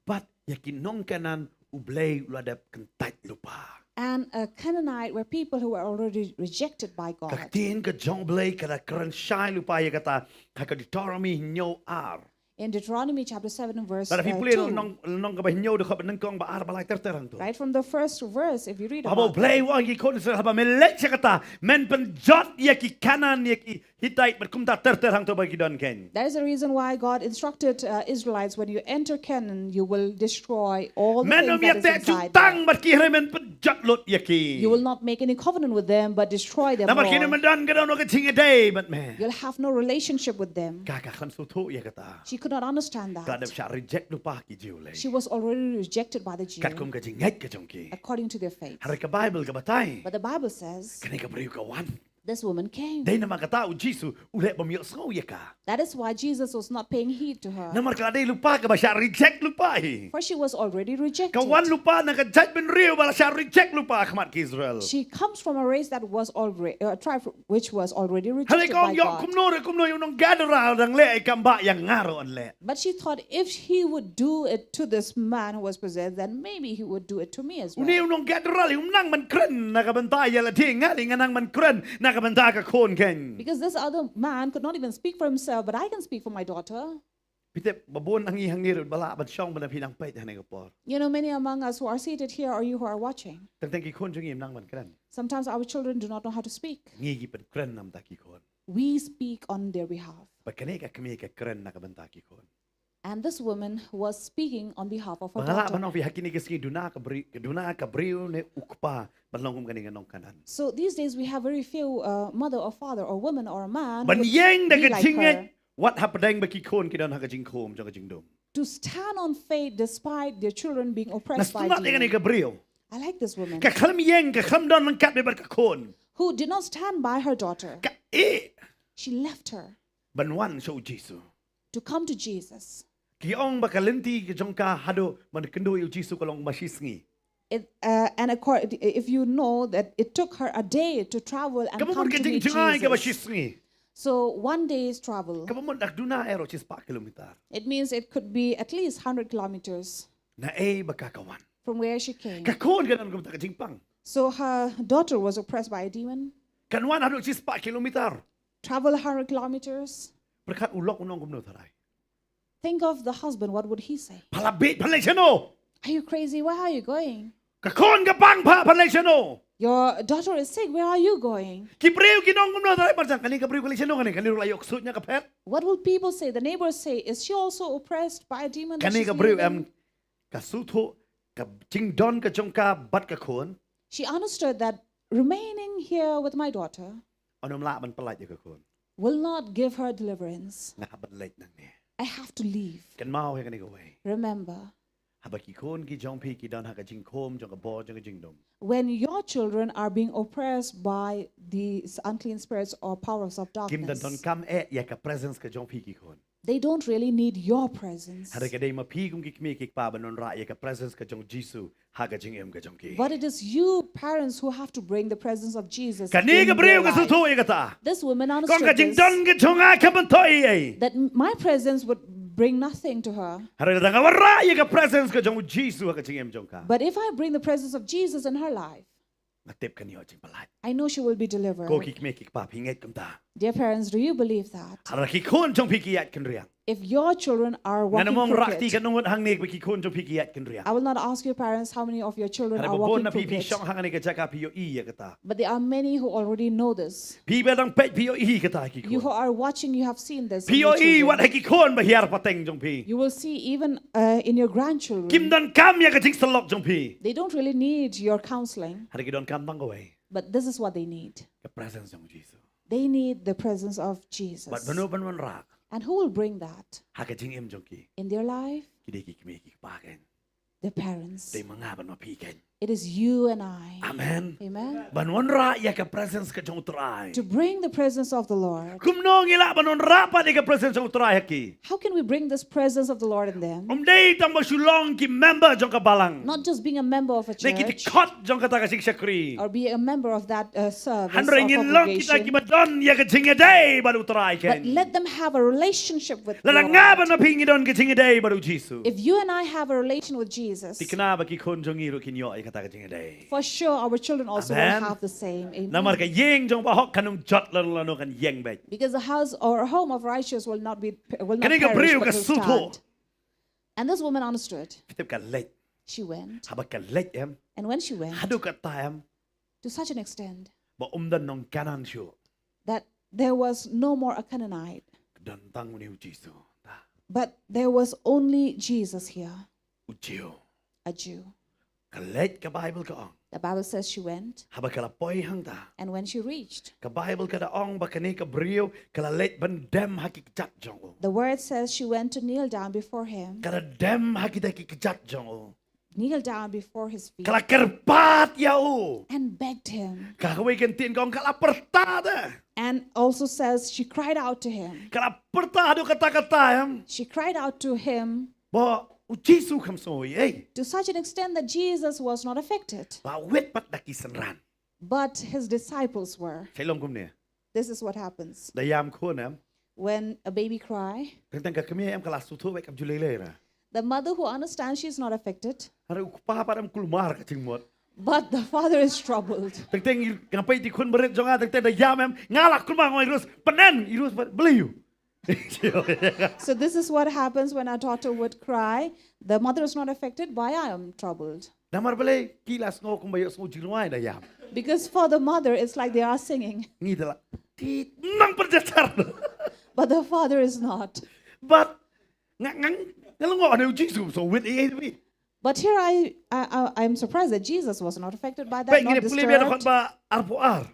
Bad ïa ki nong Kanaan U Blei u la dep kyntait lypa. And a Canaanite were people who were already rejected by God. Ka ktien ka jong U Blei ka la kren shai lypa ïa kata ha ka Deuteronomy hynñiew ar. In Deuteronomy chapter seven and verse, uh, two. Lada phi pule lynnong, lynnong kaba hynñiew dkhot ba nyngkong, ba ar, ba lai ter ter hangto. Right from the first verse, if you read about that. Haba U Blei u ong ïa ki khun Israel, haba men leit sha kata, men pynjot ïa ki Kanaan, ïa ki Hittite bad kumta ter ter hangto ba ki don kein. That is the reason why God instructed, uh, Israelites, "When you enter Canaan, you will destroy all the things that is inside there." Men ym ïateh jutang bad ki, hynrei men pynjot jot lut ïa ki. You will not make any covenant with them, but destroy them Namar kine all. Mynta ka don ka jingïadei bad me. You'll have no relationship with them. Ka ka khlem sngewthuh ïa kata. She could not understand Ka dep that. shah reject lypa ki Jew lei. She was already rejected by the Jew, Katkum ka jingngeit ka jong ki. According to their faith. Hynrei ka Bible ka batai. But the Bible says, Kane ka briew ka wan. This woman came. Dei namar kata u Jisu u leh bym ïohsngew ïa ka. That is why Jesus was not paying heed to her. Namar ka la dei lypa kaba shah reject lypa hi. For she was already rejected. Ka wan lypa na ka jaitbynriew ba la shah reject lypa ha khmat ki Israel. She comes from a race that was already, a tribe which was already Hynrei rejected ka by ong ïoh God. kumno re kumno ïa u nong Gadara u dang leh ïa ka kam ba ïa nga ruh yn leh. But she thought if he would do it to this man who was possessed, then maybe he would do it to me as well. Une u nong Gadara lei um nang ban kren na ka bynta ïa lade, nga lei nga nang ban kren na ka bynta ka khun kein. Because this other man could not even speak for himself, but I can speak for my daughter. Phi tip ba bun na ngi hangne ruh ba lah ban shong ba na phi nang peit hangne ka por. You know, many among us who are seated here or you who are watching, Teng teng ki khun jong ngi um nang ban kren. Sometimes our children do not know how to speak. Ngi ki pynkren na ka bynta ki khun. We speak on their behalf. Bad kane ka kmie ka kren na ka bynta ki khun. And this woman was speaking on behalf of her Ba nga lah ban daughter. ong phi ha kine ki sngi duna ka briew, duna ka briew ne u kpa ban long kum kane ka nong Kanaan. So these days we have very few uh, mother or father or woman or a man Ban would ïeng da be ka like jingngeit her wat hapdeng ba ki khun ki don ha ka jingkhum jong ka jingdum. To stand on faith despite their children being Nga oppressed by sngewtynnat ïa kane demons. Ka briew. I like this woman Ka khlem ïeng, ka khlem don ryngkat bad ka khun. Who did not stand by her daughter. Ka ïeh. She left her Ban wan sha u Jisu. To come to Jesus. Ki ong ba ka lynti ka jong ka haduh ban kynduh ïa u Jisu ka long ba shisngi. It, uh, and accord, if you know that it took her a day to travel and Kaba come mut ka to meet jingjngai kaba Jesus. Shisngi. So one day's travel. Kaba mut dak duna ero shispah kilometer. It means it could be at least one hundred kilometers. Na ei ba ka ka wan. From where she came. Ka khun ka don kumta ka jingpang. So her daughter was oppressed by a demon. Kan wan haduh shispah kilometer. Travel one hundred kilometers. Pyrkhat u lok u nong kumno tharai. Think of the husband, what would he say? Pha la bieit, pha leit shano? Are you crazy? Where are you going? Ka khun ka pang, pha, pha leit shano? Your daughter is sick, where are you going? Ki briew ki nong kumno tharai marjan, kane ka briew ka leit shano kane, kane ruh la ïoh ksuid na ka phet. What will people say? The neighbors say, is she also oppressed by a demon that Kane she's ka briew living? Em ka sngewthuh ka jingdon ka jong ka bad ka khun. She understood that remaining here with my daughter Yn ym lah ban pyllait ïa ka khun. Will not give her deliverance. Nga hap ban leit nangne. I have to leave. Kynmaw ïa kane kawei. Remember, Haba ki khun ki jong phi ki don ha ka jingkhum jong ka bor jong ka jingdum. When your children are being oppressed by these unclean spirits or powers of Kim da darkness, donkam eh ïa ka presence ka jong phi ki khun. They don't really need your presence. Hynrei ka dei ma phi kum ki kmie ki kpa ban wanrah ïa ka presence ka jong u Jisu ha ka jingim ka jong ki. But it is you parents who have to bring the presence of Jesus in their life. Kane ka briew ka sngewthuh ïa kata. This woman understood this, ka jingdon ka jong nga kam myntoi ei ei. That m-, my presence would bring nothing to her. Hynrei lada nga wanrah ïa ka presence ka jong u Jisu ha ka jingim jong ka. But if I bring the presence of Jesus in her life, nga tip kan ïoh jingpyllait. I know she will be delivered. Ko ki kmie ki kpa, phi ngeit kumta. Dear parents, do you believe that? Hynrei ki khun jong phi ki ïaid kynriang. If your children are walking crooked, ngan ym ong rakti katno ngut hangne ba ki khun jong phi ki ïaid kynriang. I will not ask your parents how many of your children are walking crooked. Hynrei ba bun na phi phi shong hangne ka jaka phi ïohi ïa kata. But there are many who already know this. Phi ba dang peit phi ïohi kata ki khun. You who are watching, you have seen this in your children. Phi ïohi wat ha ki khun ba hiar pateng jong phi. You will see even, uh, in your grandchildren. Kim donkam ïa ka jingsyllok jong phi. They don't really need your counseling. Hynrei ki donkam tang kawei. But this is what they need. Ka presence jong u Jisu. They need the presence of Jesus. Bad mano ban wanrah? And who will bring that? Ha ka jingim jong ki. In their life? Ki dei ki kmie ki kpa kein. The parents. Dei ma nga bad ma phi kein. It is you and I. Amen. Amen. Ban wanrah ïa ka presence ka jong u Trai. To bring the presence of the Lord. Kumno ngi lah ban wanrah pat ïa ka presence jong u Trai ha ki? How can we bring this presence of the Lord in them? Ym dei tang ba shu long ki member jong ka balang. Not just being a member of a church. Ne ki dkhot jong kata ka jingshakri. Or be a member of that, uh, service or congregation. Hynrei ngin long kita kiba don ïa ka jingïadei bad u Trai kein. But let them have a relationship with God. Lada nga bad ma phi ngi don ka jingïadei bad u Jisu. If you and I have a relation with Jesus, thikna ba ki khun jong ngi ruh kin ïoh ïa kata ka jingïadei. For sure, our children also will have the same. Amen. Amen. Namar ka ïing jong bahok kan ym jot lano lano, kan ïeng beit. Because the house or home of righteous will not be, will not perish, but will stand. Kane ka briew ka sngewthuh. And this woman understood. Phi tip ka leit. She went. Haba ka leit em. And when she went, haduh katta em. To such an extent. Ba ym don nong Kanaan shuh. That there was no more a Canaanite. Don tang une u Jisu. But there was only Jesus here. U Jiw. A Jew. Ka leit, ka Bible ka ong. The Bible says she went. Haba ka la poi hangta, And when she reached, ka Bible ka da ong ba kane ka briew ka la leit ban dem ha ki kjat jong u. The word says she went to kneel down before him, Ka la dem ha kita ki kjat jong u. Kneel down before his feet, Ka la kyrpad ïa u. And begged him. Kawei ka ktien ka ong ka la pyrta de. And also says she cried out to him. Ka la pyrta haduh katta katta, em. She cried out to him Ba u Jisu kam sngew ei. To such an extent that Jesus was not affected. Ba wit pat da ki synran. But his disciples were. Ka long kumne. This is what happens. Da ïam khun, em. When a baby cry, Teng teng ka kmie em ka la sngewthuh beit kam ju lei lei ruh. The mother who understands she is not affected, Hynrei u kpa pat em kulmar ka jingmut. But the father is troubled. Teng teng nga peit ïa ki khun barit jong nga, teng teng da ïam em, nga la kulmar, nga ong, Iris, pyneng, Iris, balei ïa u? So this is what happens when our daughter would cry. The mother is not affected, but I am troubled. Namar balei? Ki la sngew kumba ïohsngew jingrwai da ïam. Because for the mother, it's like they are singing. Ngi da la, ti nang pynjahjar. But the father is not. But nga nga nga long, oh, ne u Jisu so wit ei ei. But here I, I, I, I'm surprised that Jesus was not affected by that, Peit ngi not ne pule bia dkhot disturbed. ba arphew ar.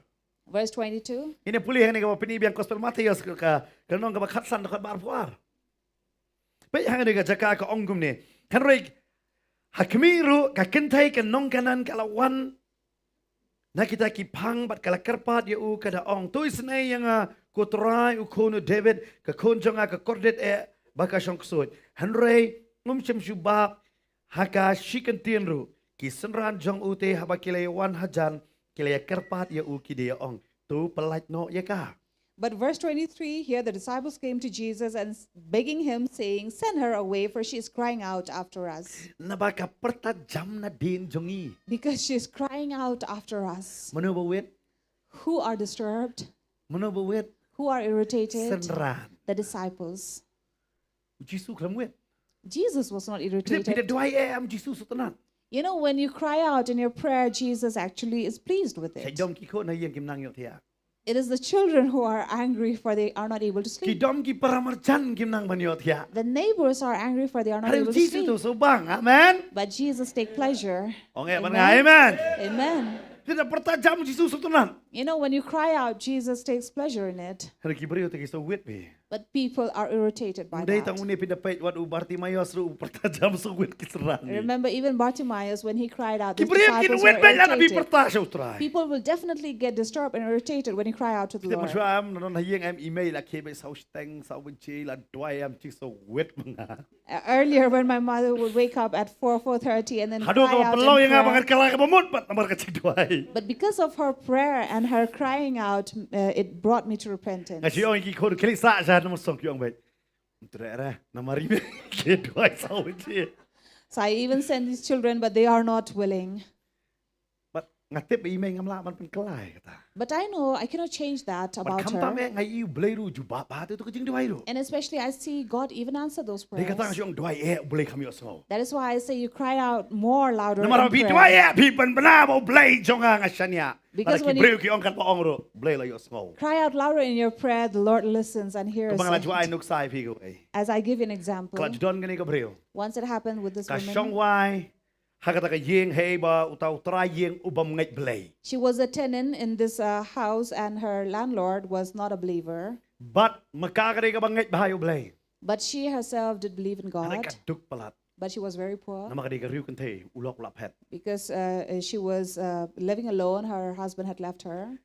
Verse twenty-two. Ngi ne pule hangne kaba pyni biang Gospel Mathaios ka, ka lynnong kaba khatsan dkhot ba arphew ar. Peit hangne ka jaka ka ong kumne. Hynrei ha khmih ruh ka kynthei ka nongkynnoh ka la wan na kita ki phang bad ka la kyrpad ïa u, ka da ong, to isynei ïa nga, ko Trai, u khun u David, ka khun jong nga ka kordit eh ba ka shong ksuid. Hynrei um shym shu bap ha ka shi kyntien ruh. Ki synran jong u te haba ki la ïa wan hajan, ki la ïa kyrpad ïa u, ki da ïa ong, to pyllait noh ïa ka. But verse twenty-three, here the disciples came to Jesus and s- begging him, saying, send her away, for she is crying out after us. Naba ka pyrta jam nadien jong ngi. Because she is crying out after us. Mano ba wit? Who are disturbed? Mano ba wit? Who are irritated? Synran. The disciples. U Jisu khlem wit. Jesus was not Phi da, phi da irritated. duwai eh, em, Jisu sngewtynnat. You know, when you cry out in your prayer, Jesus actually is pleased with Ki it. dom ki khun ha ïing kim nang ïohthiah. It is the children who are angry, for they are not able to Ki sleep. dom ki paramarjan kim nang ban ïohthiah. The neighbors are angry, for they are not Hynrei u able to Jisu to sleep. sngewbang. Amen. But Jesus take pleasure. Ong eh, ban Amen. nga, amen. Amen. Phi da pyrta jam, Jisu sngewtynnat. You know, when you cry out, Jesus takes pleasure in it. Hynrei ki briew te ki sngew wit bha. But people are irritated by Ym dei that. tang une, phi da peit wat u Bartimaios ruh u pyrta jam, sngew wit ki synran. Remember, even Bartimaeus, when he cried out, Ki the briew kin disciples wit were bha lada phi irritated. pyrta sha u Trai. People will definitely get disturbed and irritated when you cry out to the Te ma Lord. shuwa em, na don ha ïing em, i mei la khie beit saw shiteng, saw baje, la duwai em, Jisu sngewbit ma nga. Uh, earlier, when my mother would wake up at four, four thirty, and then Haduh cry kaba out pynlong ïa in nga ba ngan prayer, kylla kaba mut pat namar ka jingduwai. But because of her prayer and her crying out, uh, it brought me to repentance. Nga shu ong ïa ki khun, khie leit sah sha, namar song ki ong beit. Ym treh re, namar i mei khie duwai saw baje. So I even send these children, but they are not willing. But nga tip ba i mei ngam lah ban pynkylla ïa kata. But I know I cannot change that Bad about khamtam her. eh nga ïohi U Blei ruh u jubab bha ïa tu ka jingduwai ruh. And especially I see God even answer those Dei kata nga prayers. shu ong, duwai eh, U Blei kham ïohsngew. That is why I say you cry out more louder Namar in ba phi prayer. duwai eh, phi pynbna ba U Blei jong nga nga shaniah. Because Lada ki when you briew ki ong katba ong ruh, U Blei la ïohsngew. Cry out louder in your prayer, the Lord listens and hears Kumba nga la ju ai it. nuksa ïa phi kawei. As I give you an example, Ka la ju don kane ka briew. Once it happened with this Ka shong woman, wai ha kata ka ïing, hei ba uta u trai ïing u bym ngeit Blei. She was a tenant in this uh, house, and her landlord was not a believer. Bad ma ka ka dei kaba ngeit bha ïa U Blei. But she herself did believe in Hynrei God, ka duk palat. But she was very poor Namar ka dei ka riew kynthei, u lok u la phet. Because uh, uh, she was uh, living alone. Her husband had left her.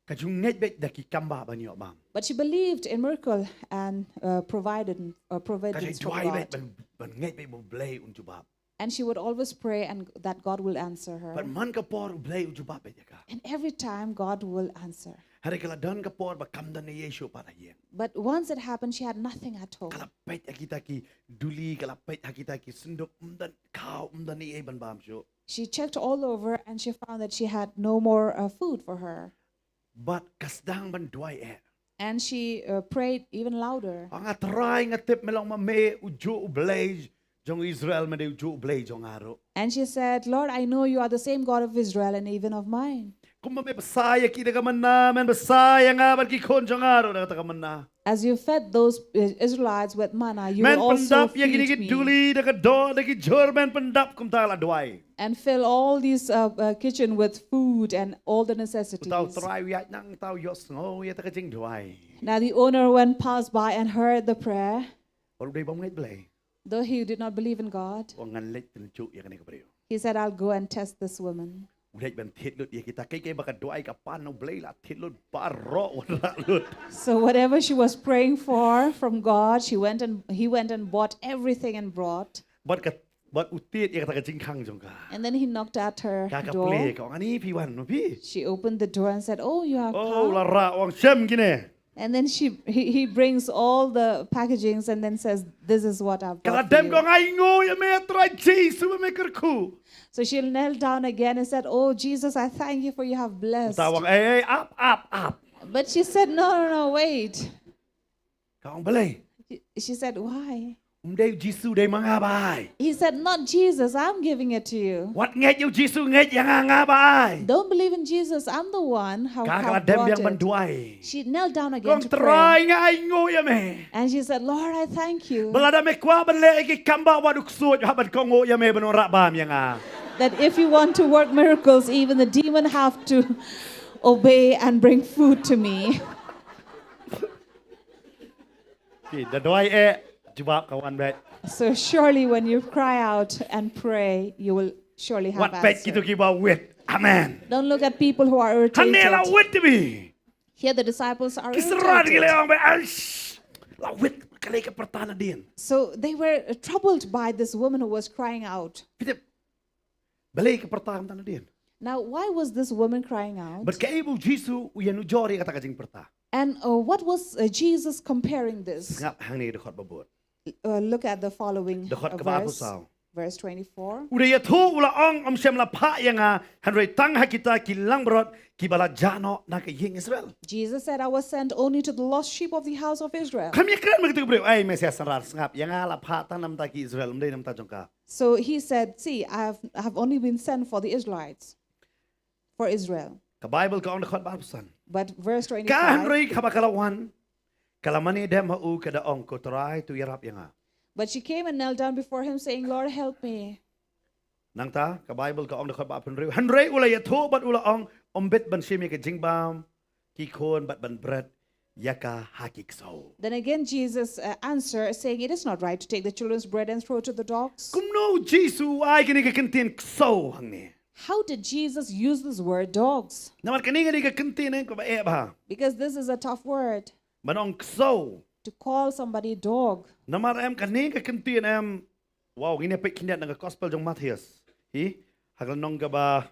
Ka ju ngeit beit da ki kam bah ban ïoh bam. But she believed in miracle and uh, provided, uh, Ka providence ju from duwai beit God. ban, ban ngeit beit ba U Blei un jubab. And she would always pray and that God will answer her. Bad man ka por U Blei u jubab beit ïa ka. And every time God will answer. Hynrei ka la don ka por ba kam don ei ei shuh pat ha ïing. But once it happened, she had nothing at home. Ka la peit ha kita ki duli, ka la peit ha kita ki synduk, ym don khaw, ym don ei ei ban bam shuh. She checked all over and she found that she had no more uh, food for her. Bad ka sdang ban duwai eh. And she uh, prayed even louder. Nga Trai, nga tip me long ma me ujuh U Blei jong Israel, me dei ujuh U Blei jong nga ruh. And she said, Lord, I know you are the same God of Israel and even of mine. Kumba me bsa ïa ki da ka manna, men bsa ïa nga bad ki khun jong nga ruh da kata ka manna. As you fed those uh, Israelites with manna, you Men will also pyndap ïa kine feed ki me duli da ka doh da ki jhur, men pyndap kumta la duwai. And fill all these uh, uh, kitchen with food and all the necessities. Uta u trai u ïaid nang, uta u ïohsngew ïa kata ka jingduwai. Now the owner went past by and heard the prayer. Bad u dei bym ngeit Blei. Though he did not believe in God, u ong ngan leit pynjuh ïa kane ka briew. He said, "I'll go and test this woman." U leit ban thied lut ïa kita, kaei kaei ba ka duwai ka pan, U Blei la thied lut baroh, wanrah lut. So whatever she was praying for from God, she went and he went and bought everything and brought. Bad ka, bad u tied ïa kata ka jingkhang jong ka. And then he knocked at her door. Ka, ka plie, ka ong, "Ani phi wan noh phi?" She opened the door and said, "Oh, you have come." Oh, la rah, u ong, "Shem kine." And then she, he, he brings all the packagings and then says, "This is what I've brought for you." Ka la dem, ka ong, "Nga ainguh ïa me, Trai Jisu, ba me kyrkhu." So she knelt down again and said, "Oh, Jesus, I thank you for you have blessed." Uta u ong, "Ei, ei, ap, ap, ap." But she said, "No, no, no, wait." Ka ong, "Balei?" She, she said, "Why?" "Um dei Jisu, dei ma nga ba ai." He said, "Not Jesus, I'm giving it to you." "Wat ngeit ïa u Jisu, ngeit ïa nga, nga ba ai." "Don't believe in Jesus, I'm the one how, ka, ka la dem biang ban duwai. She knelt down again to pray. Ka ong, "Trai, nga ainguh ïa me." And she said, "Lord, I thank you." Ba lada me kwah ban leh ïa ki kam ba wat u ksuid, hap ban kohnguh ïa me ban wanrah bam ïa nga. That if you want to work miracles, even the demon have to obey and bring food to me. Ki da duwai eh, jubab ka wan beit. So surely when you cry out and pray, you will surely have answer. Wat peit kito kiba wit. Amen. Don't look at people who are irritated. Hangne la wit bha. Here the disciples are irritated. Ki synran ki la ong beit, "Ai, la wit, balei ka pyrta nadien?" So they were troubled by this woman who was crying out. Phi tip, balei ka pyrta kumta nadien? Now, why was this woman crying out? Bad kaei ba u Jisu u ïanujor ïa kata ka jingpyrta? And uh, what was uh, Jesus comparing this? Sngap hangne dkhot ba bud. Uh, look at the following uh, verse. Dkhot kaba arphew saw. Verse twenty-four. U da ïathuh, u la ong, "Ym shym la phah ïa nga, hynrei tang ha kita ki langbrot kiba la jah noh na ka ïing Israel." Jesus said, "I was sent only to the lost sheep of the house of Israel." Kam ïakren ma kito ki briew, "Ei, Messiah, synran, sngap, ïa nga la phah tang na bynta ki Israel, ym dei na bynta jong ka." So he said, "See, I have, I have only been sent for the Israelites, for Israel." Ka Bible ka ong, dkhot ba arphew san. But verse twenty-five. Ka hynrei haba ka la wan, ka la mane dem ha u, ka da ong, "Ko Trai, to ïarap ïa nga." But she came and knelt down before him, saying, "Lord, help me." Nangta ka Bible ka ong, dkhot ba arphew hynriew, hynrei u la ïathuh bad u la ong, "Ym bit ban shim ïa ka jingbam ki khun bad ban bret ïa ka ha ki ksew." Then again Jesus uh, answered, saying, "It is not right to take the children's bread and throw it to the dogs." Kumno u Jisu u ai kane ka kyntien ksew hangne? How did Jesus use this word dogs? Namar kane ka dei ka kyntien kaba eh bha. Because this is a tough word. Ban ong ksew. To call somebody dog. Namar em kane ka kyntien em, wow, ngin ïa peit khyndiat na ka Gospel jong u Mathaios. Hi, ha ka lynnong kaba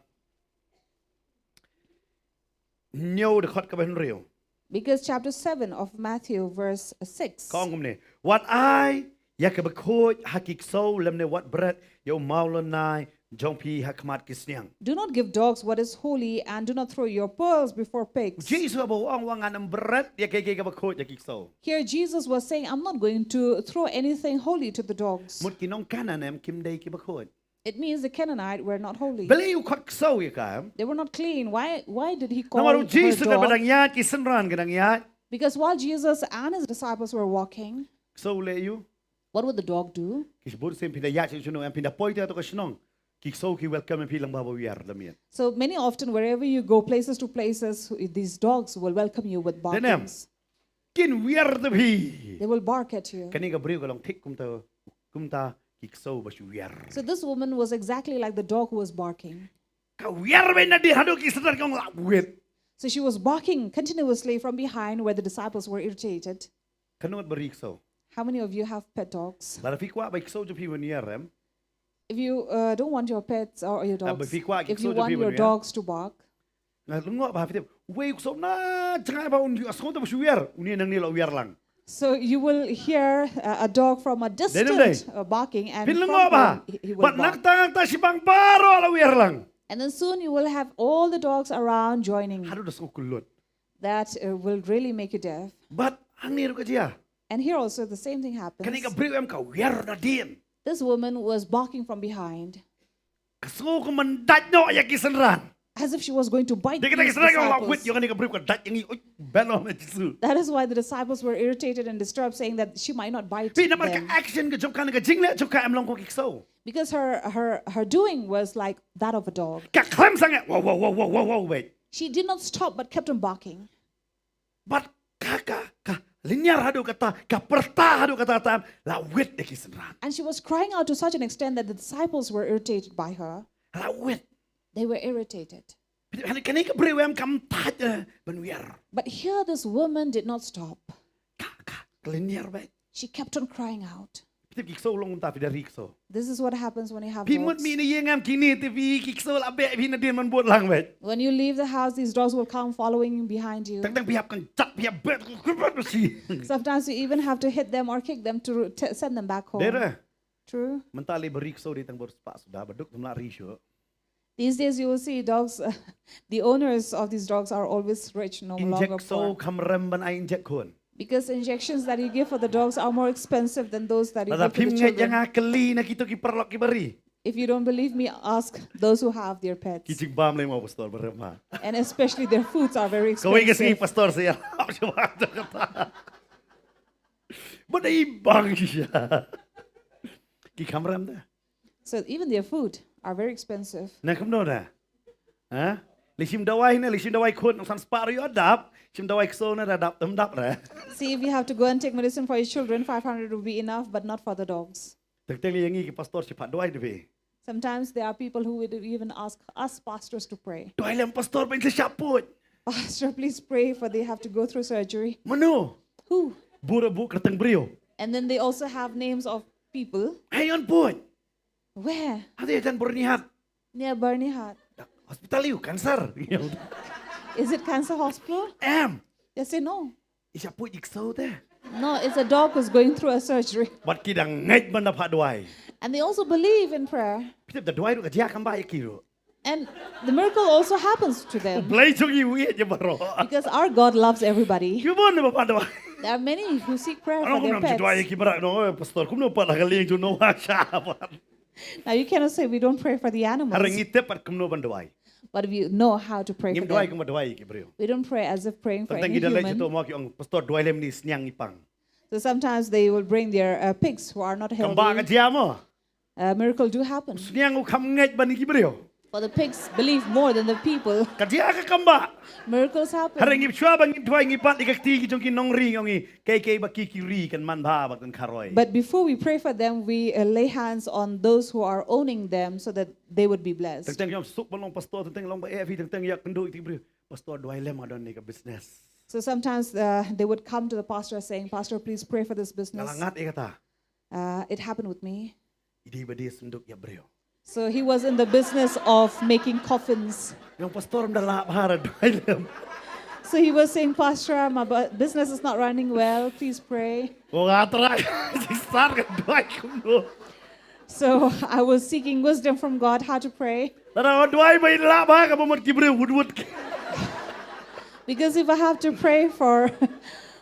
hynñiew, dkhot kaba hynriew. Because chapter seven of Matthew, verse six. Ka ong kumne, "Wat ai ïa kaba khuid ha ki ksew, lymne wat bret ïa u mawlynnai jong phi ha khmat ki sniang." "Do not give dogs what is holy, and do not throw your pearls before pigs." U Jisu haba u ong, u ong, "Ngan ym bret ïa kaei kaei kaba khuid ha ki ksew." Here Jesus was saying, "I'm not going to throw anything holy to the dogs." Mut ki nong Kanaan em kim dei kiba khuid. It means the Canaanite were not holy. Balei u khot ksew ïa ka em? They were not clean. Why, why did he call her dog? Namar u Jisu katba dang ïaid, ki synran ki dang ïaid. Because while Jesus and his disciples were walking, ksew leh aïu? What would the dog do? Ki bun sien phi da ïaid sha shnong, em, phi da poi te ha kato ka shnong, ki ksew ki welcome ïa phi lyngba ba wiar da miet. So many often wherever you go, places to places, these dogs will welcome you with barkings. Kin wiar da phi. They will bark at you. Kane ka briew ka long thik kumta, kumta ki ksew ba shu wiar. So this woman was exactly like the dog who was barking. Ka wiar beit nadien haduh ki synran ki ong la wit. So she was barking continuously from behind where the disciples were irritated. Katno ngut ba ri ksew? How many of you have pet dogs? Lada phi kwah ba i ksew jong phi un wiar, em? If you uh, don't want your pets or your dogs, if you want your dogs to bark, nga lyngngoh bha, phi tip, uwei u ksew na jngai bha, un ïohsngew te ba shu wiar, une nangne la wiar lang. So you will hear uh, a dog from a distance uh, barking, and from home he, he will bark. Phi lyngngoh bha. Bad nangta nangta shibang baroh la wiar lang. And then soon you will have all the dogs around joining. Haduh da sngew kyllut. That uh, will really make you deaf. Bad hangne ruh ka jia. And here also the same thing happens. Kane ka briew em ka wiar nadien. This woman was barking from behind. Ka sngew ka myndait noh ïa ki synran. As if she was going to bite these disciples. That is why the disciples were irritated and disturbed, saying that she might not bite them. Because her, her, her doing was like that of a dog. She did not stop but kept on barking. Bad ka, ka, ka lynñiar haduh katta, ka pyrta haduh katta tam, la wit ïa ki synran. And she was crying out to such an extent that the disciples were irritated by her. La wit. They were irritated. Phi tip, kane ka briew em kam thait, eh, ban wiar. But here this woman did not stop. Ka, ka, ka lynñiar beit. She kept on crying out. Phi tip ki ksew long kumta, phi da ri ksew. This is what happens when you have dogs. Phi mut mih na ïing em, kine te phi ki ksew la beh phi nadien ban bud lang beit. When you leave the house, these dogs will come following behind you. Teng teng phi hap kynjat, phi hap beh. Sometimes you even have to hit them or kick them to t-, send them back home. Dei re. True. Mynta lei ba ri ksew dei tang bor spah suda, ba duk ym lah ri shuh. These days you will see dogs, the owners of these dogs are always rich, no longer poor. Injek ksew kham rem ban ai injek khun. Because injections that you give for the dogs are more expensive than those that you give for the children. Lada phim ngeit ïa nga, kylli na kito ki paralok kiba ri. If you don't believe me, ask those who have their pets. Ki jingbam lei mo pastor ba rem ha. And especially their foods are very expensive. Kawei ka sngi pastor sa ïa. Ba dei bang sha. Ki kham rem da. So even their food are very expensive. Na kumno da? Ha? Lei shim dawai ne, lei shim dawai khun, san spah ruh ïoh dap, shim dawai ksew ne da dap, ym dap re. See, if you have to go and take medicine for your children, five hundred will be enough, but not for the dogs. Teng teng lei ïa ngi ki pastor shi phah duwai da phi. Sometimes there are people who would even ask us pastors to pray. Duwai lem pastor, ba in sa shah pud. Pastor, please pray, for they have to go through surgery. Mano? Who? Bura bu kyrteng briew. And then they also have names of people. Ai ïa pud. Where? Hade jan Byrnihat. Near Byrnihat. Hospital ïa u cancer. Is it cancer hospital? Em. They say no. I shah pud i ksew te. No, it's a dog who's going through a surgery. Bad ki dang ngeit ban da phah duwai. And they also believe in prayer. Phi tip da duwai ruh ka jia kam ba ïa ki ruh. And the miracle also happens to them. U Blei jong ngi u ïeit ïa baroh. Because our God loves everybody. Ki bun ba phah duwai. There are many who seek prayer for their pets. Ano kumno duwai ïa ki mrad, no, eh, pastor, kumno pat ha ka lieng jong no ha sha pat. Now you cannot say we don't pray for the animals. Hynrei ngi tip pat kumno ban duwai. But we know how to pray for them. Ngim duwai kumba duwai ïa ki briew. We don't pray as if praying for any human. Teng teng ki da leit sha to mo ki ong, pastor, duwai lem ïa ngi, sniang ngi pang. So sometimes they will bring their, uh, pigs who are not healthy. Kam ba ka jia mo. Uh, miracle do happen. Sniang u kham ngeit ban ïa ki briew. For the pigs believe more than the people. Ka jia ka kam ba. Miracles happen. Hynrei ngi shuwa ba ngi duwai ngi bat ïa ka kti ki jong ki nongri, ong ngi, kaei kaei ba ki ki ri kan man bha bad kan kharoi. But before we pray for them, we, uh, lay hands on those who are owning them so that they would be blessed. Teng teng ïoh suk ban long pastor, teng teng long ba eh phi, teng teng ïakynduh ïa ki briew. Pastor, duwai lem, nga don ïa ka business. So sometimes, uh, they would come to the pastor saying, "Pastor, please pray for this business." Nga la ngat ïa kata. Uh, it happened with me. I dei ba die synduk ïap briew. So he was in the business of making coffins. Ong pastor, ym da lah bha, duwai lem. So he was saying, "Pastor, my bu-, business is not running well. Please pray." Ong nga trai, shisar ka duwai kumno. So I was seeking wisdom from God how to pray. Lada duwai ba in lah bha, ka ba mut ki briew wut wut. Because if I have to pray for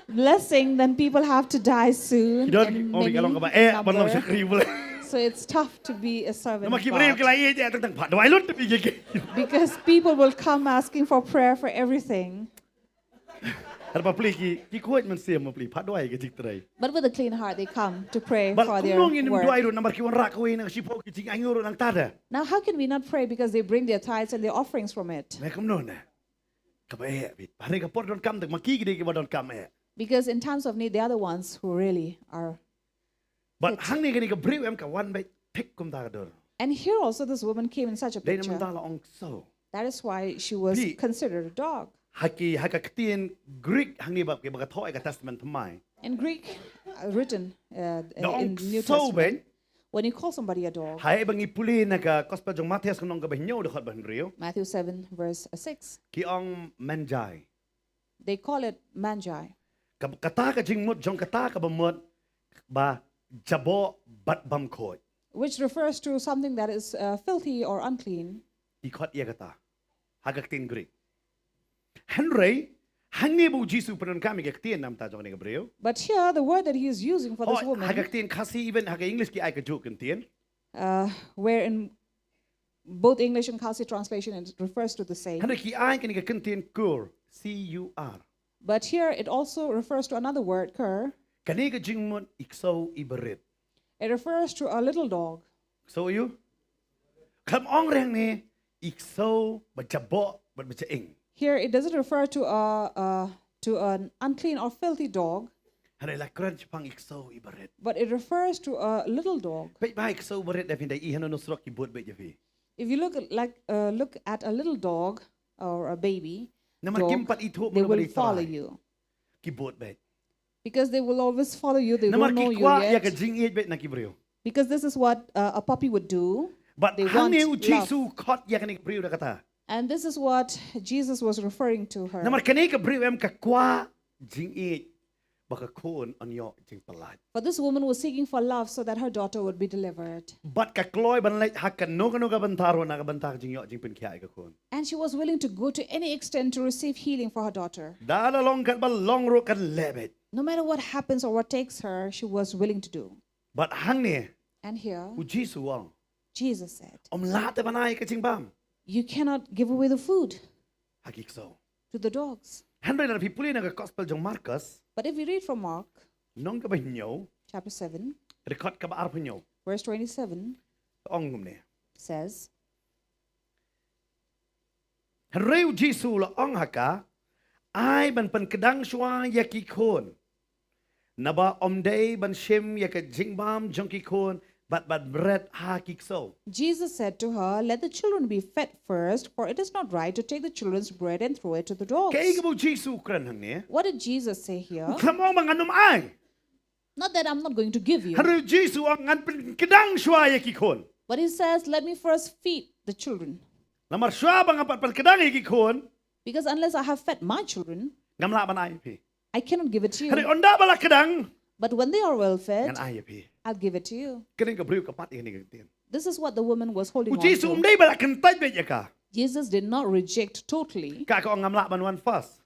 blessing, then people have to die soon. Ki don, and ong ki ka long kaba eh ban long shakri pule. So it's tough to be a servant of God. Namar ki briew ki la ïeit eh, teng teng phah duwai lut te phi ki. Because people will come asking for prayer for everything. Hynrei bapli ki, ki khuid mynsiem bapli, phah duwai ka jingtrei. But with a clean heart they come to pray for their work. Bad kumno ngin ym duwai ruh namar ki wanrah kawei na ka shiphew, ki jingainguh ruh nangta de. Now how can we not pray because they bring their tithes and their offerings from it? Ne kumno ne? Kaba eh bit. Hynrei ka por donkam de ma ki ki dei kiba donkam eh. Because in times of need, they are the ones who really are fit. Bad hangne kane ka briew em ka wan beit thik kumta ka dur. And here also this woman came in such a picture. Dei namar la ong ksew. That is why she was considered a dog. Phi, ha ki, ha ka ktien Greek hangne ba, ba ka thoh ïa ka Testament Thymmai. In Greek, uh, written, uh, in New Testament. Da ong ksew beit. When you call somebody a dog. Haba ngi pule na ka Gospel jong Mathaios ka lynnong kaba hynñiew dkhot ba hynriew. Matthew seven verse six. Ki ong manjai. They call it manjai. Ka, kata ka jingmut jong kata kaba mut ba jaboh bad bym khuid. Which refers to something that is, uh, filthy or unclean. I khot ïa kata ha ka ktien Greek. Hynrei hangne ba u Jisu u pyndonkam ïa ka ktien namar jong kane ka briew. But here the word that he is using for this woman. Hooid, ha ka ktien Khasi, even ha ka English ki ai kajuh ka ktien. Uh, where in both English and Khasi translation, it refers to the same. Hynrei ki ai kane ka kyntien cur, C U R. But here it also refers to another word, cur. Kane ka jingmut i ksew i barit. It refers to a little dog. Ksew ïa u? Khlem ong re hangne i ksew ba jaboh bad ba jaing. Here it doesn't refer to a, a to an unclean or filthy dog, Hynrei la kren shaphang i ksew i barit. But it refers to a little dog. Peit ba i ksew i barit da phin da i hano no srok ki bud beit ïa phi. If you look at, like, uh, look at a little dog or a baby Namar dog, kim pat ithuh they mano ba will dei follow trai. You. Ki bud beit. Because they will always follow you. They Namar won't know ki you kwah ïa ka yet. Jingïeit beit na ki briew. Because this is what, uh, a puppy would do. Bad They hangne want u Jisu love. Khot ïa kane ka briew da kata. And this is what Jesus was referring to her. Namar kane ka briew em ka kwah jingïeit ba ka khun yn ïoh jingpyllait. For this woman was seeking for love so that her daughter would be delivered. Bad ka kloi ban leit ha kano kano ka bynta ruh na ka bynta ka jingïoh jingpynkhiah ïa ka khun. And she was willing to go to any extent to receive healing for her daughter. Da la long katba long ruh kan leh beit. No matter what happens or what takes her, she was willing to do. Bad hangne And here, u Jisu u ong, Jesus said, ym lah te ban ai ka jingbam you cannot give away the food ha ki ksew. To the dogs. Hynrei lada phi pule na ka gospel jong Markos, But if we read from Mark nong kaba hynñiew, chapter seven, dkhot kaba arphew hynñiew, verse twenty-seven, ong kumne. Says, Hynrei u Jisu u la ong ha ka, ai ban pynkdang shuwa ïa ki khun. Naba ym dei ban shim ïa ka jingbam jong ki khun bad ban bret ha ki ksew. Jesus said to her, "Let the children be fed first, for it is not right to take the children's bread and throw it to the dogs." Kaei kaba u Jisu u kren hangne? What did Jesus say here? U khlem ong ba ngan ym ai. Not that I'm not going to give you. Hynrei u Jisu u ong ngan pynkdang shuwa ïa ki khun. But he says, "Let me first feed the children." Namar shuwa ba nga pat pynkdang ïa ki khun, because unless I have fed my children, ngam lah ban ai ïa phi. I cannot give it to you. Hynrei ynda ba la kdang, but when they are well fed, ngan ai ïa phi. I'll give it to you. Kane ka briew ka pat ïa kane ka ktien. This is what the woman was holding on to. U Jisu um dei ba la kyntait beit ïa ka. Jesus did not reject totally. Ka ka ong ngam lah ban wan first.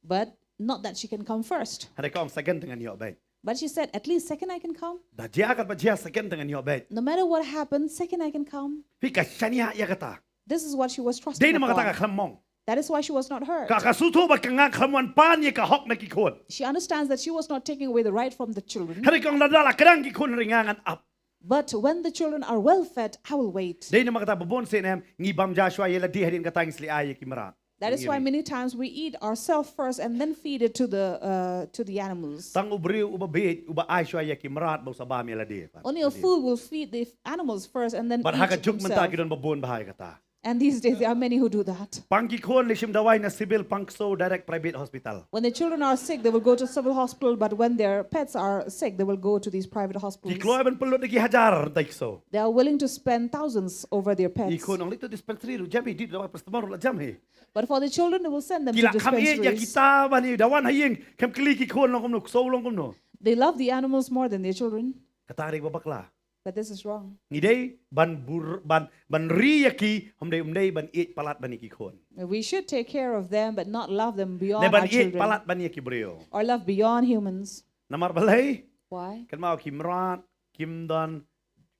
But not that she can come first. Hynrei ka ong second te ngan ïoh beit. But she said, "At least second I can come." Da jia katba jia second te ngan ïoh beit. No matter what happens, second I can come. Phi, ka shaniah ïa kata. This is what she was trusting upon. Dei namar kata ka khlem ong. That is why she was not hurt. Ka, ka sngewthuh ba ka nga khlem wan pan ïa ka hok na ki khun. She understands that she was not taking away the right from the children. Hynrei ka ong lada la kdang ki khun hynrei nga ngan ap. But when the children are well fed, I will wait. Dei namar kata ba bun sien em ngi bam ja shuwa ïa lade hadien kata ngin sa leit ai ïa ki mrad. That is why many times we eat ourselves first and then feed it to the, uh, to the animals. Tang u briew uba bieit uba ai shuwa ïa ki mrad ba u sa bam ïa lade pat. Only a fool will feed the animals first and then eat himself. Bad ha ka juk mynta ki don ba bun ba ai kata. And these days there are many who do that. Pang ki khun leit shim dawai na civil, pang ksew direct private hospital. When the children are sick, they will go to civil hospital, but when their pets are sick, they will go to these private hospitals. Ki kloi ban pynlut da ki hajar ïa ki ksew. They are willing to spend thousands over their pets. Ki khun ong leit to dispensary ruh jam hi, dei dawai paracetamol ruh la jam hi. But for the children, they will send them to dispensaries. Ki la kham ïeit ïa kita bad ngi da wan ha ïing, khlem kylli ki khun long kumno, ksew long kumno. They love the animals more than their children. Kata ka dei kaba bakla. But this is wrong. Ngi dei ban bur, ban, ban ri ïa ki, ym dei, ym dei ban ïeit palat ban ïa ki khun. We should take care of them, but not love them beyond our children. Ne ban ïeit palat ban ïa ki briew. Or love beyond humans. Namar balei? Why? Kynmaw ki mrad kim don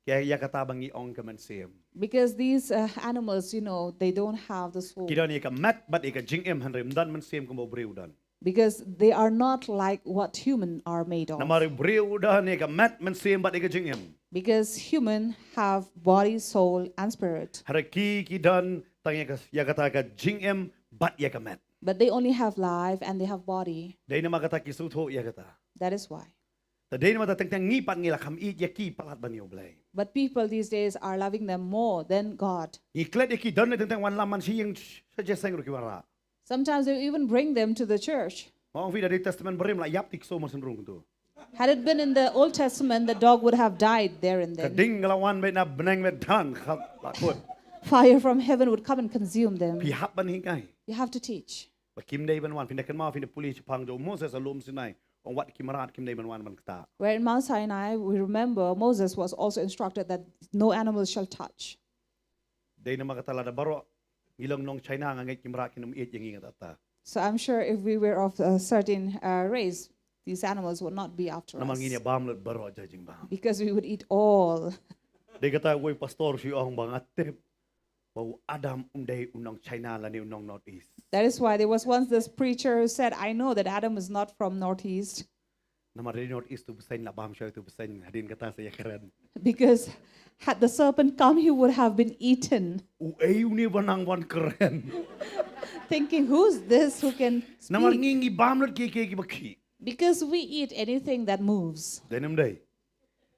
ïa, ïa kata ba ngi ong ka mynsiem. Because these, uh, animals, you know, they don't have the soul. Ki don ïa ka met bad ïa ka jingim, hynrei ym don mynsiem kumba u briew u don. Because they are not like what human are made of. Namar u briew u don ïa ka met, mynsiem bad ïa ka jingim. Because human have body, soul, and spirit. Hynrei ki, ki don tang ïa ka, ïa kata ka jingim bad ïa ka met. But they only have life and they have body. Dei namar kata ki sngewthuh ïa kata. That is why. Te dei namar kata teng teng ngi pat ngi la kham ïeit ïa ki palat ban ïa U Blei. But people these days are loving them more than God. Ngi klet ïa ki, don ne teng teng wan lam man sha ïing, sha jingïaseng ruh ki wanrah. Sometimes they even bring them to the church. Ong phi da dei Testament Barim la ïap ti ksew marsien rung tu. Had it been in the Old Testament, the dog would have died there and then. Ka ding ka la wan beit na bneng beit, dang ka la kut. Fire from heaven would come and consume them. Phi hap ban hikai. You have to teach. Ba kim dei ban wan, phin da kynmaw, phin da pule shaphang jong u Moses ha lum Sinai, ong wat ki mrad kim dei ban wan ban ktah. Where in Mount Sinai, we remember Moses was also instructed that no animals shall touch. Dei namar kata lada baroh ngi long nong China, nga ngeit ki mrad kin ym ïeit ïa ngi nga ta ta. So I'm sure if we were of a certain, uh, race, these animals would not be after us. Namar ngin ïa bam lut baroh ja jingbam. Because we would eat all. Dei kata uwei u pastor shu ong ba nga tip ba u Adam um dei u nong China lane u nong North East. That is why there was once this preacher who said, "I know that Adam is not from Northeast." Namar dei North East tu bseiñ la bam shoi tu bseiñ hadien kata sa ïa kren. Because had the serpent come, he would have been eaten. U ei une ba nang wan kren. Thinking, "Who's this who can Namar speak?" ngi ngi bam lut ki ki ki ba ki. Because we eat anything that moves. Dei nam dei.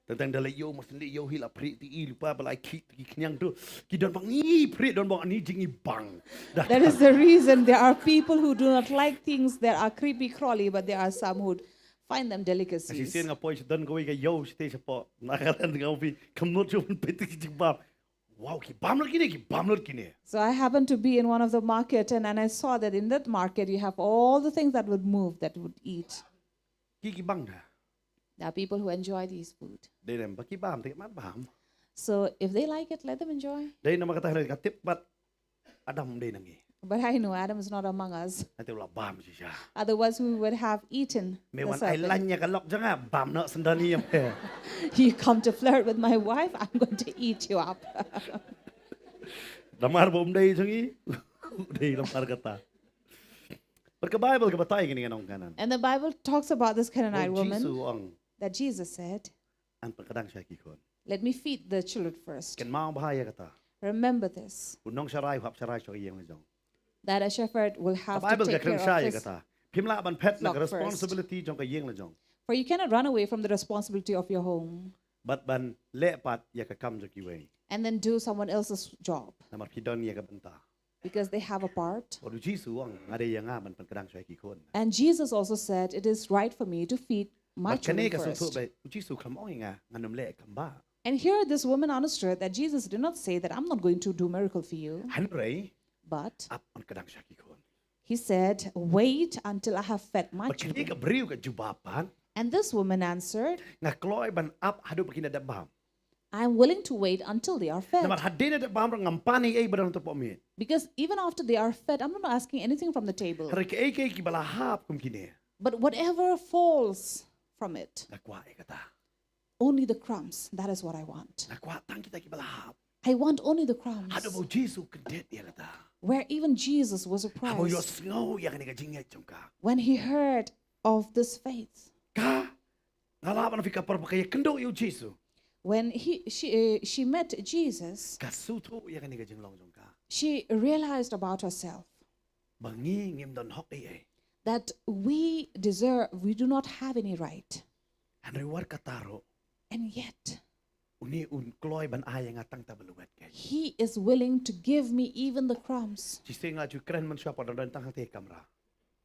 Tang tang da la ïoh mas li ïoh hi la pri ti i lupa ba la ki ki knyang tu. Ki don bang i pri don bang ani jing i bang. Da That is the reason there are people who do not like things that are creepy crawly, but there are some who find them Asi delicacies. sien nga poi sa don kawei ka ïoh site sa po. Na ka dan nga pi kam not ju pun piti ki jing bam. Wow, ki bam lut kine, ki bam lut kine. So I happened to be in one of the market, and, and I saw that in that market you have all the things that would move, that would eat. Ki ki bang da. There are people who enjoy these food. Dei nam ba ki bam te mat bam. So if they like it, let them enjoy. Dei nam kata hal ka tip bat Adam dei nangi. But I know Adam is not among us. Nanti la bam shisha. Otherwise, we would have eaten Me the wan ai serpent. Lanya ka lok janga bam no sendal ni em. You come to flirt with my wife, I'm going to eat you up. Lamar bom dei jong i. Dei lamar kata. But ka Bible ka batai kini nong kanan. And the Bible talks about this Canaanite Oh, woman Jisu ong that Jesus said, an pynkhadang sha ki khun. "Let me feed the children first." Kan mau bahaya kata. Remember this, U nong sharai u hap sharai sha ka ïing la jong. that a shepherd will have to Bible ka take care kren shai of his kata. Phim lah ban phet na flock ka first. Responsibility jong ka ïing la jong. For you cannot run away from the responsibility of your home Bad ban leh pat ïa ka kam jong kiwei. and then do someone else's job, Namar ki don ïa ka bynta. because they have a part. Bad u Jisu ong nga dei ïa nga ban pynkhadang sha ki khun. And Jesus also said, "It is right for me to feed my Bad kane children ka sngewthuh first." ba u Jisu kam ong ïa nga ngan ym leh kam ba. And here this woman understood that Jesus did not say that, "I'm not going to do miracle for you," Hynrei but ap yn khadang sha ki khun. he said, "Wait until I have fed my Bad kane ka children." briew ka jubab pat. And this woman answered, Nga kloi ban ap haduh ba kin da bam. "I'm willing to wait until they are fed." Namar hadien da bam ruh ngam pan ei ei ba don hapoh miet. Because even after they are fed, I'm not asking anything from the table. Hynrei kaei kaei kiba la hap kum kine. But whatever falls from it, Nga kwah ïa kata. only the crumbs, that is what I want. Nga kwah tang kita kiba la hap. I want only the crumbs. Haduh ba u Jisu kyndit ïa kata. Where even Jesus was Haba u surprised ïohsngew ïa kane ka jingngeit jong ka. when he heard of this faith. Ka nga lah ban phi ka por ba ka ïakynduh ïa u Jisu. When he, she, uh, she met Jesus, Ka sngewthuh ïa kane ka jinglong jong ka. She realized about herself Ba ngi ngim don hok ei ei. That we deserve, we do not have any right. Hynrei wat kata ruh. And yet, Une un kloi ban ai ïa nga tang ta ba lwet ka. he is willing to give me even the crumbs. Shisien nga ju kren mynshuwa pat don tang hangta kamra.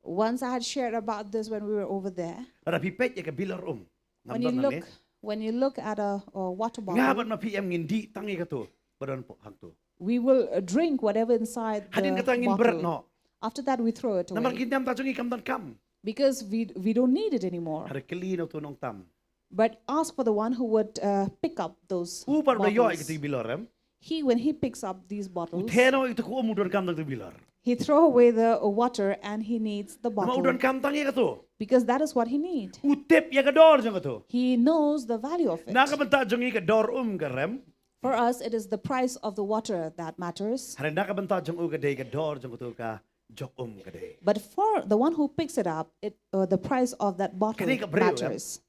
Once I had shared about this when we were over there. Lada phi peit ïa ka bilor um. Ngam When you don look, hangne. When you look at a, a water Nga bad bottle, ma phi em ngin dih tang ïa kato. Ba don hapoh hangto. We will uh, drink whatever inside Hadien the kata ngin bret bottle. Noh. After that, we throw it Namar away. Ki niam ta jong ngi kam don kam. Because we, we don't need it anymore. Hynrei kylli na uto u nongtam. But ask for the one who would uh, pick up those U pat u da ïoh ïa bottles. kito ki bilor em. He, when he picks up these U bottles, theh noh ïa kato ka um, u don kam tang kato ka bilor. He throw away the uh, water and he needs the Namar u bottle. Don kam tang ïa kato. Because that is what he needs. U tip ïa ka dor jong kato. He knows the value of it. Na ka bynta jong ngi ka dor um ka rem. For us, it is the price of the water that matters. Hynrei na ka bynta jong u ka dei ka dor jong kato ka jok um ka dei. But for the one who picks it up, it, uh, the price of that bottle Kane ka briew, matters.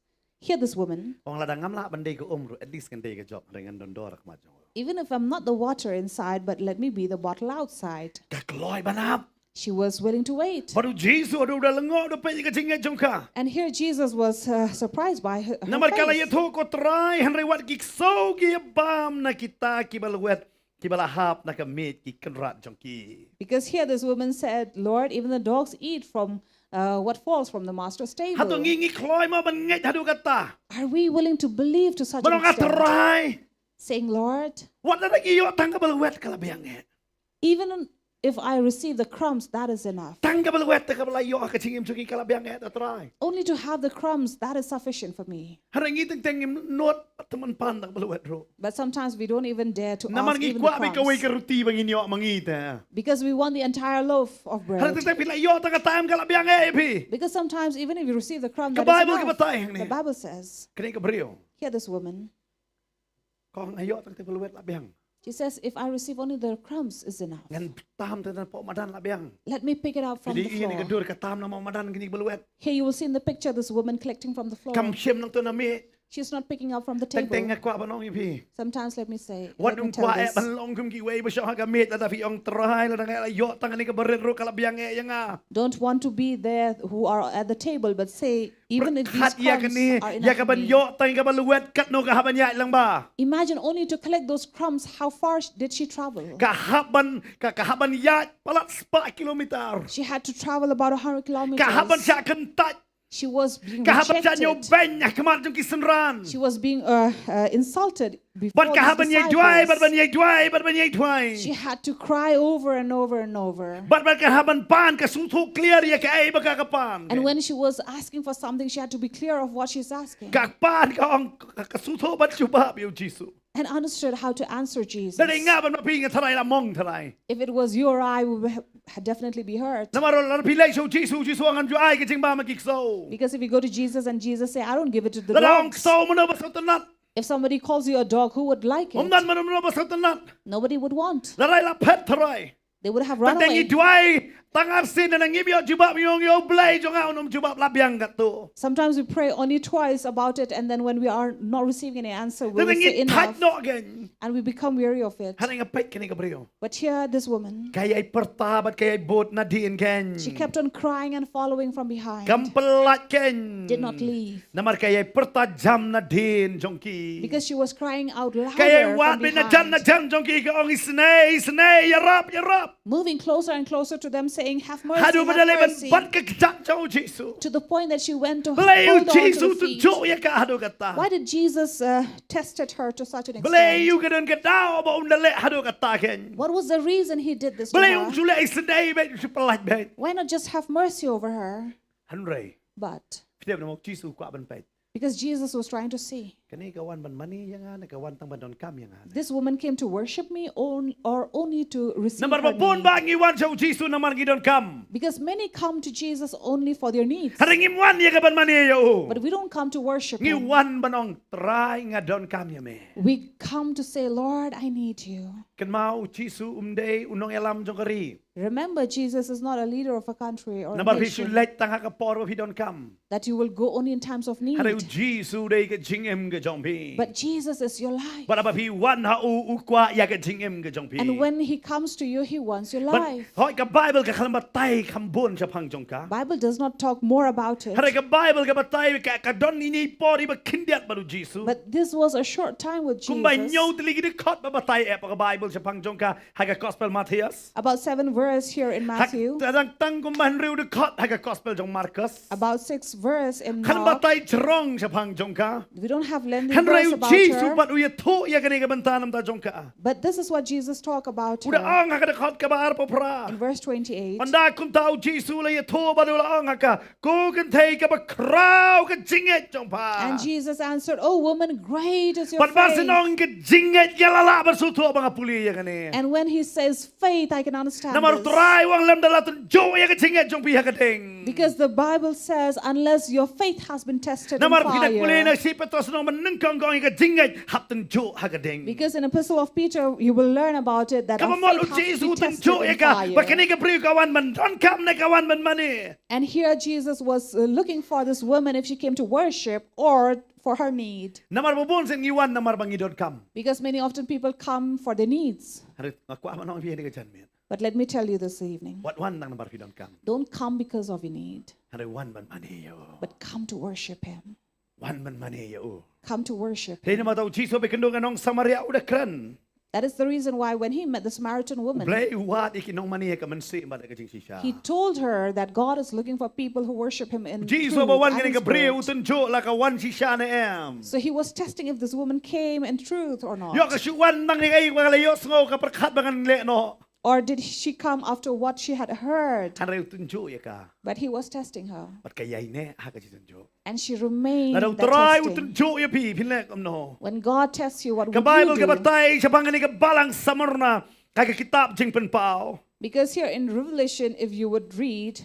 Hear this woman. Ong lada ngam lah ban dei ka um ruh, at least ngan dei ka jok, hynrei ngan don dor ha khmat jong u. Even if I'm not the water inside, but let me be the bottle outside. Ka kloi ban ap. She was willing to wait. Bad u Jisu u da lyngngoh, u da peit ïa ka jingngeit jong ka. And here Jesus was uh, surprised by her, her Namar ka la faith. ïathuh, ko Trai, hynrei wat ki ksew ki ïabam na kita kiba lwet, kiba la hap na ka miej ki kynrad jong ki. Because here this woman said, "Lord, even the dogs eat from uh, what falls from the master's table." Hato ngi ngi kloi mo ban ngeit haduh katta? Are we willing to believe to such Ban an ong, a extent? Trai, Saying, "Lord, wat lada ngi ïoh tang kaba lwet ka la biang eh. Even if I receive the crumbs, that is enough. Tang kaba lwet kaba la ïoh ha ka jingim jong ngi ka la biang eh, a Trai. Only to have the crumbs, that is sufficient for me." Hynrei ngi teng teng ngim nud tang ban pan tang kaba lwet ruh. But sometimes we don't even dare to Namar ask ngi even the kwah beit kawei crumbs. Ka ruti ba ngin ïoh ma ngi te. Because we want the entire loaf of Hynrei bread. teng teng phi la ïoh tang katta em ka la biang eh ïa phi. Because sometimes even if you receive the crumb, Ka that is Bible ka enough. batai hangne. The Bible says, Kane ka briew. Hear this woman. Ka ong, nga ïoh tang te ba lwet la biang. He says, "If I receive only the crumbs, is enough. Ngan tam te na poh madan la biang." Let me pick it up from Phi the dei ïa kane ka floor." dur ka tam na poh madan kane ka balwet. Here you will see in the picture this woman collecting from the floor. Kam shim nangta na miej. She's not picking up from the Teng teng table. Nga kwah ban ong ïa phi. Sometimes, let me say, Wat let me ym tell kwah eh this. Ban long kum kiwei ba shong ha ka miej, lada phi ong, Trai, lada nga la ïoh tang kane ka barit ruh ka la biang eh ïa nga. Don't want to be there who are at the table, but say, "Even if these Pyrkhat ïa crumbs kane, are ïa enough ka for ban me." ïoh tang ka balwet, katno ka hap ban ïaid lang bha. Imagine only to collect those crumbs, how far sh- did she travel? Ka hap ban, ka, ka hap ban ïaid palat spah kilometer. She had to travel about a hundred kilometers. Ka hap ban shah kyntait. She was being Ka hap ban shah rejected. Ñiewbeiñ ha khmat jong ki synran. She was being uh, uh, insulted before Bad ka hap these ban ïai duwai, bad disciples. Ban ïai duwai, bad Ban ïai duwai. She had to cry over and over and over. Bad, bad ka hap ban pan, ka sngewthuh clear ïa kaei ba ka ka pan. And when she was asking for something, she had to be clear of what she's asking. Ka pan, ka ong, ka, ka sngewthuh ban jubab ïa u Jisu. And understood how to answer Jesus. Lada nga bad ma phi, nga tharai la mong tharai. If it was you or I, we would ha- had definitely be hurt. Namar lada phi leit sha u Jisu, u Jisu u ong, ngan ju ai ka jingbam ha ki ksew. Because if we go to Jesus and Jesus say, "I don't give it to the Lada ong dogs." Ksew, mano ba sngewtynnat? If somebody calls you a dog, who would like Ym it? Don, mano, mano ba sngewtynnat? Nobody would want. Lada la phet tharai. They would have Ba run teng i away. duwai tang arsien, nang ngim ïoh jubab, ïong ïoh Blei jong nga un ym jubab la biang katto. Sometimes we pray only twice about it, and then when we are not receiving any answer, we Teng will teng say, i thait "Enough," noh kein. And we become weary of it. Hynrei nga peit kane ka briew. But here, this woman, Ka ïai pyrta bad ka ïai bud nadien kein. She kept on crying and following from behind. Kam pyllait kein. Did not leave. Namar ka ïai pyrta jam nadien jong ki. Because she was crying out louder Ka ïai from wad beit na jan na behind. Jan jong ki, ka ong, "Isynei, isynei, ïarap, ïarap." Moving closer and closer to them, saying, "Have mercy, Haduh ba da have leit ban mercy." bat ka kjat jong u Jisu. To the point that she went to Balei u hold on to Jisu the u tynjuh feet. Ïa ka haduh katta? Why did Jesus uh, tested her to such an Balei extent? u ka don ka daw ba un da leh haduh katta kein? What was the reason he did this to Balei u her? Ju leh isynei beit, u shu pyllait beit? Why not just have mercy over her? Hynrei. But Phi tip namar u Jisu u kwah ban peit. Because Jesus was trying to see. Kane ka wan ban mane ïa nga, ne ka wan tang ban donkam ïa nga? This woman came to worship me on, or only to receive Namar her ba bun need. Ba ngi wan sha u Jisu namar ngi donkam. Because many come to Jesus only for their needs. Hynrei ngim wan ïa ka ban mane ïa u. But we don't come to worship Ngi him. Wan ban ong, "Trai, nga donkam ïa me." We come to say, "Lord, I need you." Kynmaw, u Jisu um dei u nongïalam jong ka ri. Remember, Jesus is not a leader of a country or a nation. Namar phi shu leit tang ha ka por ba phi donkam. That you will go only in times of need. Hynrei u Jisu u dei ka jingim ka jong phi. But Jesus is your life. Bad haba phi wan ha u, u kwah ïa ka jingim ka jong phi. And when he comes to you, he wants your life. Hooid, ka Baibl ka khlem batai kham bun shaphang jong ka. Bible does not talk more about it. Hynrei ka Baibl ka batai ka, ka don ine i por iba khyndiat bad u Jisu. But this was a short time with Jesus. Kumba hynñiew tylli ki dkhot ba batai eh ha ka Baibl shaphang jong ka, ha ka Gospel Mathaios. About seven verse here in Matthew. Ha, tang, tang kumba hynriew dkhot ha ka Gospel jong Markos. About six verse in Mark. Khlem batai jrong shaphang jong ka. We don't have lengthy verse about her. Hynrei u Jisu pat u ïathuh ïa kane ka bynta namar jong ka. But this is what Jesus talked about her. U da ong ha ka dkhot kaba arphew phra. In verse twenty-eight. Ynda kumta u Jisu u la ïathuh bad u la ong ha ka, "Ko kynthei kaba khraw ka jingngeit jong pha." And Jesus answered, "O woman, great is your faith." Bad ba shen ong ka jingngeit ïa la lah ban sngewthuh ba nga pule ïa kane. And when he says faith, I can understand this. Namar u Trai u ong lymda la tynjuh ïa ka jingngeit jong phi ha ka ding. Because the Bible says, "Unless your faith has been tested in fire." Namar phi da pule na shi Petros u ong mynnyngkong ka ong ïa ka jingngeit hap tynjuh ha ka ding. Because in Epistle of Peter, you will learn about it, that our faith has to be tested in fire. Kaba mut u Jisu u tynjuh ïa ka, ba kane ka briew ka wan ban donkam ne ka wan ban mane. And here Jesus was uh, looking for this woman if she came to worship or for her need. Namar ba bun sien ngi wan namar ba ngi donkam. Because many often people come for their needs. Hynrei nga kwah ban ong ïa phi ha kane ka janmiet. But let me tell you this evening. Wat wan tang namar phi donkam. Don't come because of your need. Hynrei wan ban mane ïa u. But come to worship him. Wan ban mane ïa u. Come to worship him. Te namar kata u Jisu ba ïakynduh ïa ka nong Samaria u da kren. That is the reason why when he met the Samaritan woman, u Blei u wad ïa ki nongmane ha ka mynsiem bad ha ka jingshisha. He told her that God is looking for people who worship him in truth and in spirit. U Jisu ba wan kane ka briew u tynjuh la ka wan shisha ne em. So he was testing if this woman came in truth or not. Ïoh ka shu wan tang ïa kaei ba ka la ïohsngew, ka pyrkhat ba ngan leh noh. Or did she come after what she had heard? Hynrei u tynjuh ïa ka. But he was testing her. Bad ka ïaineh ha ka jingtynjuh. And she remained that testing. Lada u Trai u tynjuh ïa phi, phin leh kumno? When God tests you, what would you do? Ka Baibl ka batai shaphang kane ka balang Smyrna ha ka kitab Jingpynpaw. Because here in Revelation, if you would read,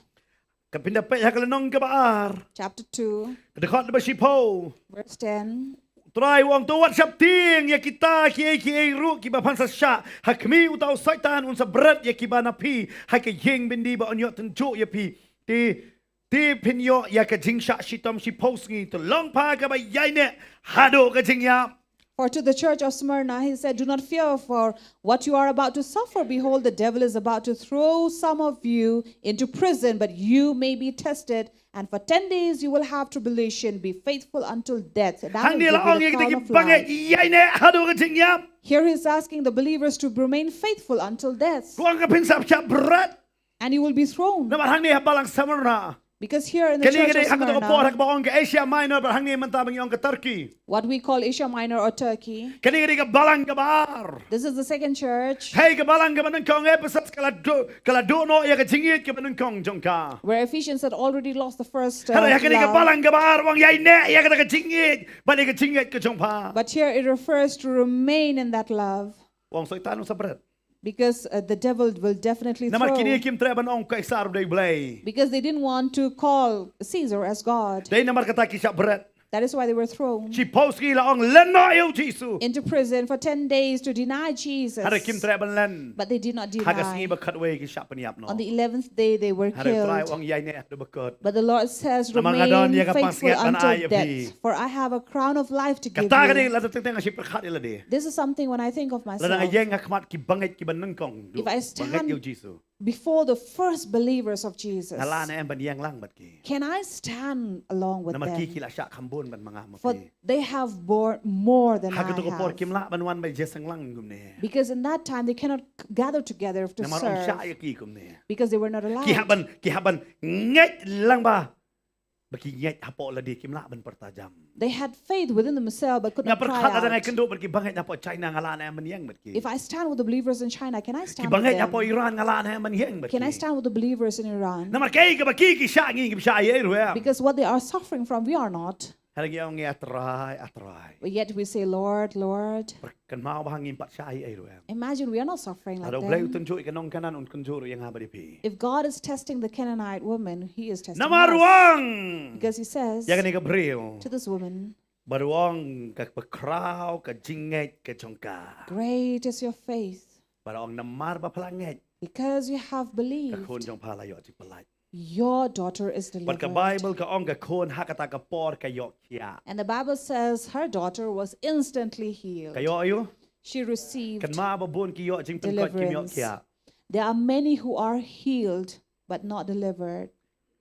ka pynda peit ha ka lynnong kaba ar. Chapter two. Ka dkhot ba shiphew. Verse ten. Trai u ong, to wat sheptieng ïa kita kiei kiei ruh kiba phan sa shah. Ha khmih, uta u Soitan un sa bret ïa kiba na phi ha ka ïing byndi ba un ïoh tynjuh ïa phi. Te, te phin ïoh ïa ka jingshah shitom shiphew sngi. To long pha kaba ïaineh haduh ka jingïap. For to the church of Smyrna, he said, "Do not fear for what you are about to suffer. Behold, the devil is about to throw some of you into prison, but you may be tested, and for ten days you will have tribulation. Be faithful until death." That Hangne la ong ïa kita kiba ngeit, ïaineh haduh ka jingïap. Here he is asking the believers to remain faithful until death. Ka ong ka phin sa shah bret. And you will be thrown. Namar hangne ha balang Smyrna. Because here in the church of Smyrna, kane ka dei ha kato ka por ha kaba ong ka Asia Minor, bad hangne mynta ba ngi ong ka Turkey. What we call Asia Minor or Turkey. Kane ka dei ka balang kaba ar. This is the second church. Hei, ka balang kaba nyngkong Ephesus ka la duh, ka la duh noh ïa ka jingïeit kaba nyngkong jong ka. Where Ephesians had already lost the first, uh, love. Hynrei ha kane ka balang kaba ar u ong ïaineh ïa kata ka jingïeit bad ïa ka jingngeit ka jong pha. But here it refers to remain in that love. U ong Soitan un sa bret. Because, uh, the devil will definitely throw. Namar kine kim treh ban ong Kaisar u dei Blei. Because they didn't want to call Caesar as God. Dei namar kata ki shah bret. That is why they were thrown. Shiphew sngi la ong len noh ïa u Jisu. Into prison for ten days to deny Jesus. Hynrei kim treh ban len. But they did not deny. Ha ka sngi ba khatwei ki shah pynïap noh. On the eleventh day they were killed. Hynrei u Trai u ong ïaineh haduh ba kut. But the Lord says, "Remain faithful until death, for I have a crown of life to give you." Namar nga don ïa ka pansngiat ban ai ïa phi. Kata ka dei lada teng teng nga shu pyrkhat ïa lade. This is something when I think of myself. Lada nga ïeng ha khmat ki bangeit kiba nyngkong. If I stand bangeit ïa u Jisu. Before the first believers of Jesus, nga lah ne em ban ïeng lang bad ki? Can I stand along with them? Namar ki ki la shah kham bun ban ma nga ma phi. For they have borne more than I have. Ha kato ka por kim lah ban wan bad ïaseng lang kumne. Because in that time they cannot gather together to serve. Namar ym shah ïa ki kumne. Because they were not allowed. Ki hap ban, ki hap ban ngeit lang ba, ba ki ngeit hapoh lade, kim lah ban pyrta jam. They had faith within themselves but could not cry out. Nga pyrkhat lada nga ïakynduh bad ki bangeit hapoh China, nga lah ne em ban ïeng bad ki? If I stand with the believers in China, can I stand with them? Ki bangeit hapoh Iran, nga lah ne em ban ïeng bad ki? Can I stand with the believers in Iran? Namar kaei kaba ki ki shah, ngi kim shah ei ei ruh em. Because what they are suffering from, we are not. Hynrei ngi ong, "Ah Trai, ah Trai." But yet we say, "Lord, Lord." Kynmaw ba ha ngi ngim pat shah ei ei ruh em. Imagine we are not suffering like them. Lada u Blei u tynjuh ïa ka nong Kanaan, un tynjuh ruh ïa nga bad ïa phi. If God is testing the Canaanite woman, he is testing us. Namar u ong, because he says, ïa kane ka briew, to this woman, bad u ong, ka bakhraw ka jingngeit ka jong ka. Great is your faith. Bad u ong, namar ba pha la ngeit, because you have believed, ka khun jong pha la ïoh jingpyllait. Your daughter is delivered. Bad ka Baibl ka ong ka khun ha kata ka por ka ïoh khiah. And the Bible says her daughter was instantly healed. Ka ïoh aïu? She received deliverance. Kynmaw ba bun ki ïoh jingpynkoit kim ïoh khiah. There are many who are healed but not delivered.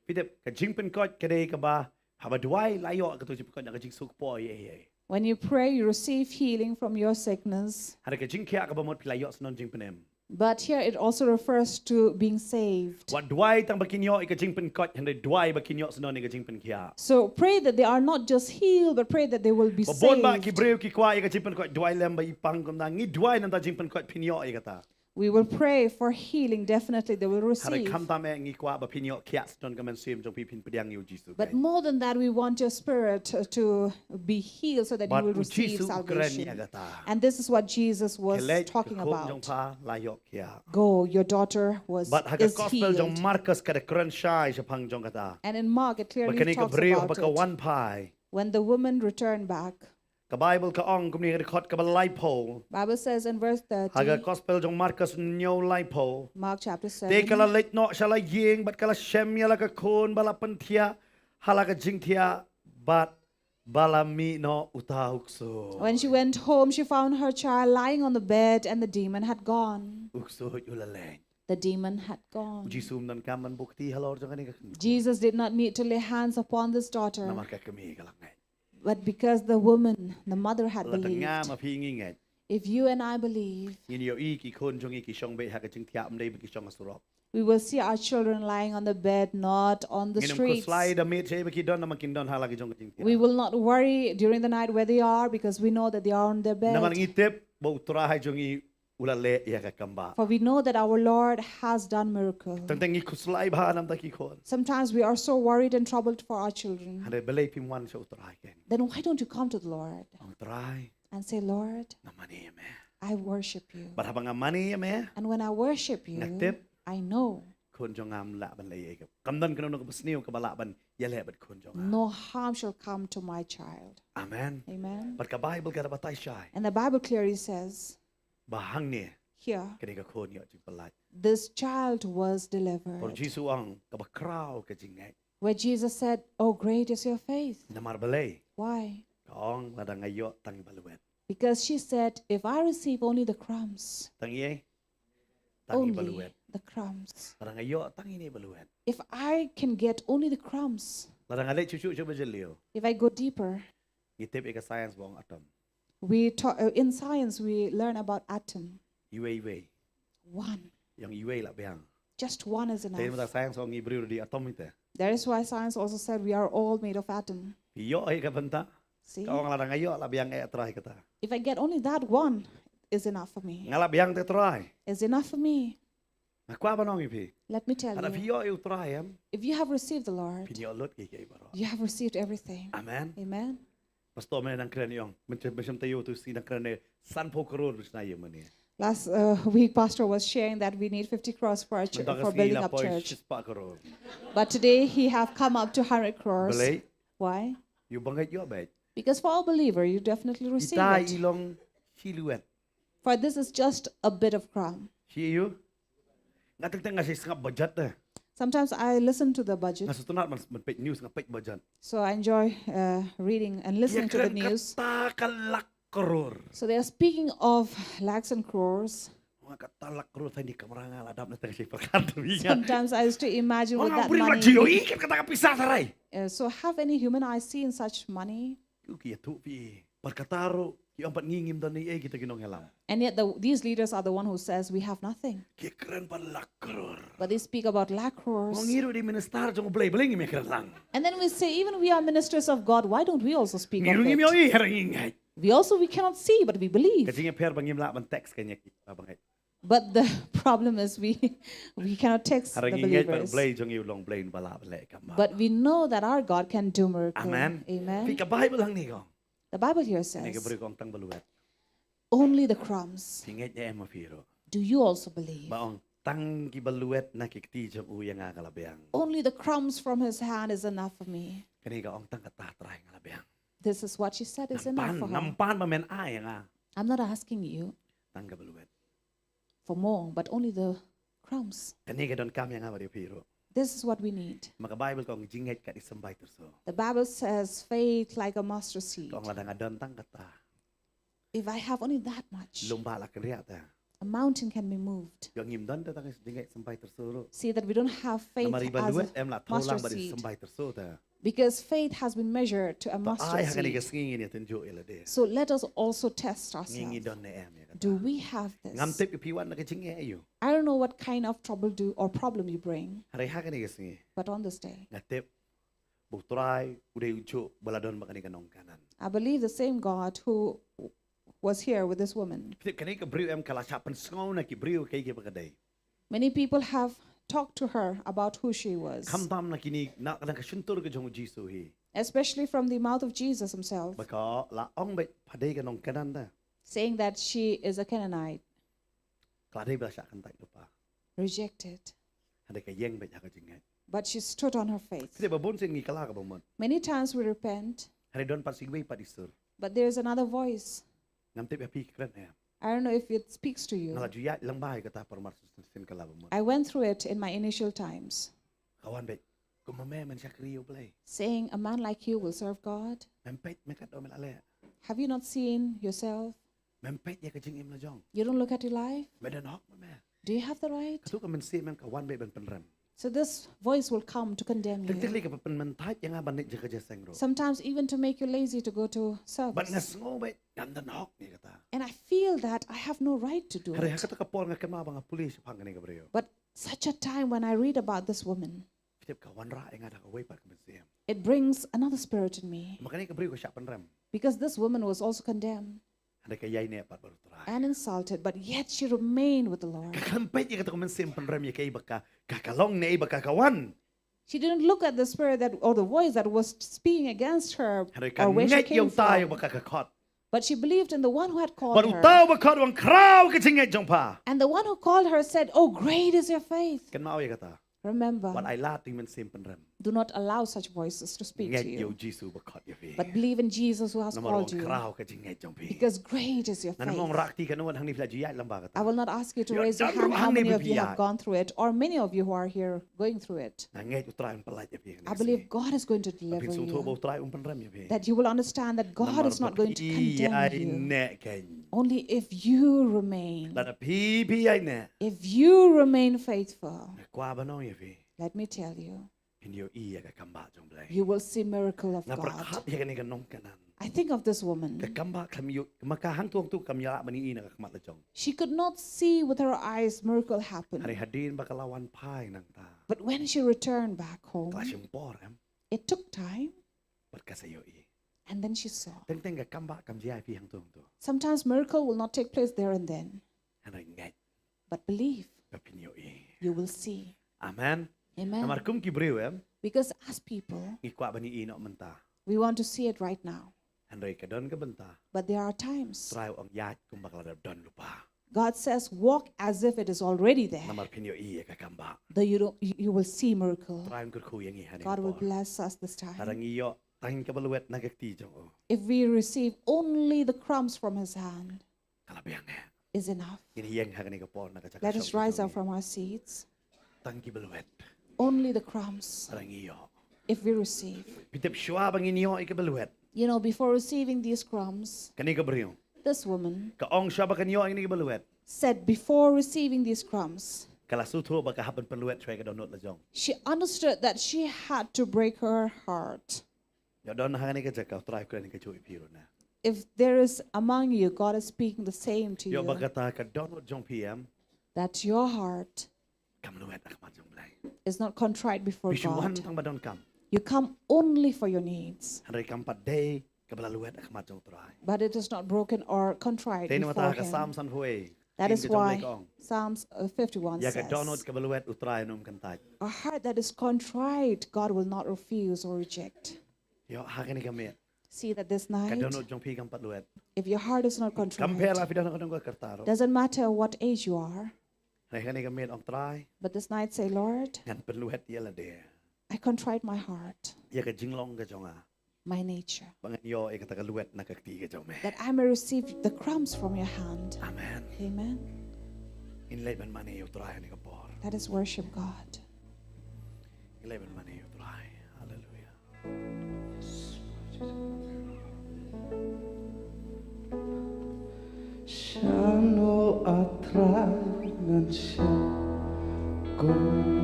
Phi tip, ka jingpynkoit ka dei kaba, haba duwai la ïoh kato jingpynkoit na ka jingsuk poi ei ei. When you pray, you receive healing from your sickness. Hynrei ka jingkhiah kaba mut phi la ïoh snoh jingpynim. But here it also refers to being saved. Wat duwai tang ba kin ïoh ïa ka jingpynkoit, hynrei duwai ba kin ïoh snoh ïa ka jingpynkhiah. So pray that they are not just healed, but pray that they will be saved. Ba bun ba ki briew ki kwah ïa ka jingpynkoit, duwai lem ba i pang kumta, ngi duwai namar ka jingpynkoit phin ïoh ïa kata. We will pray for healing, definitely they will receive. Hynrei khamtam eh ngi kwah ba phin ïoh khiah snoh ka mynsiem jong phi, phin pdiang ïa u Jisu. But more than that, we want your spirit, uh, to be healed so that you will receive salvation. Bad u Jisu u kren ïa kata. And this is what Jesus was talking about. Khie leit, ka khun jong pha la ïoh khiah. Go, your daughter was, is healed. Bad ha ka gospel jong Markos ka da kren shai shaphang jong kata. And in Mark, it clearly talks about it. Ba kane ka briew haba ka wan phai. When the woman returned back. Ka Baibl ka ong kumne ha ka dkhot kaba laiphew. Bible says in verse thirty. Ha ka gospel jong Markos hynñiew laiphew. Mark chapter seven. Te ka la leit noh sha la ïing bad ka la shem ïa la ka khun ba la pynthiah ha la ka jingthiah bad ba la mih noh uta u ksuid. When she went home, she found her child lying on the bed and the demon had gone. U ksuid u la leit. The demon had gone. U Jisu um donkam ban buh kti halor jong kane ka khun. Jesus did not need to lay hands upon this daughter. Namar ka kmie ka la ngeit. But because the woman, the mother had believed. Lada nga ma phi ngi ngeit. If you and I believe, ngin ïohi ki khun jong ngi ki shong beit ha ka jingthiah, ym dei ba ki shong ha surok. We will see our children lying on the bed, not on the streets. Ngin ym khuslai da miet shaei ba ki don, namar kin don ha la ki jong ka jingthiah. We will not worry during the night where they are because we know that they are on their bed. Namar ngi tip ba U Trai jong ngi u la leh ïa ka kam bah. For we know that our Lord has done miracle. Teng teng ngi khuslai bha namar ki khun. Sometimes we are so worried and troubled for our children. Hynrei balei phim wan sha U Trai kein? Then why don't you come to the Lord? Ong Trai. And say, "Lord, nga mane ïa me." I worship you. Bad haba nga mane ïa me. And when I worship you, nga tip. I know. khun jong nga ym lah ban leh ei ei. Kam don kano kano kaba sniew kaba lah ban ïaleh bad khun jong nga. No harm shall come to my child. Amen. Amen. Bad ka Bible ka da batai shai. And the Bible clearly says Ba hangne here, kane ka khun ïoh jingpyllait. This child was Por delivered. Jisu ong kaba khraw ka jingngeit. Where Jesus said, "Oh, great is your faith." Namar balei? Why? Ka ong lada nga ïoh tang i balwet. Because she said, "If I receive only the crumbs, Tang i ei? Tang i only balwet. The crumbs. Lada nga ïoh tang i ne balwet. If I can get only the crumbs, Lada nga leit shuh shuh shuh ba jylliew. If I go deeper, Ngi tip ïa ka science ba ong atom. We talk uh, in science, we learn about atom. Iwei iwei. One. Ïa ong iwei lah biang. Just one is Te mynta enough. Science ong ngi briew ruh dei atom ite. That is why science also said we are all made of atom. Ïoh ïa ka bynta. See? Ka ong lada nga ïoh lah biang eh Trai kata. If I get only that one is enough for me. Nga lah biang te Trai. Is enough for me. Nga kwah ban ong ïa phi. Let me tell Lada phi you. Ïoh ïa u Trai em. If you have received the Lord, Phin ïoh lut ïa kiei baroh. You have received everything. Amen. Amen. Pastor me nang kren ïa ong. Mynta mynta ïoh tu si nang kren ne san phew crore bishna ïa mane. Last uh, week, Pastor was sharing that we need fifty crores for, our ch- Mynta ka for sngi building la up poi church. shispah crore. But today, he have come up to one hundred crores. Balei? Why? Ïa u bangeit ïoh beit. Because for a believer, you definitely receive Ita it. I long shi luet. For this is just a bit of crumb. Shi ïa u. Nga teng teng nga shi sngap budget de. Sometimes I listen to the budget. Nga sngewtynnat man man peit news nga peit budget. So I enjoy uh, reading and listening to the Ïa kren news. Kata ka lak crore. So they are speaking of lakhs and crores. Nga kata lak crore tang di kamra nga la dap na tang shi pyrkhat tu ïa. Sometimes I used to imagine with Nga that bri ma money. Jio i kata ka pisa sarai. Uh, so have any human eye seen such money? Ki ki tu pi. Par kata ro ki ong pat ngi ngim don ei ei kita ki nongïalam. And yet the, these leaders are the one who says we have nothing. Ki kren pat lak crore. But they speak about lakh crores. Mo ngi ru di minister jong Blei Blei ngim kren lang. And then we say, even we are ministers of God, why don't we also speak Ngi of ru ngim it? ïohi har ngi ngai. We also, we cannot see, but we believe. Ka jingïapher ba ngim lah ban text ka ngi ba ngai. But the problem is we we cannot text Har the ngi ngai pat believers. Blei jong i u long Blei ba lah ban leh kam ba. But we know that our God can do miracle. Amen. Amen. Phi ka Bible hangne ka ong. The Bible here Ngi ka says, briew ka ong tang balwet. only the crumbs. Phi ngeit ne em phi ru. Do you also believe? Ba ong tang ki balwet na ki kti jong u ïa nga ka la biang. Only the crumbs from his hand is enough for me. Kane ka ong tang kata Trai nga la biang. This is what she said is enough Ngam for pan ngam her. Pan ba men ai ïa nga. I'm not asking you Tang ka balwet. for more, but only the crumbs. Kane ka donkam ïa nga bad ïa phi ru. This is what we need. Ma ka Bible ka ong jingngeit ka dei symbai tyrso. The Bible says faith like a mustard seed. Ka ong lada nga don tang kata. If I have only that much, Lum ba la kynriah ta. A mountain can be moved. Ïa ngim don ta tang jingngeit symbai tyrso ru. See that we don't have faith Namar i as balwet a em la tholang mustard bad i seed. Symbai tyrso ta. Because faith has been measured to a Ba mustard ai ha kane ka seed. Sngi ngin ïa tynjuh ïa lade. So let us also test Ngi ngi ourselves. Don ne em ïa kata. Do we have this? Ngam tip ïa phi wan na ka jingeh ïa u. I don't know what kind of trouble do or problem you bring, Hynrei ha kane ka Sngi. But on this day, Nga tip. Ba u Trai u dei u juh ba la don ba kane ka nong Kanan. I believe the same God who was here with this woman. Phi tip kane ka briew em ka la shah pynsngew na ki briew kaei kaba ka dei. Many people have talked to her about who she was, Khamtam na kine na ka shyntur ka jong u Jisu hi. Especially from the mouth of Jesus himself, Ba ka la ong bad pha dei ka nong Kanan ta. Saying that she is a Canaanite. Ka la dei ba la shah kyntait lypa. Rejected. Hynrei ka ïeng bad ha ka jingngeit. But she stood on her faith. Phi tip ba bun sien ngi kylla ka bamut. Many times we repent, Hynrei don pat sa iwei pat i sur. But there is another voice. Ngam tip ïa phi kren em. I don't know if it speaks to you. Nga la ju ïaid lyngba ïa kata por mar sien kylla bamut. I went through it in my initial times. Ka wan bad. Kum ma me men shakri ïa u Blei. Saying, "A man like you will serve God? Mem peit me katno me la leh. Have you not seen yourself? Mem peit ïa ka jingim la jong. You don't look at your life? Me don hok ma me. Do you have the right?" Katu ka mynsiem em ka wan bad ban pynrem. So this voice will come to condemn Teng teng you. Ka pynmyntoi ïa nga ban leit jaka jingïaseng ru. Sometimes even to make you lazy to go to Bad nga service. Sngew bad ngam don hok ne kata. And I feel that I have no right to do Hynrei ha it. Kata ka por nga kynmaw ba nga pule shaphang kane ka briew. But such a time when I read about this woman, Phi tip ka wanrah ïa nga da kawei pat ka mynsiem. It brings another spirit in me. Ma kane ka briew ka shah pynrem. Because this woman was also condemned Hynrei ka ïaineh pat bad u Trai. And insulted, but yet she remained with the Lord. Ka khlem peit ïa kata ka mynsiem pynrem ïa kaei ba ka, ka, ka long ne ei ba ka, ka wan. She didn't look at the spirit that or the voice that was speaking against her Hynrei ka or where she ngeit ïa came uta ïa from. Ba ka, ka khot. But she believed in the one who had called Bad her. Uta uba khot u ong khraw ka jingngeit jong pha. And the one who called her said, "Oh, great is your faith." Kynmaw ïa kata. Remember, wat ai lad ïa ki mynsiem pynrem. Do not allow such voices to speak to you. Ngeit ïa U Jisu ba khot ïa phi. But believe in Jesus who has called you. Namar ba khraw ka jingngeit jong phi. Because great is your faith. Ngan ym ong rakti katno ngut hangne phi la ïaid lem bad kata. I will not ask you to raise your hand how many of you have gone through it, or many of you who are here going through it. Nga ngeit U Trai un pyllait ïa phi hangne. I believe God is going to deliver you. Phin sngewthuh ba U Trai um pynrem ïa phi. That you will understand that God is not going to condemn you. Namar ba phi ïaineh kein. Only if you remain. Lada phi, phi ïaineh. If you remain faithful, nga kwah ban ong ïa phi, let me tell you, phin ïohi ïa ka kam bah jong U Blei. You will see miracle of God. Nga pyrkhat ïa kane ka nongkynnoh. I think of this woman. Ka kam bah kam ïoh, ma ka hangtu hangtu kam ïa lah ban ïohi na ka khmat la jong. She could not see with her eyes miracle happen. Hynrei hadien ba ka la wan phai nangta, but when she returned back home, ka la shim por, em, it took time. Bad ka sa ïohi. And then she saw. Teng teng ka kam bah kam jia ïa phi hangtu hangtu. Sometimes miracle will not take place there and then. Hynrei ngeit. But believe. Ba phin ïohi. You will see. Amen. Amen. Namar kum ki briew, em, because as people, ngi kwah ban ïohi noh mynta. We want to see it right now. Hynrei ka don ka bynta. But there are times. U Trai u ong ïaid kumba ka la dep don lypa. God says, "Walk as if it is already there." Namar phin ïohi ïa ka kam bah. Though you don't, you, you will see miracle. U Trai un kyrkhu ïa ngi hangne. God will bless us this time. Lada ngi ïoh tang kaba lwet na ka kti jong u. If we receive only the crumbs from his hand, ka la biang eh. Is enough. Ngin ïeng ha kane ka por na ka jaka shong. Let us rise up from our seats. Tang kiba lwet. Only the crumbs. Lada ngi ïoh. If we receive. Phi tip, shuwa ba ngin ïoh ïa kiba lwet, you know, before receiving these crumbs, kane ka briew, this woman, ka ong shuwa ba kan ïoh ïa kane kiba lwet, said, "Before receiving these crumbs," ka la sngewthuh ba ka hap ban pynlwet shuwa ïa ka dohnud la jong. She understood that she had to break her heart. Ïoh don ha kane ka jaka, U Trai u kren kajuh ïa phi ruh na. If there is among you, God is speaking the same to you. Ïoh ba kata ka dohnud jong phi, em, that your heart kam lwet ha khmat jong U Blei. Is not contrite before God. Phi shu wan tang ba donkam. You come only for your needs. Hynrei kam pat dei kaba la lwet ha khmat jong U Trai. But it is not broken or contrite before him. Te nangta ka Psalm sanphew wei. That is why Psalms, uh, fifty-one says, ïa ka dohnud kaba lwet U Trai un ym kyntait. A heart that is contrite, God will not refuse or reject. Ïoh ha kane ka miet. See that this night, ka dohnud jong phi kam pat lwet. If your heart is not contrite, kam pher la phi don ha katno ka rta ruh. Doesn't matter what age you are. Hynrei ha kane ka miet ong, Trai, but this night say, "Lord, ngan pynlwet ïa lade, I contrite my heart, ïa ka jinglong ka jong nga, my nature, ba ngan ïoh ïa kata ka lwet na ka kti ka jong me, that I may receive the crumbs from your hand." Amen. Amen. Ngin leit ban mane ïa U Trai ha kane ka por. Let us worship God. Ngin leit ban mane ïa U Trai. Hallelujah. Shano, A Trai, ngan shong kumne?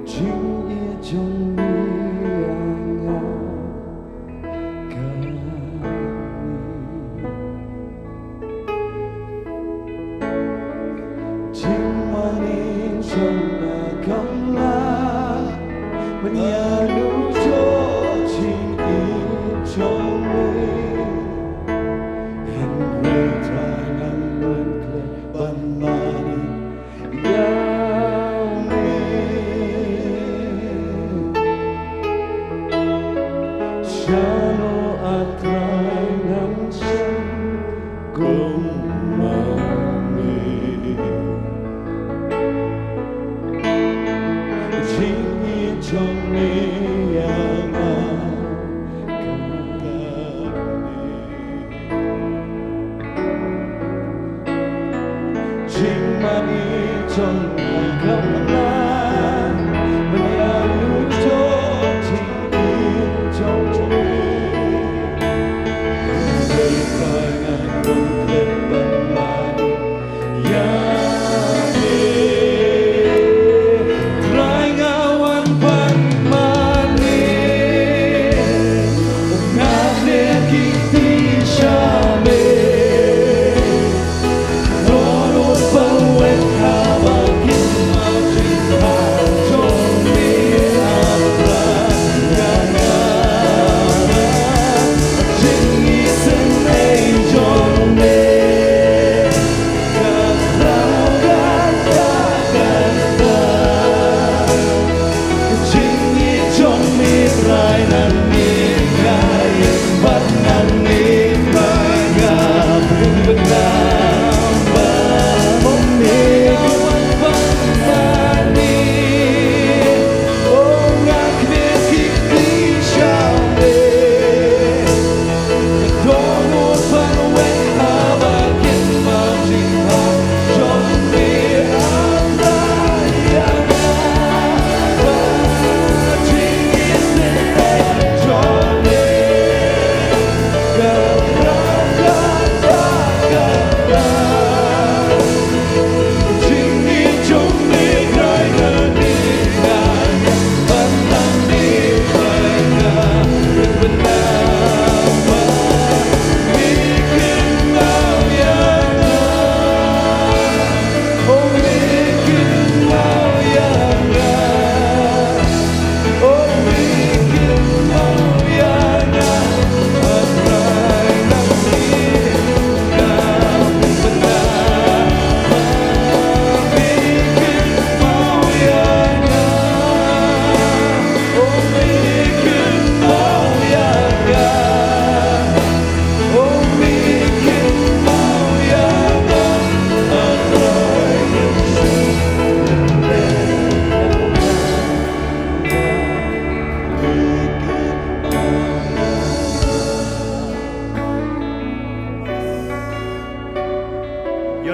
Jingïeit jong me ïa nga kane. Jingmane jong nga kam lah ban ïaluto jingïeit jong me. Hynrei Trai, ngan klet ban mane ïa me. Shano, A Trai, ngan shong kumne? Jingïeit jong me ïa nga kane. Jingmane jong nga kam lah ban ïaluto jingïeit jong me. Hynrei Trai, ngan klet ban mane ïa me. Trai, nga wan ban mane. Nga klet ki kti sha me. Dohnud ba wet haba kin mane jingkha jong me, A Trai, ïa nga. Jingïaseng jong me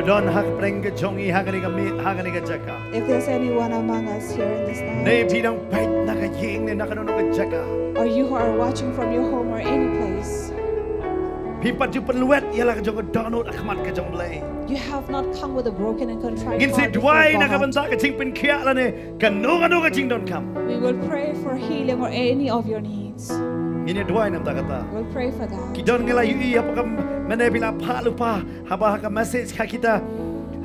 Don ha ka pdeng ka jong i ha kane ka miet, ha kane ka jaka. If there's anyone among us here in this night, Ne phi dang peit na ka ïing ne na kano kano ka jaka. Or you who are watching from your home or any place. Phi pat ju pynlwet ïa la ka jong ka dohnud ha khmat ka jong Blei. You have not come with a broken and contrite heart before God. Ngin sa duwai na ka bynta ka jingpynkhiah lane kano kano ka jingdonkam. We will pray for healing or any of your needs. Ngin ïa duwai na ka bynta kata. We'll pray for that. Ki don ngi la ïohi ïa phi kum mynne phi la phah lypa haba ha ka message ha kita,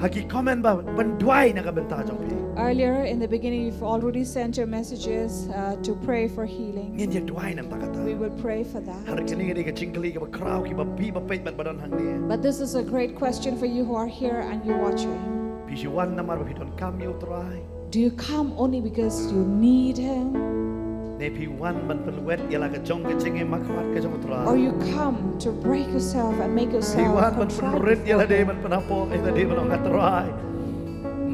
ha ki comment ba ban duwai na ka bynta jong phi. Earlier in the beginning, you've already sent your messages uh, to pray for healing. Ngin ïa duwai na ka bynta kata. We will pray for that. Hynrei kane ka dei ka jingkylli kaba khraw kiba phi ba peit bad ba don hangne. But this is a great question for you who are here and you're watching. Phi ju wan namar ba phi donkam ïa U Trai? Do you come only because you need Him? Ne phi wan ban pynlwet ïa la ka jong ka jingim ha khmat ka jong U Trai? Or you come to break yourself and make yourself contrite before God? Phi wan ban pynrit ïa lade, ban pynhapoh ïa lade, ban ong, Trai,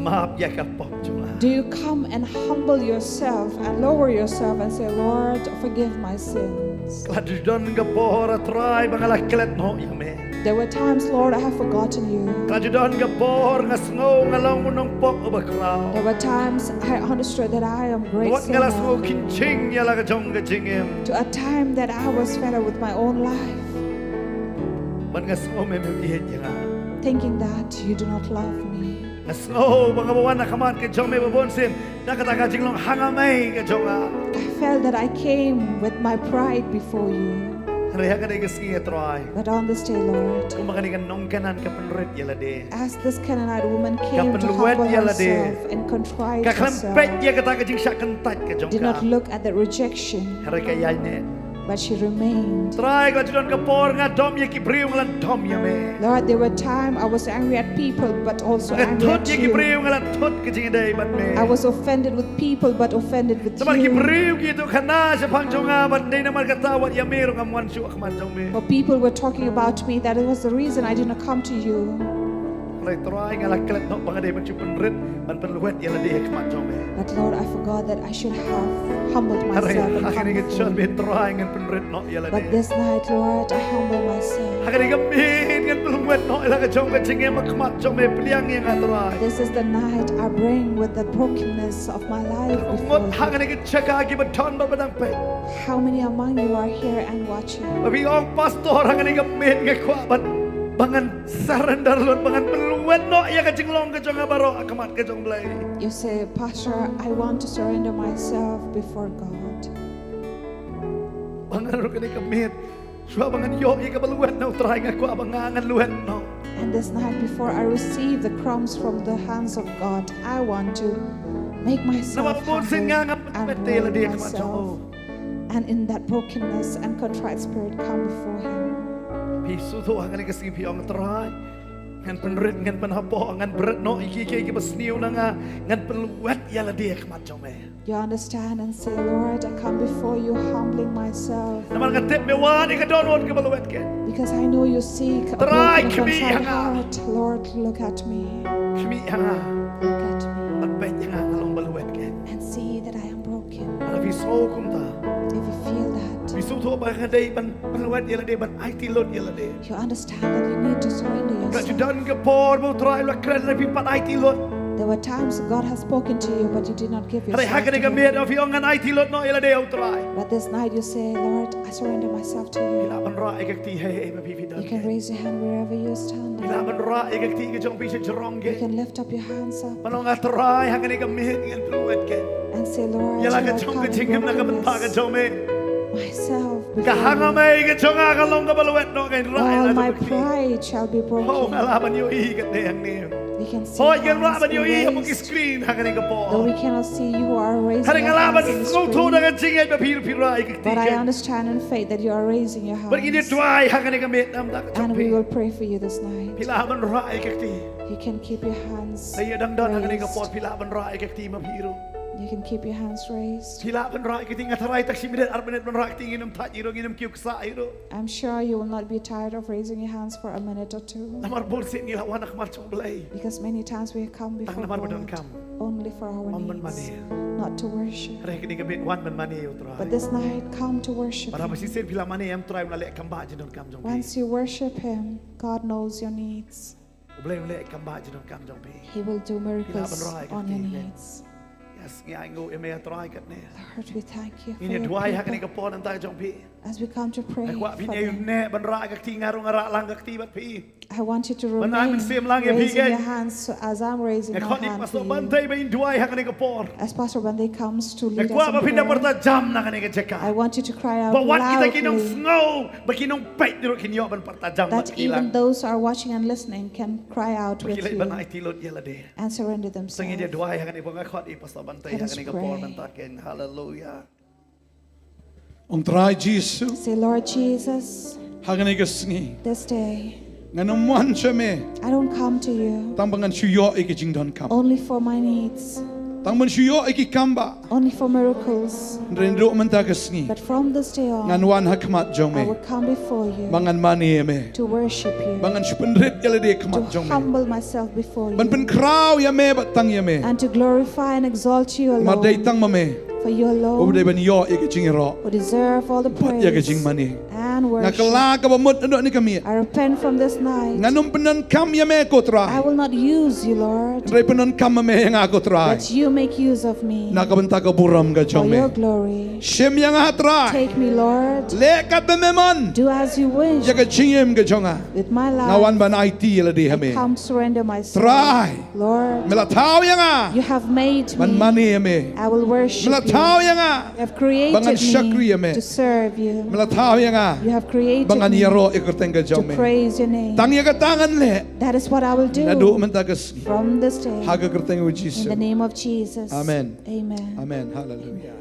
map ïa ka pop jong nga. Do you come and humble yourself and lower yourself and say, Lord, forgive my sins? Ka la ju don ka por, Trai, ba nga la klet noh ïa me. There were times, Lord, I have forgotten you. Ka la ju don ka por nga sngew nga long u nongpop uba khraw. There were times I understood that I am a great sinner. Wat nga la sngew kynjing ïa la ka jong ka jingim. To a time that I was fed up with my own life. Bad nga sngew mem ïeit ïa nga. Thinking that you do not love me. Nga sngew ba nga ba wan ha khmat ka jong me ba bun sien da kata ka jinglong hangamei ka jong nga. I felt that I came with my pride before you. Hynrei ha kane ka sngi, Trai, but on this day, Lord, kumba kane ka nong Kanaan ka pynrit ïa lade, as this Canaanite woman came to humble herself and contrite herself, ka pynlwet ïa lade, ka khlem peit ïa kata ka jingshah kyntait ka jong ka, did not look at the rejection. Hynrei ka ïaineh. But she remained. Trai, ka la ju don ka por nga dom ïa ki briew, nga la dom ïa me. Lord, there were times I was angry at people, but also angry at you. Nga thut ïa ki briew, nga la thut ka jingïadei bad me. I was offended with people, but offended with you. Namar ki briew ki ïathuhkhana shaphang jong nga, bad dei namar kata wat ïa me ruh ngam wan shuh ha khmat jong me. For people were talking about me, that was the reason I did not come to you. Hynrei Trai, nga la klet noh ba nga dei ban shu pynrit ban pynlwet ïa lade ha khmat jong me. But Lord, I forgot that I should have humbled myself and come before you. Hynrei ha kane ka jingïaseng, Trai, ngan pynrit noh ïa lade. But this night, Lord, I humble myself. Ha kane ka miet ngan pynlwet noh ïa la ka jong ka jingim ha khmat jong me, pliang ïa nga, Trai. This is the night I bring with the brokenness of my life before you. Ngut ha kane ka jaka kiba don bad ba dang peit? How many among you are here and watching? Ba phi ong, Pastor, ha kane ka miet nga kwah ban, ba ngan surrender lut, ba ngan pynlwet noh ïa ka jinglong ka jong nga baroh ha khmat ka jong Blei. You say, Pastor, I want to surrender myself before God. Ba ngan ruh kane ka miet, shuwa ba ngan ïoh ïa kaba lwet na U Trai, nga kwah ba nga ngan lwet noh. And this night, before I receive the crumbs from the hands of God, I want to make myself humble and lower myself. Namar ba bun sien nga ngam pat lwet ïa lade ha khmat jong u. And in that brokenness and contrite spirit, come before Him. Phi sngewthuh ha kane ka sngi phi ong, Trai, ngan pynrit, ngan pynhapoh, ngan bret noh ïa kiei kiei kiba sniew na nga, ngan pynlwet ïa lade ha khmat jong me. You understand and say, Lord, I come before you humbling myself. Namar nga tip me wad ïa ka dohnud kaba lwet keiñ. Because I know you seek a broken and contrite heart. Trai, khmih ïa nga. Lord, look at me. Khmih ïa nga. Look at me. Bad peit ïa nga, nga long ba lwet keiñ. And see that I am broken. Lada phi sngew kumta, if you feel that, phi sngewthuh ba nga dei ban pynlwet ïa lade, ban aiti lut ïa lade, you understand that you need to surrender yourself. Ka la ju don ka por ba U Trai u la kren, hynrei phim pat aiti lut. There were times God has spoken to you, but you did not give yourself to Him. Hynrei ha kane ka miet phi ong, ngan aiti lut noh ïa lade ha U Trai. But this night you say, Lord, I surrender myself to you. Phi lah ban rah ïa ka kti hei hei ba phi, phi don. You can raise your hand wherever you're standing. Phi lah ban rah ïa ka kti ka jong phi sha jrong gate. You can lift up your hands up. Ban ong, A Trai, ha kane ka miet ngan pynlwet keiñ. And say, Lord, I come with myself before you. Ïa la ka jong ka jingim na ka bynta ka jong me. Ka hangamei ka jong nga ka long kaba lwet noh, ngan rah ïa la ka jong ka kti. All my pride shall be broken. Ho, nga lah ban ïohi kane hangne. We can see hands be raised. Ho, ngan rah ban ïohi hapoh ki screen ha kane ka por. Though we cannot see you who are raising your hands in the screen. Hynrei nga lah ban sngewthuh da ka jingngeit ba phi ruh phi rah ïa ka kti keiñ. But I understand in faith that you are raising your hands. Bad ngin ïa duwai ha kane ka miet na ka bynta ka jong phi. And we will pray for you this night. Phi lah ban rah ïa ka kti. You can keep your hands raised. Lada ïa dang don ha kane ka por phi lah ban rah ïa ka kti ma phi ruh. You can keep your hands raised. Phi lah ban rah ïa ka kti, nga tharai tang shi minit ar minit ban rah ïa ka kti, ngin ym thait hi ruh, ngin ym kiew ksah hi ruh. I'm sure you will not be tired of raising your hands for a minute or two. Namar bun sien ngi la wan ha khmat jong U Blei. Because many times we come before God only for our needs, tang namar ba donkam. Ym ban mane. Not to worship. Hynrei kane ka miet wan ban mane ïa U Trai. But this night, come to worship Him. Bad haba shisien phi la mane ïa U Trai, un la leh kam ba jingdonkam jong phi. Once you worship Him, God knows your needs. U Blei u leh kam ba jingdonkam jong phi. He will do miracles on your needs. Yes, ngi ainguh ïa me Trai katne. Lord, we thank you for your people. Ngin ïa duwai ha kane ka por mynta jong phi. As we come to pray for them. Nga kwah phin ïa neh ban rah ka kti, nga ruh nga rah lang ka kti bad phi. I want you to remain raising your hands so as I'm raising my hand for you. Nga khot ïa Pastor Bante ba in duwai ha kane ka por. As Pastor Bante comes to lead us in prayer, nga kwah ba phin da pyrta jam na kane ka jaka. I want you to cry out loudly. Ba wat kita ki nongsngew, ba ki nongpeit ruh kin ïoh ban pyrta jam bad phi lang. That even those who are watching and listening can cry out with you. Ba ki leit ban aiti lut ïa lade. And surrender themselves. Te ngin ïa duwai ha kane ka por, nga khot ïa Pastor Bante ha kane ka por mynta kein. Let us pray. Hallelujah. Ong Trai Jisu. Say, Lord Jesus, ha kane ka sngi, this day, ngan ym wan sha me, I don't come to you, tang ba ngan shu ïoh ïa ki jingdonkam, only for my needs, tang ban shu ïoh ïa ki kam ba, only for miracles. Hynrei naduh mynta ka sngi, but from this day on, ngan wan ha khmat jong me, I will come before you, ba ngan mane ïa me, to worship you, ba ngan shu pynrit ïa lade ha khmat jong me, to humble myself before you, ban pynkhraw ïa me bad tang ïa me, and to glorify and exalt you alone. Namar dei tang ma me, for you alone, u dei ban ïoh ïa ka jingïaroh, who deserve all the praise, bad ïa ka jingmane, and worship. Nga kylla kaba mut naduh kane ka miet. I repent from this night. Ngan ym pyndonkam ïa me ko Trai. I will not use you, Lord. Hynrei pyndonkam ma me ïa nga ko Trai. But you make use of me. Na ka bynta ka burom ka jong me. For your glory. Shim ïa nga Trai. Take me, Lord. Leh katba me mon. Do as you wish. Ïa ka jingim ka jong nga. With my life. Nga wan ban aiti ïa lade ha me. I come surrender myself. Trai. Lord, me la thaw ïa nga, you have made me, ban mane ïa me. I will worship you. Me la thaw ïa nga, you have created me, ba ngan shakri ïa me, to serve you. Me la thaw ïa nga, you have created me, ba ngan ïaroh ïa ka kyrteng ka jong me, to praise your name. Tang ïa kata ngan leh. That is what I will do. Naduh mynta ka sngi, from this day, ha ka kyrteng u Jisu. In the name of Jesus. Amen. Amen. Amen. Hallelujah.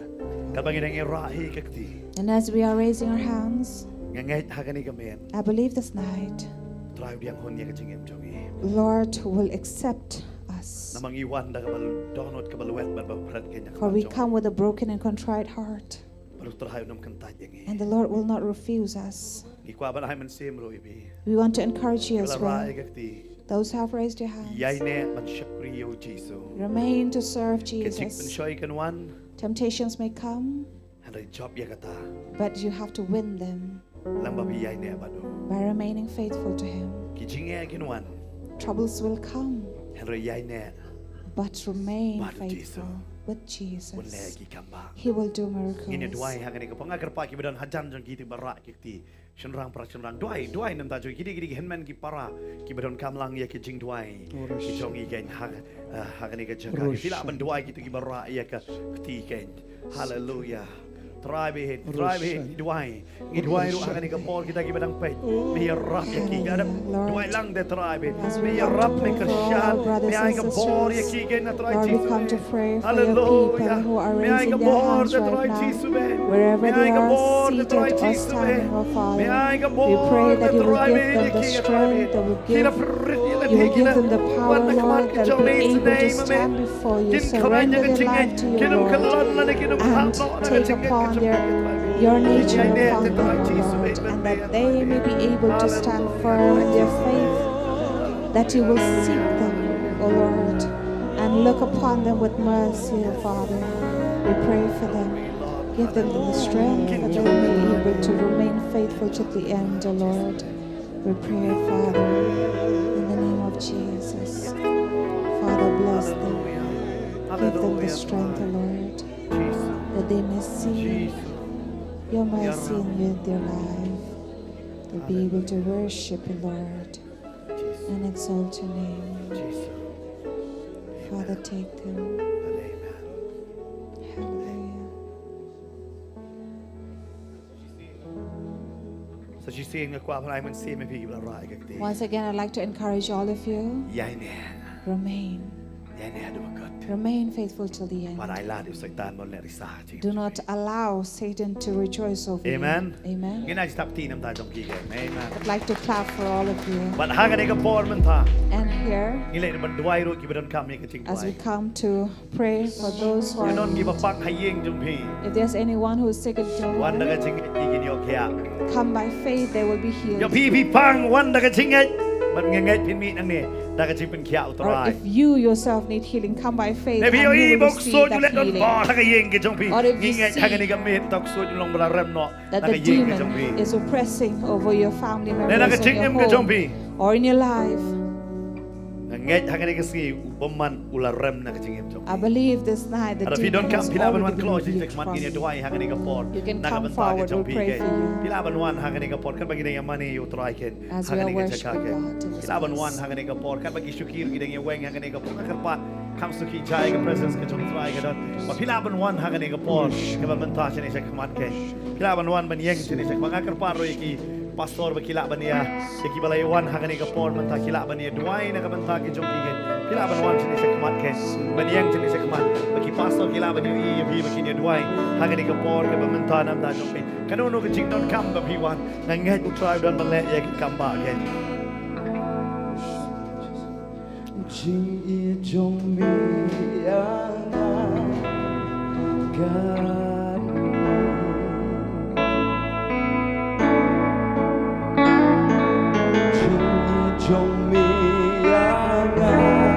Katba ngi dang ïa rah hi ka kti, and as we are raising our hands, nga ngeit ha kane ka miet, I believe this night, Trai u dang hun ïa ka jingim jong ngi. Lord will accept us. Namar ngi wan da kaba dohnud kaba lwet bad ba phred kein ha khmat jong u. For we come with a broken and contrite heart. Bad u Trai un ym kyntait ïa ngi. And the Lord will not refuse us. Ngi kwah ban ai mynsiem ruh ïa phi. We want to encourage you as well. Phi ba la rah ïa ka kti. Those who have raised your hands. Ïaineh ban shakri ïa u Jisu. Remain to serve Jesus. Ka jingpynshoi kan wan. Temptations may come. Hynrei jop ïa kata. But you have to win them. Lada phi ïaineh bad u. By remaining faithful to him. Ki jingeh kin wan. Troubles will come. Hynrei ïaineh. But remain faithful with Jesus. Bad u Jisu. Un leh ki kam ba. He will do miracles. Ngin ïa duwai ha kane ka por, nga kyrpad kiba don hajan jong kita ba rah ki kti. Shynrang para shynrang, duwai, duwai na ka bynta jong ki, ki, ki hynmen ki para kiba donkam lang ïa ki jingduwai ki jong ngi kein ha, eh, ha kane ka jaka. Phi lah ban duwai kita kiba rah ïa ka kti kein. Haleluya. Trai bad, Trai bad, ngi duwai. Ngi duwai ruh ha kane ka por kita kiba dang peit. Me ïarap ïa ki. Haleluya, Lord. Duwai lang de Trai bad. Me ïarap, me kyrshan. Me ai ka bor ïa ki kein na Trai Jisu. Lord, we come to pray for your people who are raising their hands right now, wherever they are seated or standing, oh Father. We pray that you will give them the strength, that will give, you will give them the power, Lord, that will be able to stand before you, surrender their life to you, Lord, and take upon their, your nature upon them, oh Lord, and that they may be able to stand firm in their faith, that you will seek them, O Lord, and look upon them with mercy, O Father. We pray for them. Give them the strength that they may be able to remain faithful to the end, O Lord. We pray, Father, in the name of Jesus. Father, bless them. Give them the strength, O Lord, that they may see your mercy in their life. They'll be able to worship you, Lord, and exalt your name. Father, take them. Hallelujah. So she's saying, nga kwah ban ai mynsiem ïa phi kiba la rah ïa ka kti. Once again, I'd like to encourage all of you. Ïaineh. Remain. Ïaineh haduh ba kut. Remain faithful till the end. Wat ai lad ïa u Soitan ban leh risa ha ka jingim jong phi. Do not allow Satan to rejoice over you. Amen. Amen. Ngin ai jingtap kti na ka bynta jong ki kein. Amen. I'd like to clap for all of you. Bad ha kane ka por mynta, and here, ngi leit ban duwai ruh kiba donkam ïa ka jingduwai. As we come to pray for those who are in need. Ki don kiba pang ha ïing jong phi. If there's anyone who is sick at home, wan da ka jingngeit, ki kin ïoh khiah. Come by faith, they will be healed. Ïa phi, phi pang, wan da ka jingngeit. Bad nga ngeit phin mih nangne da ka jingpynkhiah u Trai. Or if you yourself need healing, come by faith and you will receive that healing. Ne phi ïohi ba u ksuid u leh donbor ha ka ïing ka jong phi. Or if you see, ngi ngeit ha kane ka miet u ksuid un long ba la rem noh na ka ïing ka jong phi, that the demon is oppressing over your family members or your home or in your life. Ne na ka jingim ka jong phi. Ngeit ha kane ka sngi u bymman u la rem na ka jingim jong phi. I believe this night the demon has already been rebuked from you. Hynrei phi donkam, phi lah ban wan close sha khmat, ngin ïa duwai ha kane ka por. You can come forward, we'll pray for you. Na ka bynta ka jong phi. Phi lah ban wan ha kane ka por, katba ngi dang ïa mane ïa u Trai kein ha kane ka jaka kein. As we are worshiping God in this place. Phi lah ban wan ha kane ka por, katba ki shakir ki dang ïa weng ha kane ka por. Nga kyrpad, kham sngewkhia ïa ka presence ka jong u Trai ka don. Ba phi lah ban wan ha kane ka por kaba mynta shane sha khmat kein. Phi lah ban wan ban ïeng shane sha khmat. Nga kyrpad ruh ïa ki pastor ba ki lah ban ïa, ïa kiba la ïa wan ha kane ka por mynta, ki lah ban ïa duwai na ka bynta ki jong ki kein. Phi lah ban wan shane sha khmat kein, ban ïeng shane sha khmat. Ba ki pastor ki lah ban ïa ïa phi ba kin ïa duwai ha kane ka por kaba mynta na ka bynta jong phi. Kano kano ka jingdonkam ba phi wan, nga ngeit u Trai u don ban leh ïa ki kam ba kein. Jingïeit jong me ïa nga kane. Jingïeit jong me ïa nga kane.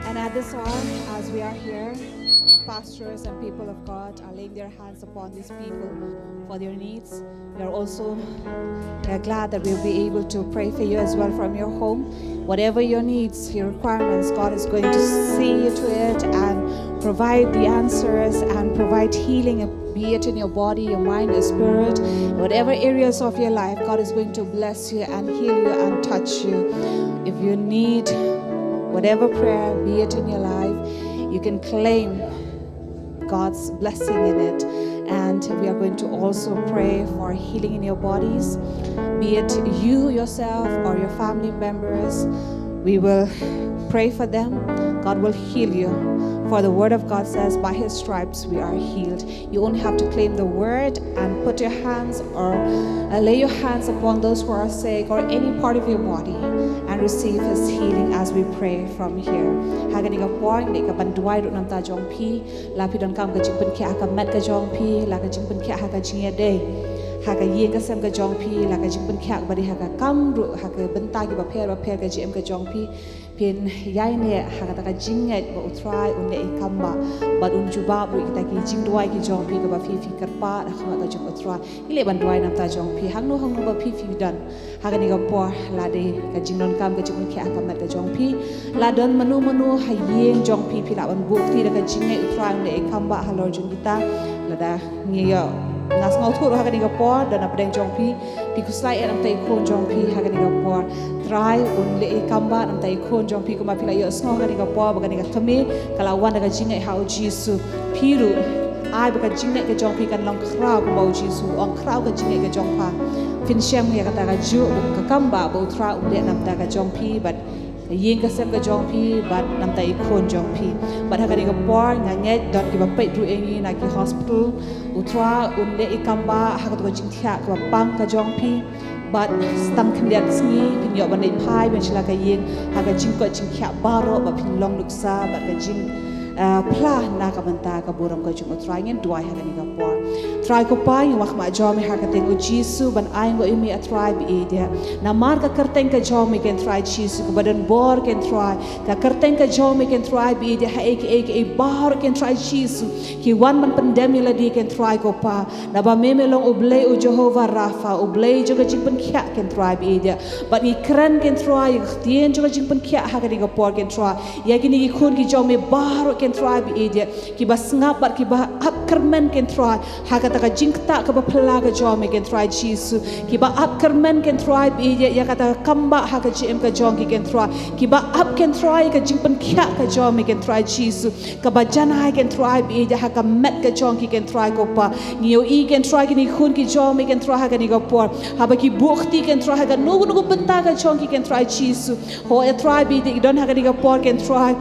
And at this hour, as we are here, pastors and people of God are laying their hands upon these people for their needs. We are also, we are glad that we'll be able to pray for you as well from your home. Whatever your needs, your requirements, God is going to see to it and provide the answers and provide healing, be it in your body, your mind, your spirit, whatever areas of your life, God is going to bless you and heal you and touch you. If you need whatever prayer, be it in your life, you can claim God's blessing in it. And we are going to also pray for healing in your bodies, be it you yourself or your family members. We will pray for them. God will heal you. For the word of God says, "By his stripes we are healed." You only have to claim the word and put your hands or uh, lay your hands upon those who are sick or any part of your body and receive his healing as we pray from here. Ha kane ka por, ngi ka ban duwai ruh namar ta jong phi, la phi donkam ka jingpynkhiah ha ka met ka jong phi, la ka jingpynkhiah ha ka jingïadei, ha ka ïing ka sem ka jong phi, la ka jingpynkhiah ba dei ha ka kam ruh, ha ka bynta kiba pher ba pher ka jingim ka jong phi. Phin ïai neh ha kata ka jingngeit ba U Trai un leh i kam ba, bad un jubab ruh kita ki jingduwai ki jong phi kaba phi phi kyrpad ha khmat ka jong U Trai. Ngi leh ban duwai namar ta jong phi, hangno hangno ba phi phi don ha kane ka por, la dei ka jingdonkam ka jingpynkhiah ha ka met ka jong phi, la don mano mano ha ïing jong phi, phi lah ban buh kti da ka jingngeit U Trai un leh i kam ba halor jong kita. Lada ngi ïoh, nga sngewthuh ruh ha kane ka por, don hapdeng jong phi, phi khuslai eh namar ta i khun jong phi ha kane ka por. Trai un leh i kam ba namar ta i khun jong phi, kumba phi la ïohsngew ha kane ka por ba kane ka kmie ka la wan da ka jingngeit ha U Jisu. Phi ruh ai ba ka jingngeit ka jong phi kan long khraw kumba U Jisu u ong, khraw ka jingngeit ka jong pha. Phin shem ïa kata kajuh ka kam ba ba U Trai un leh namar ta ka jong phi bad ka ïing ka sem ka jong phi bad namar ta i khun jong phi. Bad ha kane ka por nga ngeit don kiba peit ruh ïa ngi na ki hospital. U Trai un leh i kam ba ha kato ka jingthiah kaba pang ka jong phi. Bad tang khyndiat sngi phin ïoh ban leit phai ban sha la ka ïing ha ka jingkoit jingkhiah baroh, bad phin long nuksa bad ka jing, ah, phla na ka bynta ka burom ka jong U Trai. Ngin duwai ha kane ka por. Trai ko Pa, ngi wan khmat jong me ha ka kyrteng U Jisu ban ainguh ïa me, A Trai ba ïeit. Namar ka kyrteng ka jong me, ko Trai Jisu, kaba don bor, ko Trai. Ka kyrteng ka jong me, ko Trai ba ïeit, ha ei ka ei ka ei baroh, ko Trai Jisu, ki wan ban pyndem ïa lade, ko Trai ko Pa. Naba me me long U Blei, U Jehova Rapha, U Blei jong ka jingpynkhiah, ko Trai ba ïeit. Bad ngi kren, ko Trai, ïa ka ktien jong ka jingpynkhiah ha kane ka por, ko Trai, ïa kine ki khun ki jong me baroh, ko Trai ba ïeit, kiba sngap bad kiba ap kyrmen, ko Trai, ha kata ka jingktah kaba phylla ka jong me, ko Trai Jisu, kiba ap kyrmen, ko Trai ba ïeit, ïa kata ka kam ba ha ka jingim ka jong ki, ko Trai, kiba ap, ko Trai, ka jingpynkhiah ka jong me, ko Trai Jisu, kaba janai, ko Trai ba ïeit, ha ka met ka jong ki, ko Trai ko Pa. Ngi ïohi, ko Trai, kine ki khun ki jong me, ko Trai, ha kane ka por, haba ki buh kti, ko Trai, ha kano kano ka bynta ka jong ki, ko Trai Jisu, ho A Trai ba ïeit, ki don ha kane ka por, ko Trai,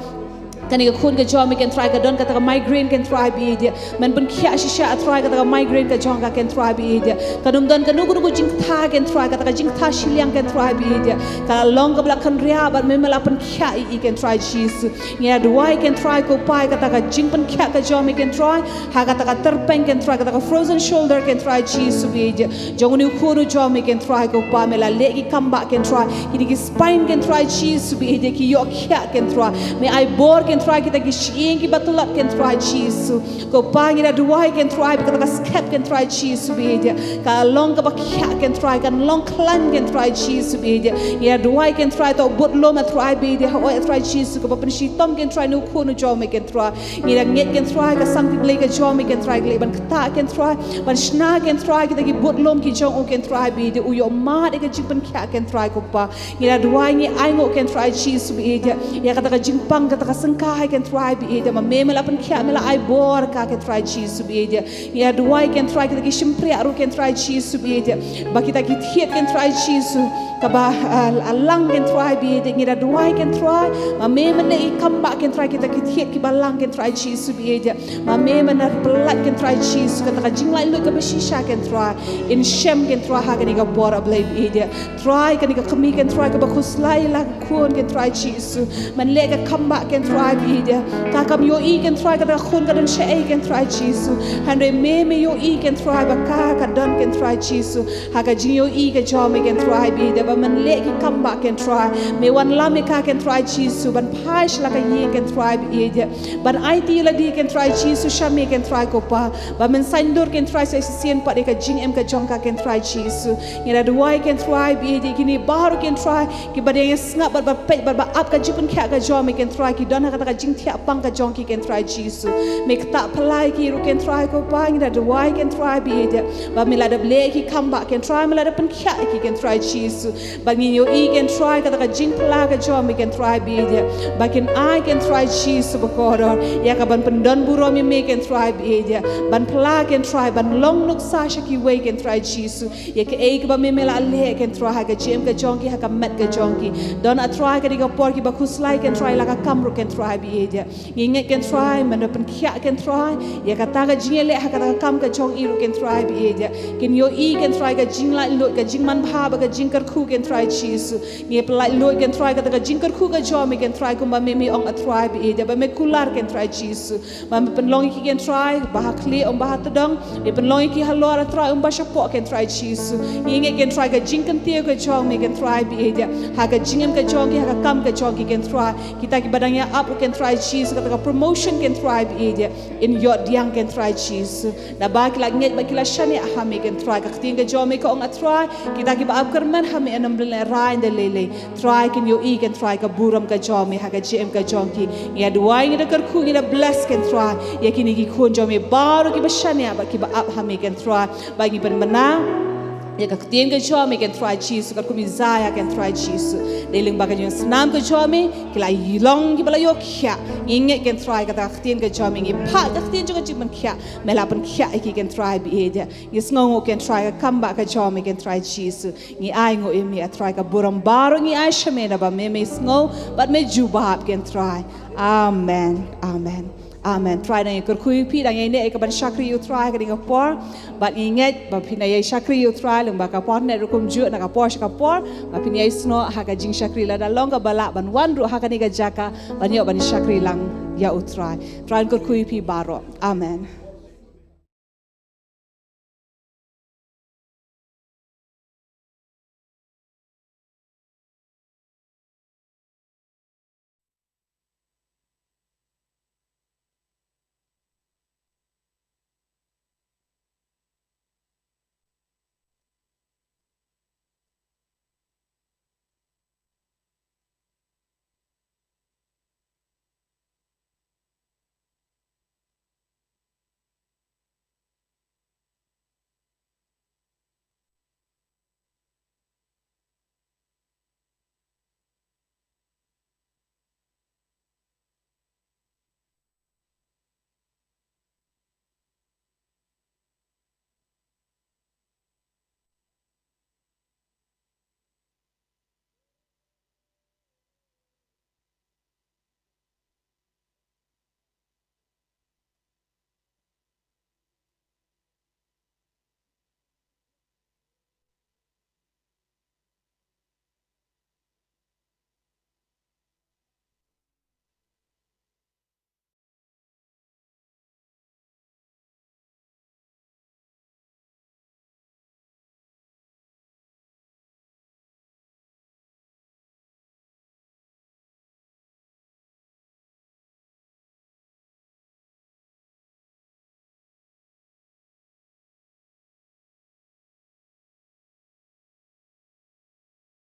kane ka khun ka jong me, ko Trai, ka don kata ka migraine, ko Trai ba ïeit. Men pynkhiah shisha, A Trai, kata ka migraine ka jong ka, ko Trai ba ïeit. Kan ym don kano kano ka jingtha, ko Trai, kata ka jingtha shiliang, ko Trai ba ïeit, ka long kaba la kynriah bad me me la pynkhiah ïa i, ko Trai Jisu. Ngi la duwai, ko Trai ko Pa, ïa kata ka jingpynkhiah ka jong me, ko Trai, ha kata ka tyrpeng, ko Trai, kata ka frozen shoulder, ko Trai Jisu ba ïeit, jong une u khun u jong me, ko Trai ko Pa. Me la leh ki kam ba, ko Trai, kine ki spine, ko Trai Jisu ba ïeit, ki ïoh khiah, ko Trai. Me ai bor, ko Trai, kita ki shyieng kiba tlot, ko Trai Jisu. Ko Pa, ngi la duwai, ko Trai, ba kata ka skep, ko Trai Jisu ba ïeit, ka long kaba khiah, ko Trai, kan long khlaiñ, ko Trai Jisu ba ïeit. Ngi la duwai, ko Trai, to bud lum, A Trai ba ïeit, ha oi, A Trai Jisu, kaba pynshitom, ko Trai, une u khun u jong me, ko Trai. Ngi la ngeit, ko Trai, ka sangti Blei ka jong me, ko Trai, ka leit ban ktah, ko Trai, ban shna, ko Trai, kita ki bud lum ki jong u, ko Trai ba ïeit, u ïoh mad ïa ka jingpynkhiah, ko Trai ko Pa. Ngi la duwai, ngi ainguh, ko Trai Jisu ba ïeit, ïa kata ka jingpang, kata ka syngkai, ko Trai ba ïeit, ma me me la pynkhiah, me la ai bor ka, ko Trai Jisu ba ïeit. Ngi la duwai, ko Trai, kita ki shympriah ruh, ko Trai Jisu ba ïeit, ba kita ki thied, ko Trai Jisu, kaba, ah, lang, ko Trai ba ïeit. Ngi la duwai, ko Trai, ma me me leh i kam ba, ko Trai, kita ki thied kiba lang, ko Trai Jisu ba ïeit, ma me me nang pyllait, ko Trai Jisu, kata ka jinglaitluid kaba shisha, ko Trai, yn shem, ko Trai, ha kane ka bor, A Blei ba ïeit. Trai, kane ka kmie, ko Trai, kaba khuslai la ka khun, ko Trai Jisu, men leh ka kam ba, ko Trai ba ïeit. Ka kam ïohi, ko Trai, kata ka khun ka don shaei, ko Trai Jisu, hynrei me me ïohi, ko Trai, ba ka ka don, ko Trai Jisu, ha ka jingïohi ka jong me, ko Trai ba ïeit, ba men leh ki kam ba, ko Trai. Me wanlam ïa ka, ko Trai Jisu, ban phai sha la ka ïing, ko Trai ba ïeit, ban aiti ïa lade, ko Trai Jisu, sha me, ko Trai ko Pa, ba men saiñdur, ko Trai, sa shisien pat ïa ka jingim ka jong ka, ko Trai Jisu. Ngi la duwai, ko Trai ba ïeit, ïa kine baroh, ko Trai, kiba dang ïasngap bad ba peit bad ba ap ka jingpynkhiah ka jong me, ko Trai, ki don ha kata ka jingthiah pang ka jong ki, ko Trai Jisu. Me ktah phylla ïa ki ruh, ko Trai, ko Pa, ngi da duwai, ko Trai, bad ïa ba me la dep leh ïa ki kam ba, ko Trai, me la dep pynkhiah ïa ki, ko Trai Jisu. Ba ngin ïohi, ko Trai, kata ka jingphylla ka jong me, ko Trai, bad ïa ba kin ai, ko Trai Jisu bakordor, ïa ka ban pyndon burom ïa me, ko Trai, bad ïa ban phylla, ko Trai, ban long nuksa sha kiwei, ko Trai Jisu. Ïa kaei kaba me, me la leh, ko Trai, ha ka jingim ka jong ki, ha ka met ka jong ki. Don, A Trai, ka dei ka por kiba khuslai, ko Trai, la ka kam ruh, ko Trai, bad ïa ngi ngeit, ko Trai, men da pynkhiah, ko Trai, ïa kata ka jingïaleh ha kata ka kam ka jong i ruh, ko Trai, bad ïa kin ïohi, ko Trai, ka jinglaitluid, ka jingmanbha bad ka jingkyrkhu, ko Trai Jisu. Ngi pynlaitluid, ko Trai, kata ka jingkyrkhu ka jong me, ko Trai, kumba me, me ong, A Trai, bad ïa ba me kular, ko Trai Jisu. Ba me pynlong ïa ki, ko Trai, ba ha khlieh ym ba ha tdong, me pynlong ïa ki halor, A Trai, ym ba shapoh, ko Trai Jisu. Ngi ngeit, ko Trai, ka jingkyntiew ka jong me, ko Trai, bad ïa ha ka jingim ka jong ki, ha ka kam ka jong ki, ko Trai. Kita kiba dang ïa ap, ko Trai Jisu, kata ka promotion, ko Trai, bad ïa in ïoh pdiang, ko Trai Jisu. Naba ki la ngeit bad ki la shaniah ha me, ko Trai, ka ktien ka jong me ka ong, A Trai, kita kiba ap kyrmen ha me, ym lynraiñ da lei lei. Trai, kin ïohi, ko Trai, ka burom ka jong me ha ka jingim ka jong ki. Ngi da duwai, ngi da kyrkhu, ngi da bless, ko Trai, ïa kine ki khun jong me baroh kiba shaniah bad kiba ap ha me, ko Trai. Ba ngi pynbna ïa ka ktien ka jong me, ko Trai Jisu, katkum Isaiah, ko Trai Jisu. Dei lyngba ka jingsnam ka jong me ki la long kiba la ïoh khiah. Ngi ngeit, ko Trai, kata ka ktien ka jong me, ngi phah ka ktien jong ka jingpynkhiah, me la pynkhiah ïa ki, ko Trai, bad ïa ngi sngewnguh, ko Trai, ka kam ba ka jong me, ko Trai Jisu. Ngi ainguh ïa me, A Trai, ka burom baroh ngi ai sha me, naba me, me sngew bad me jubab, ko Trai. Amen. Amen. Amen. Trai dang ïa kyrkhu ïa phi, dang ïa neh ïa ka ban shakri ïa u Trai ha kane ka por. Bad ngi ngeit ba phin ïa shakri ïa u Trai lyngba ka por, ne rukom juh na ka por sha ka por, ba phin ïa snoh ha ka jingshakri, lada long kaba lah ban wan ruh ha kane ka jaka ban ïoh ban shakri lang ïa u Trai. Trai un kyrkhu ïa phi baroh. Amen.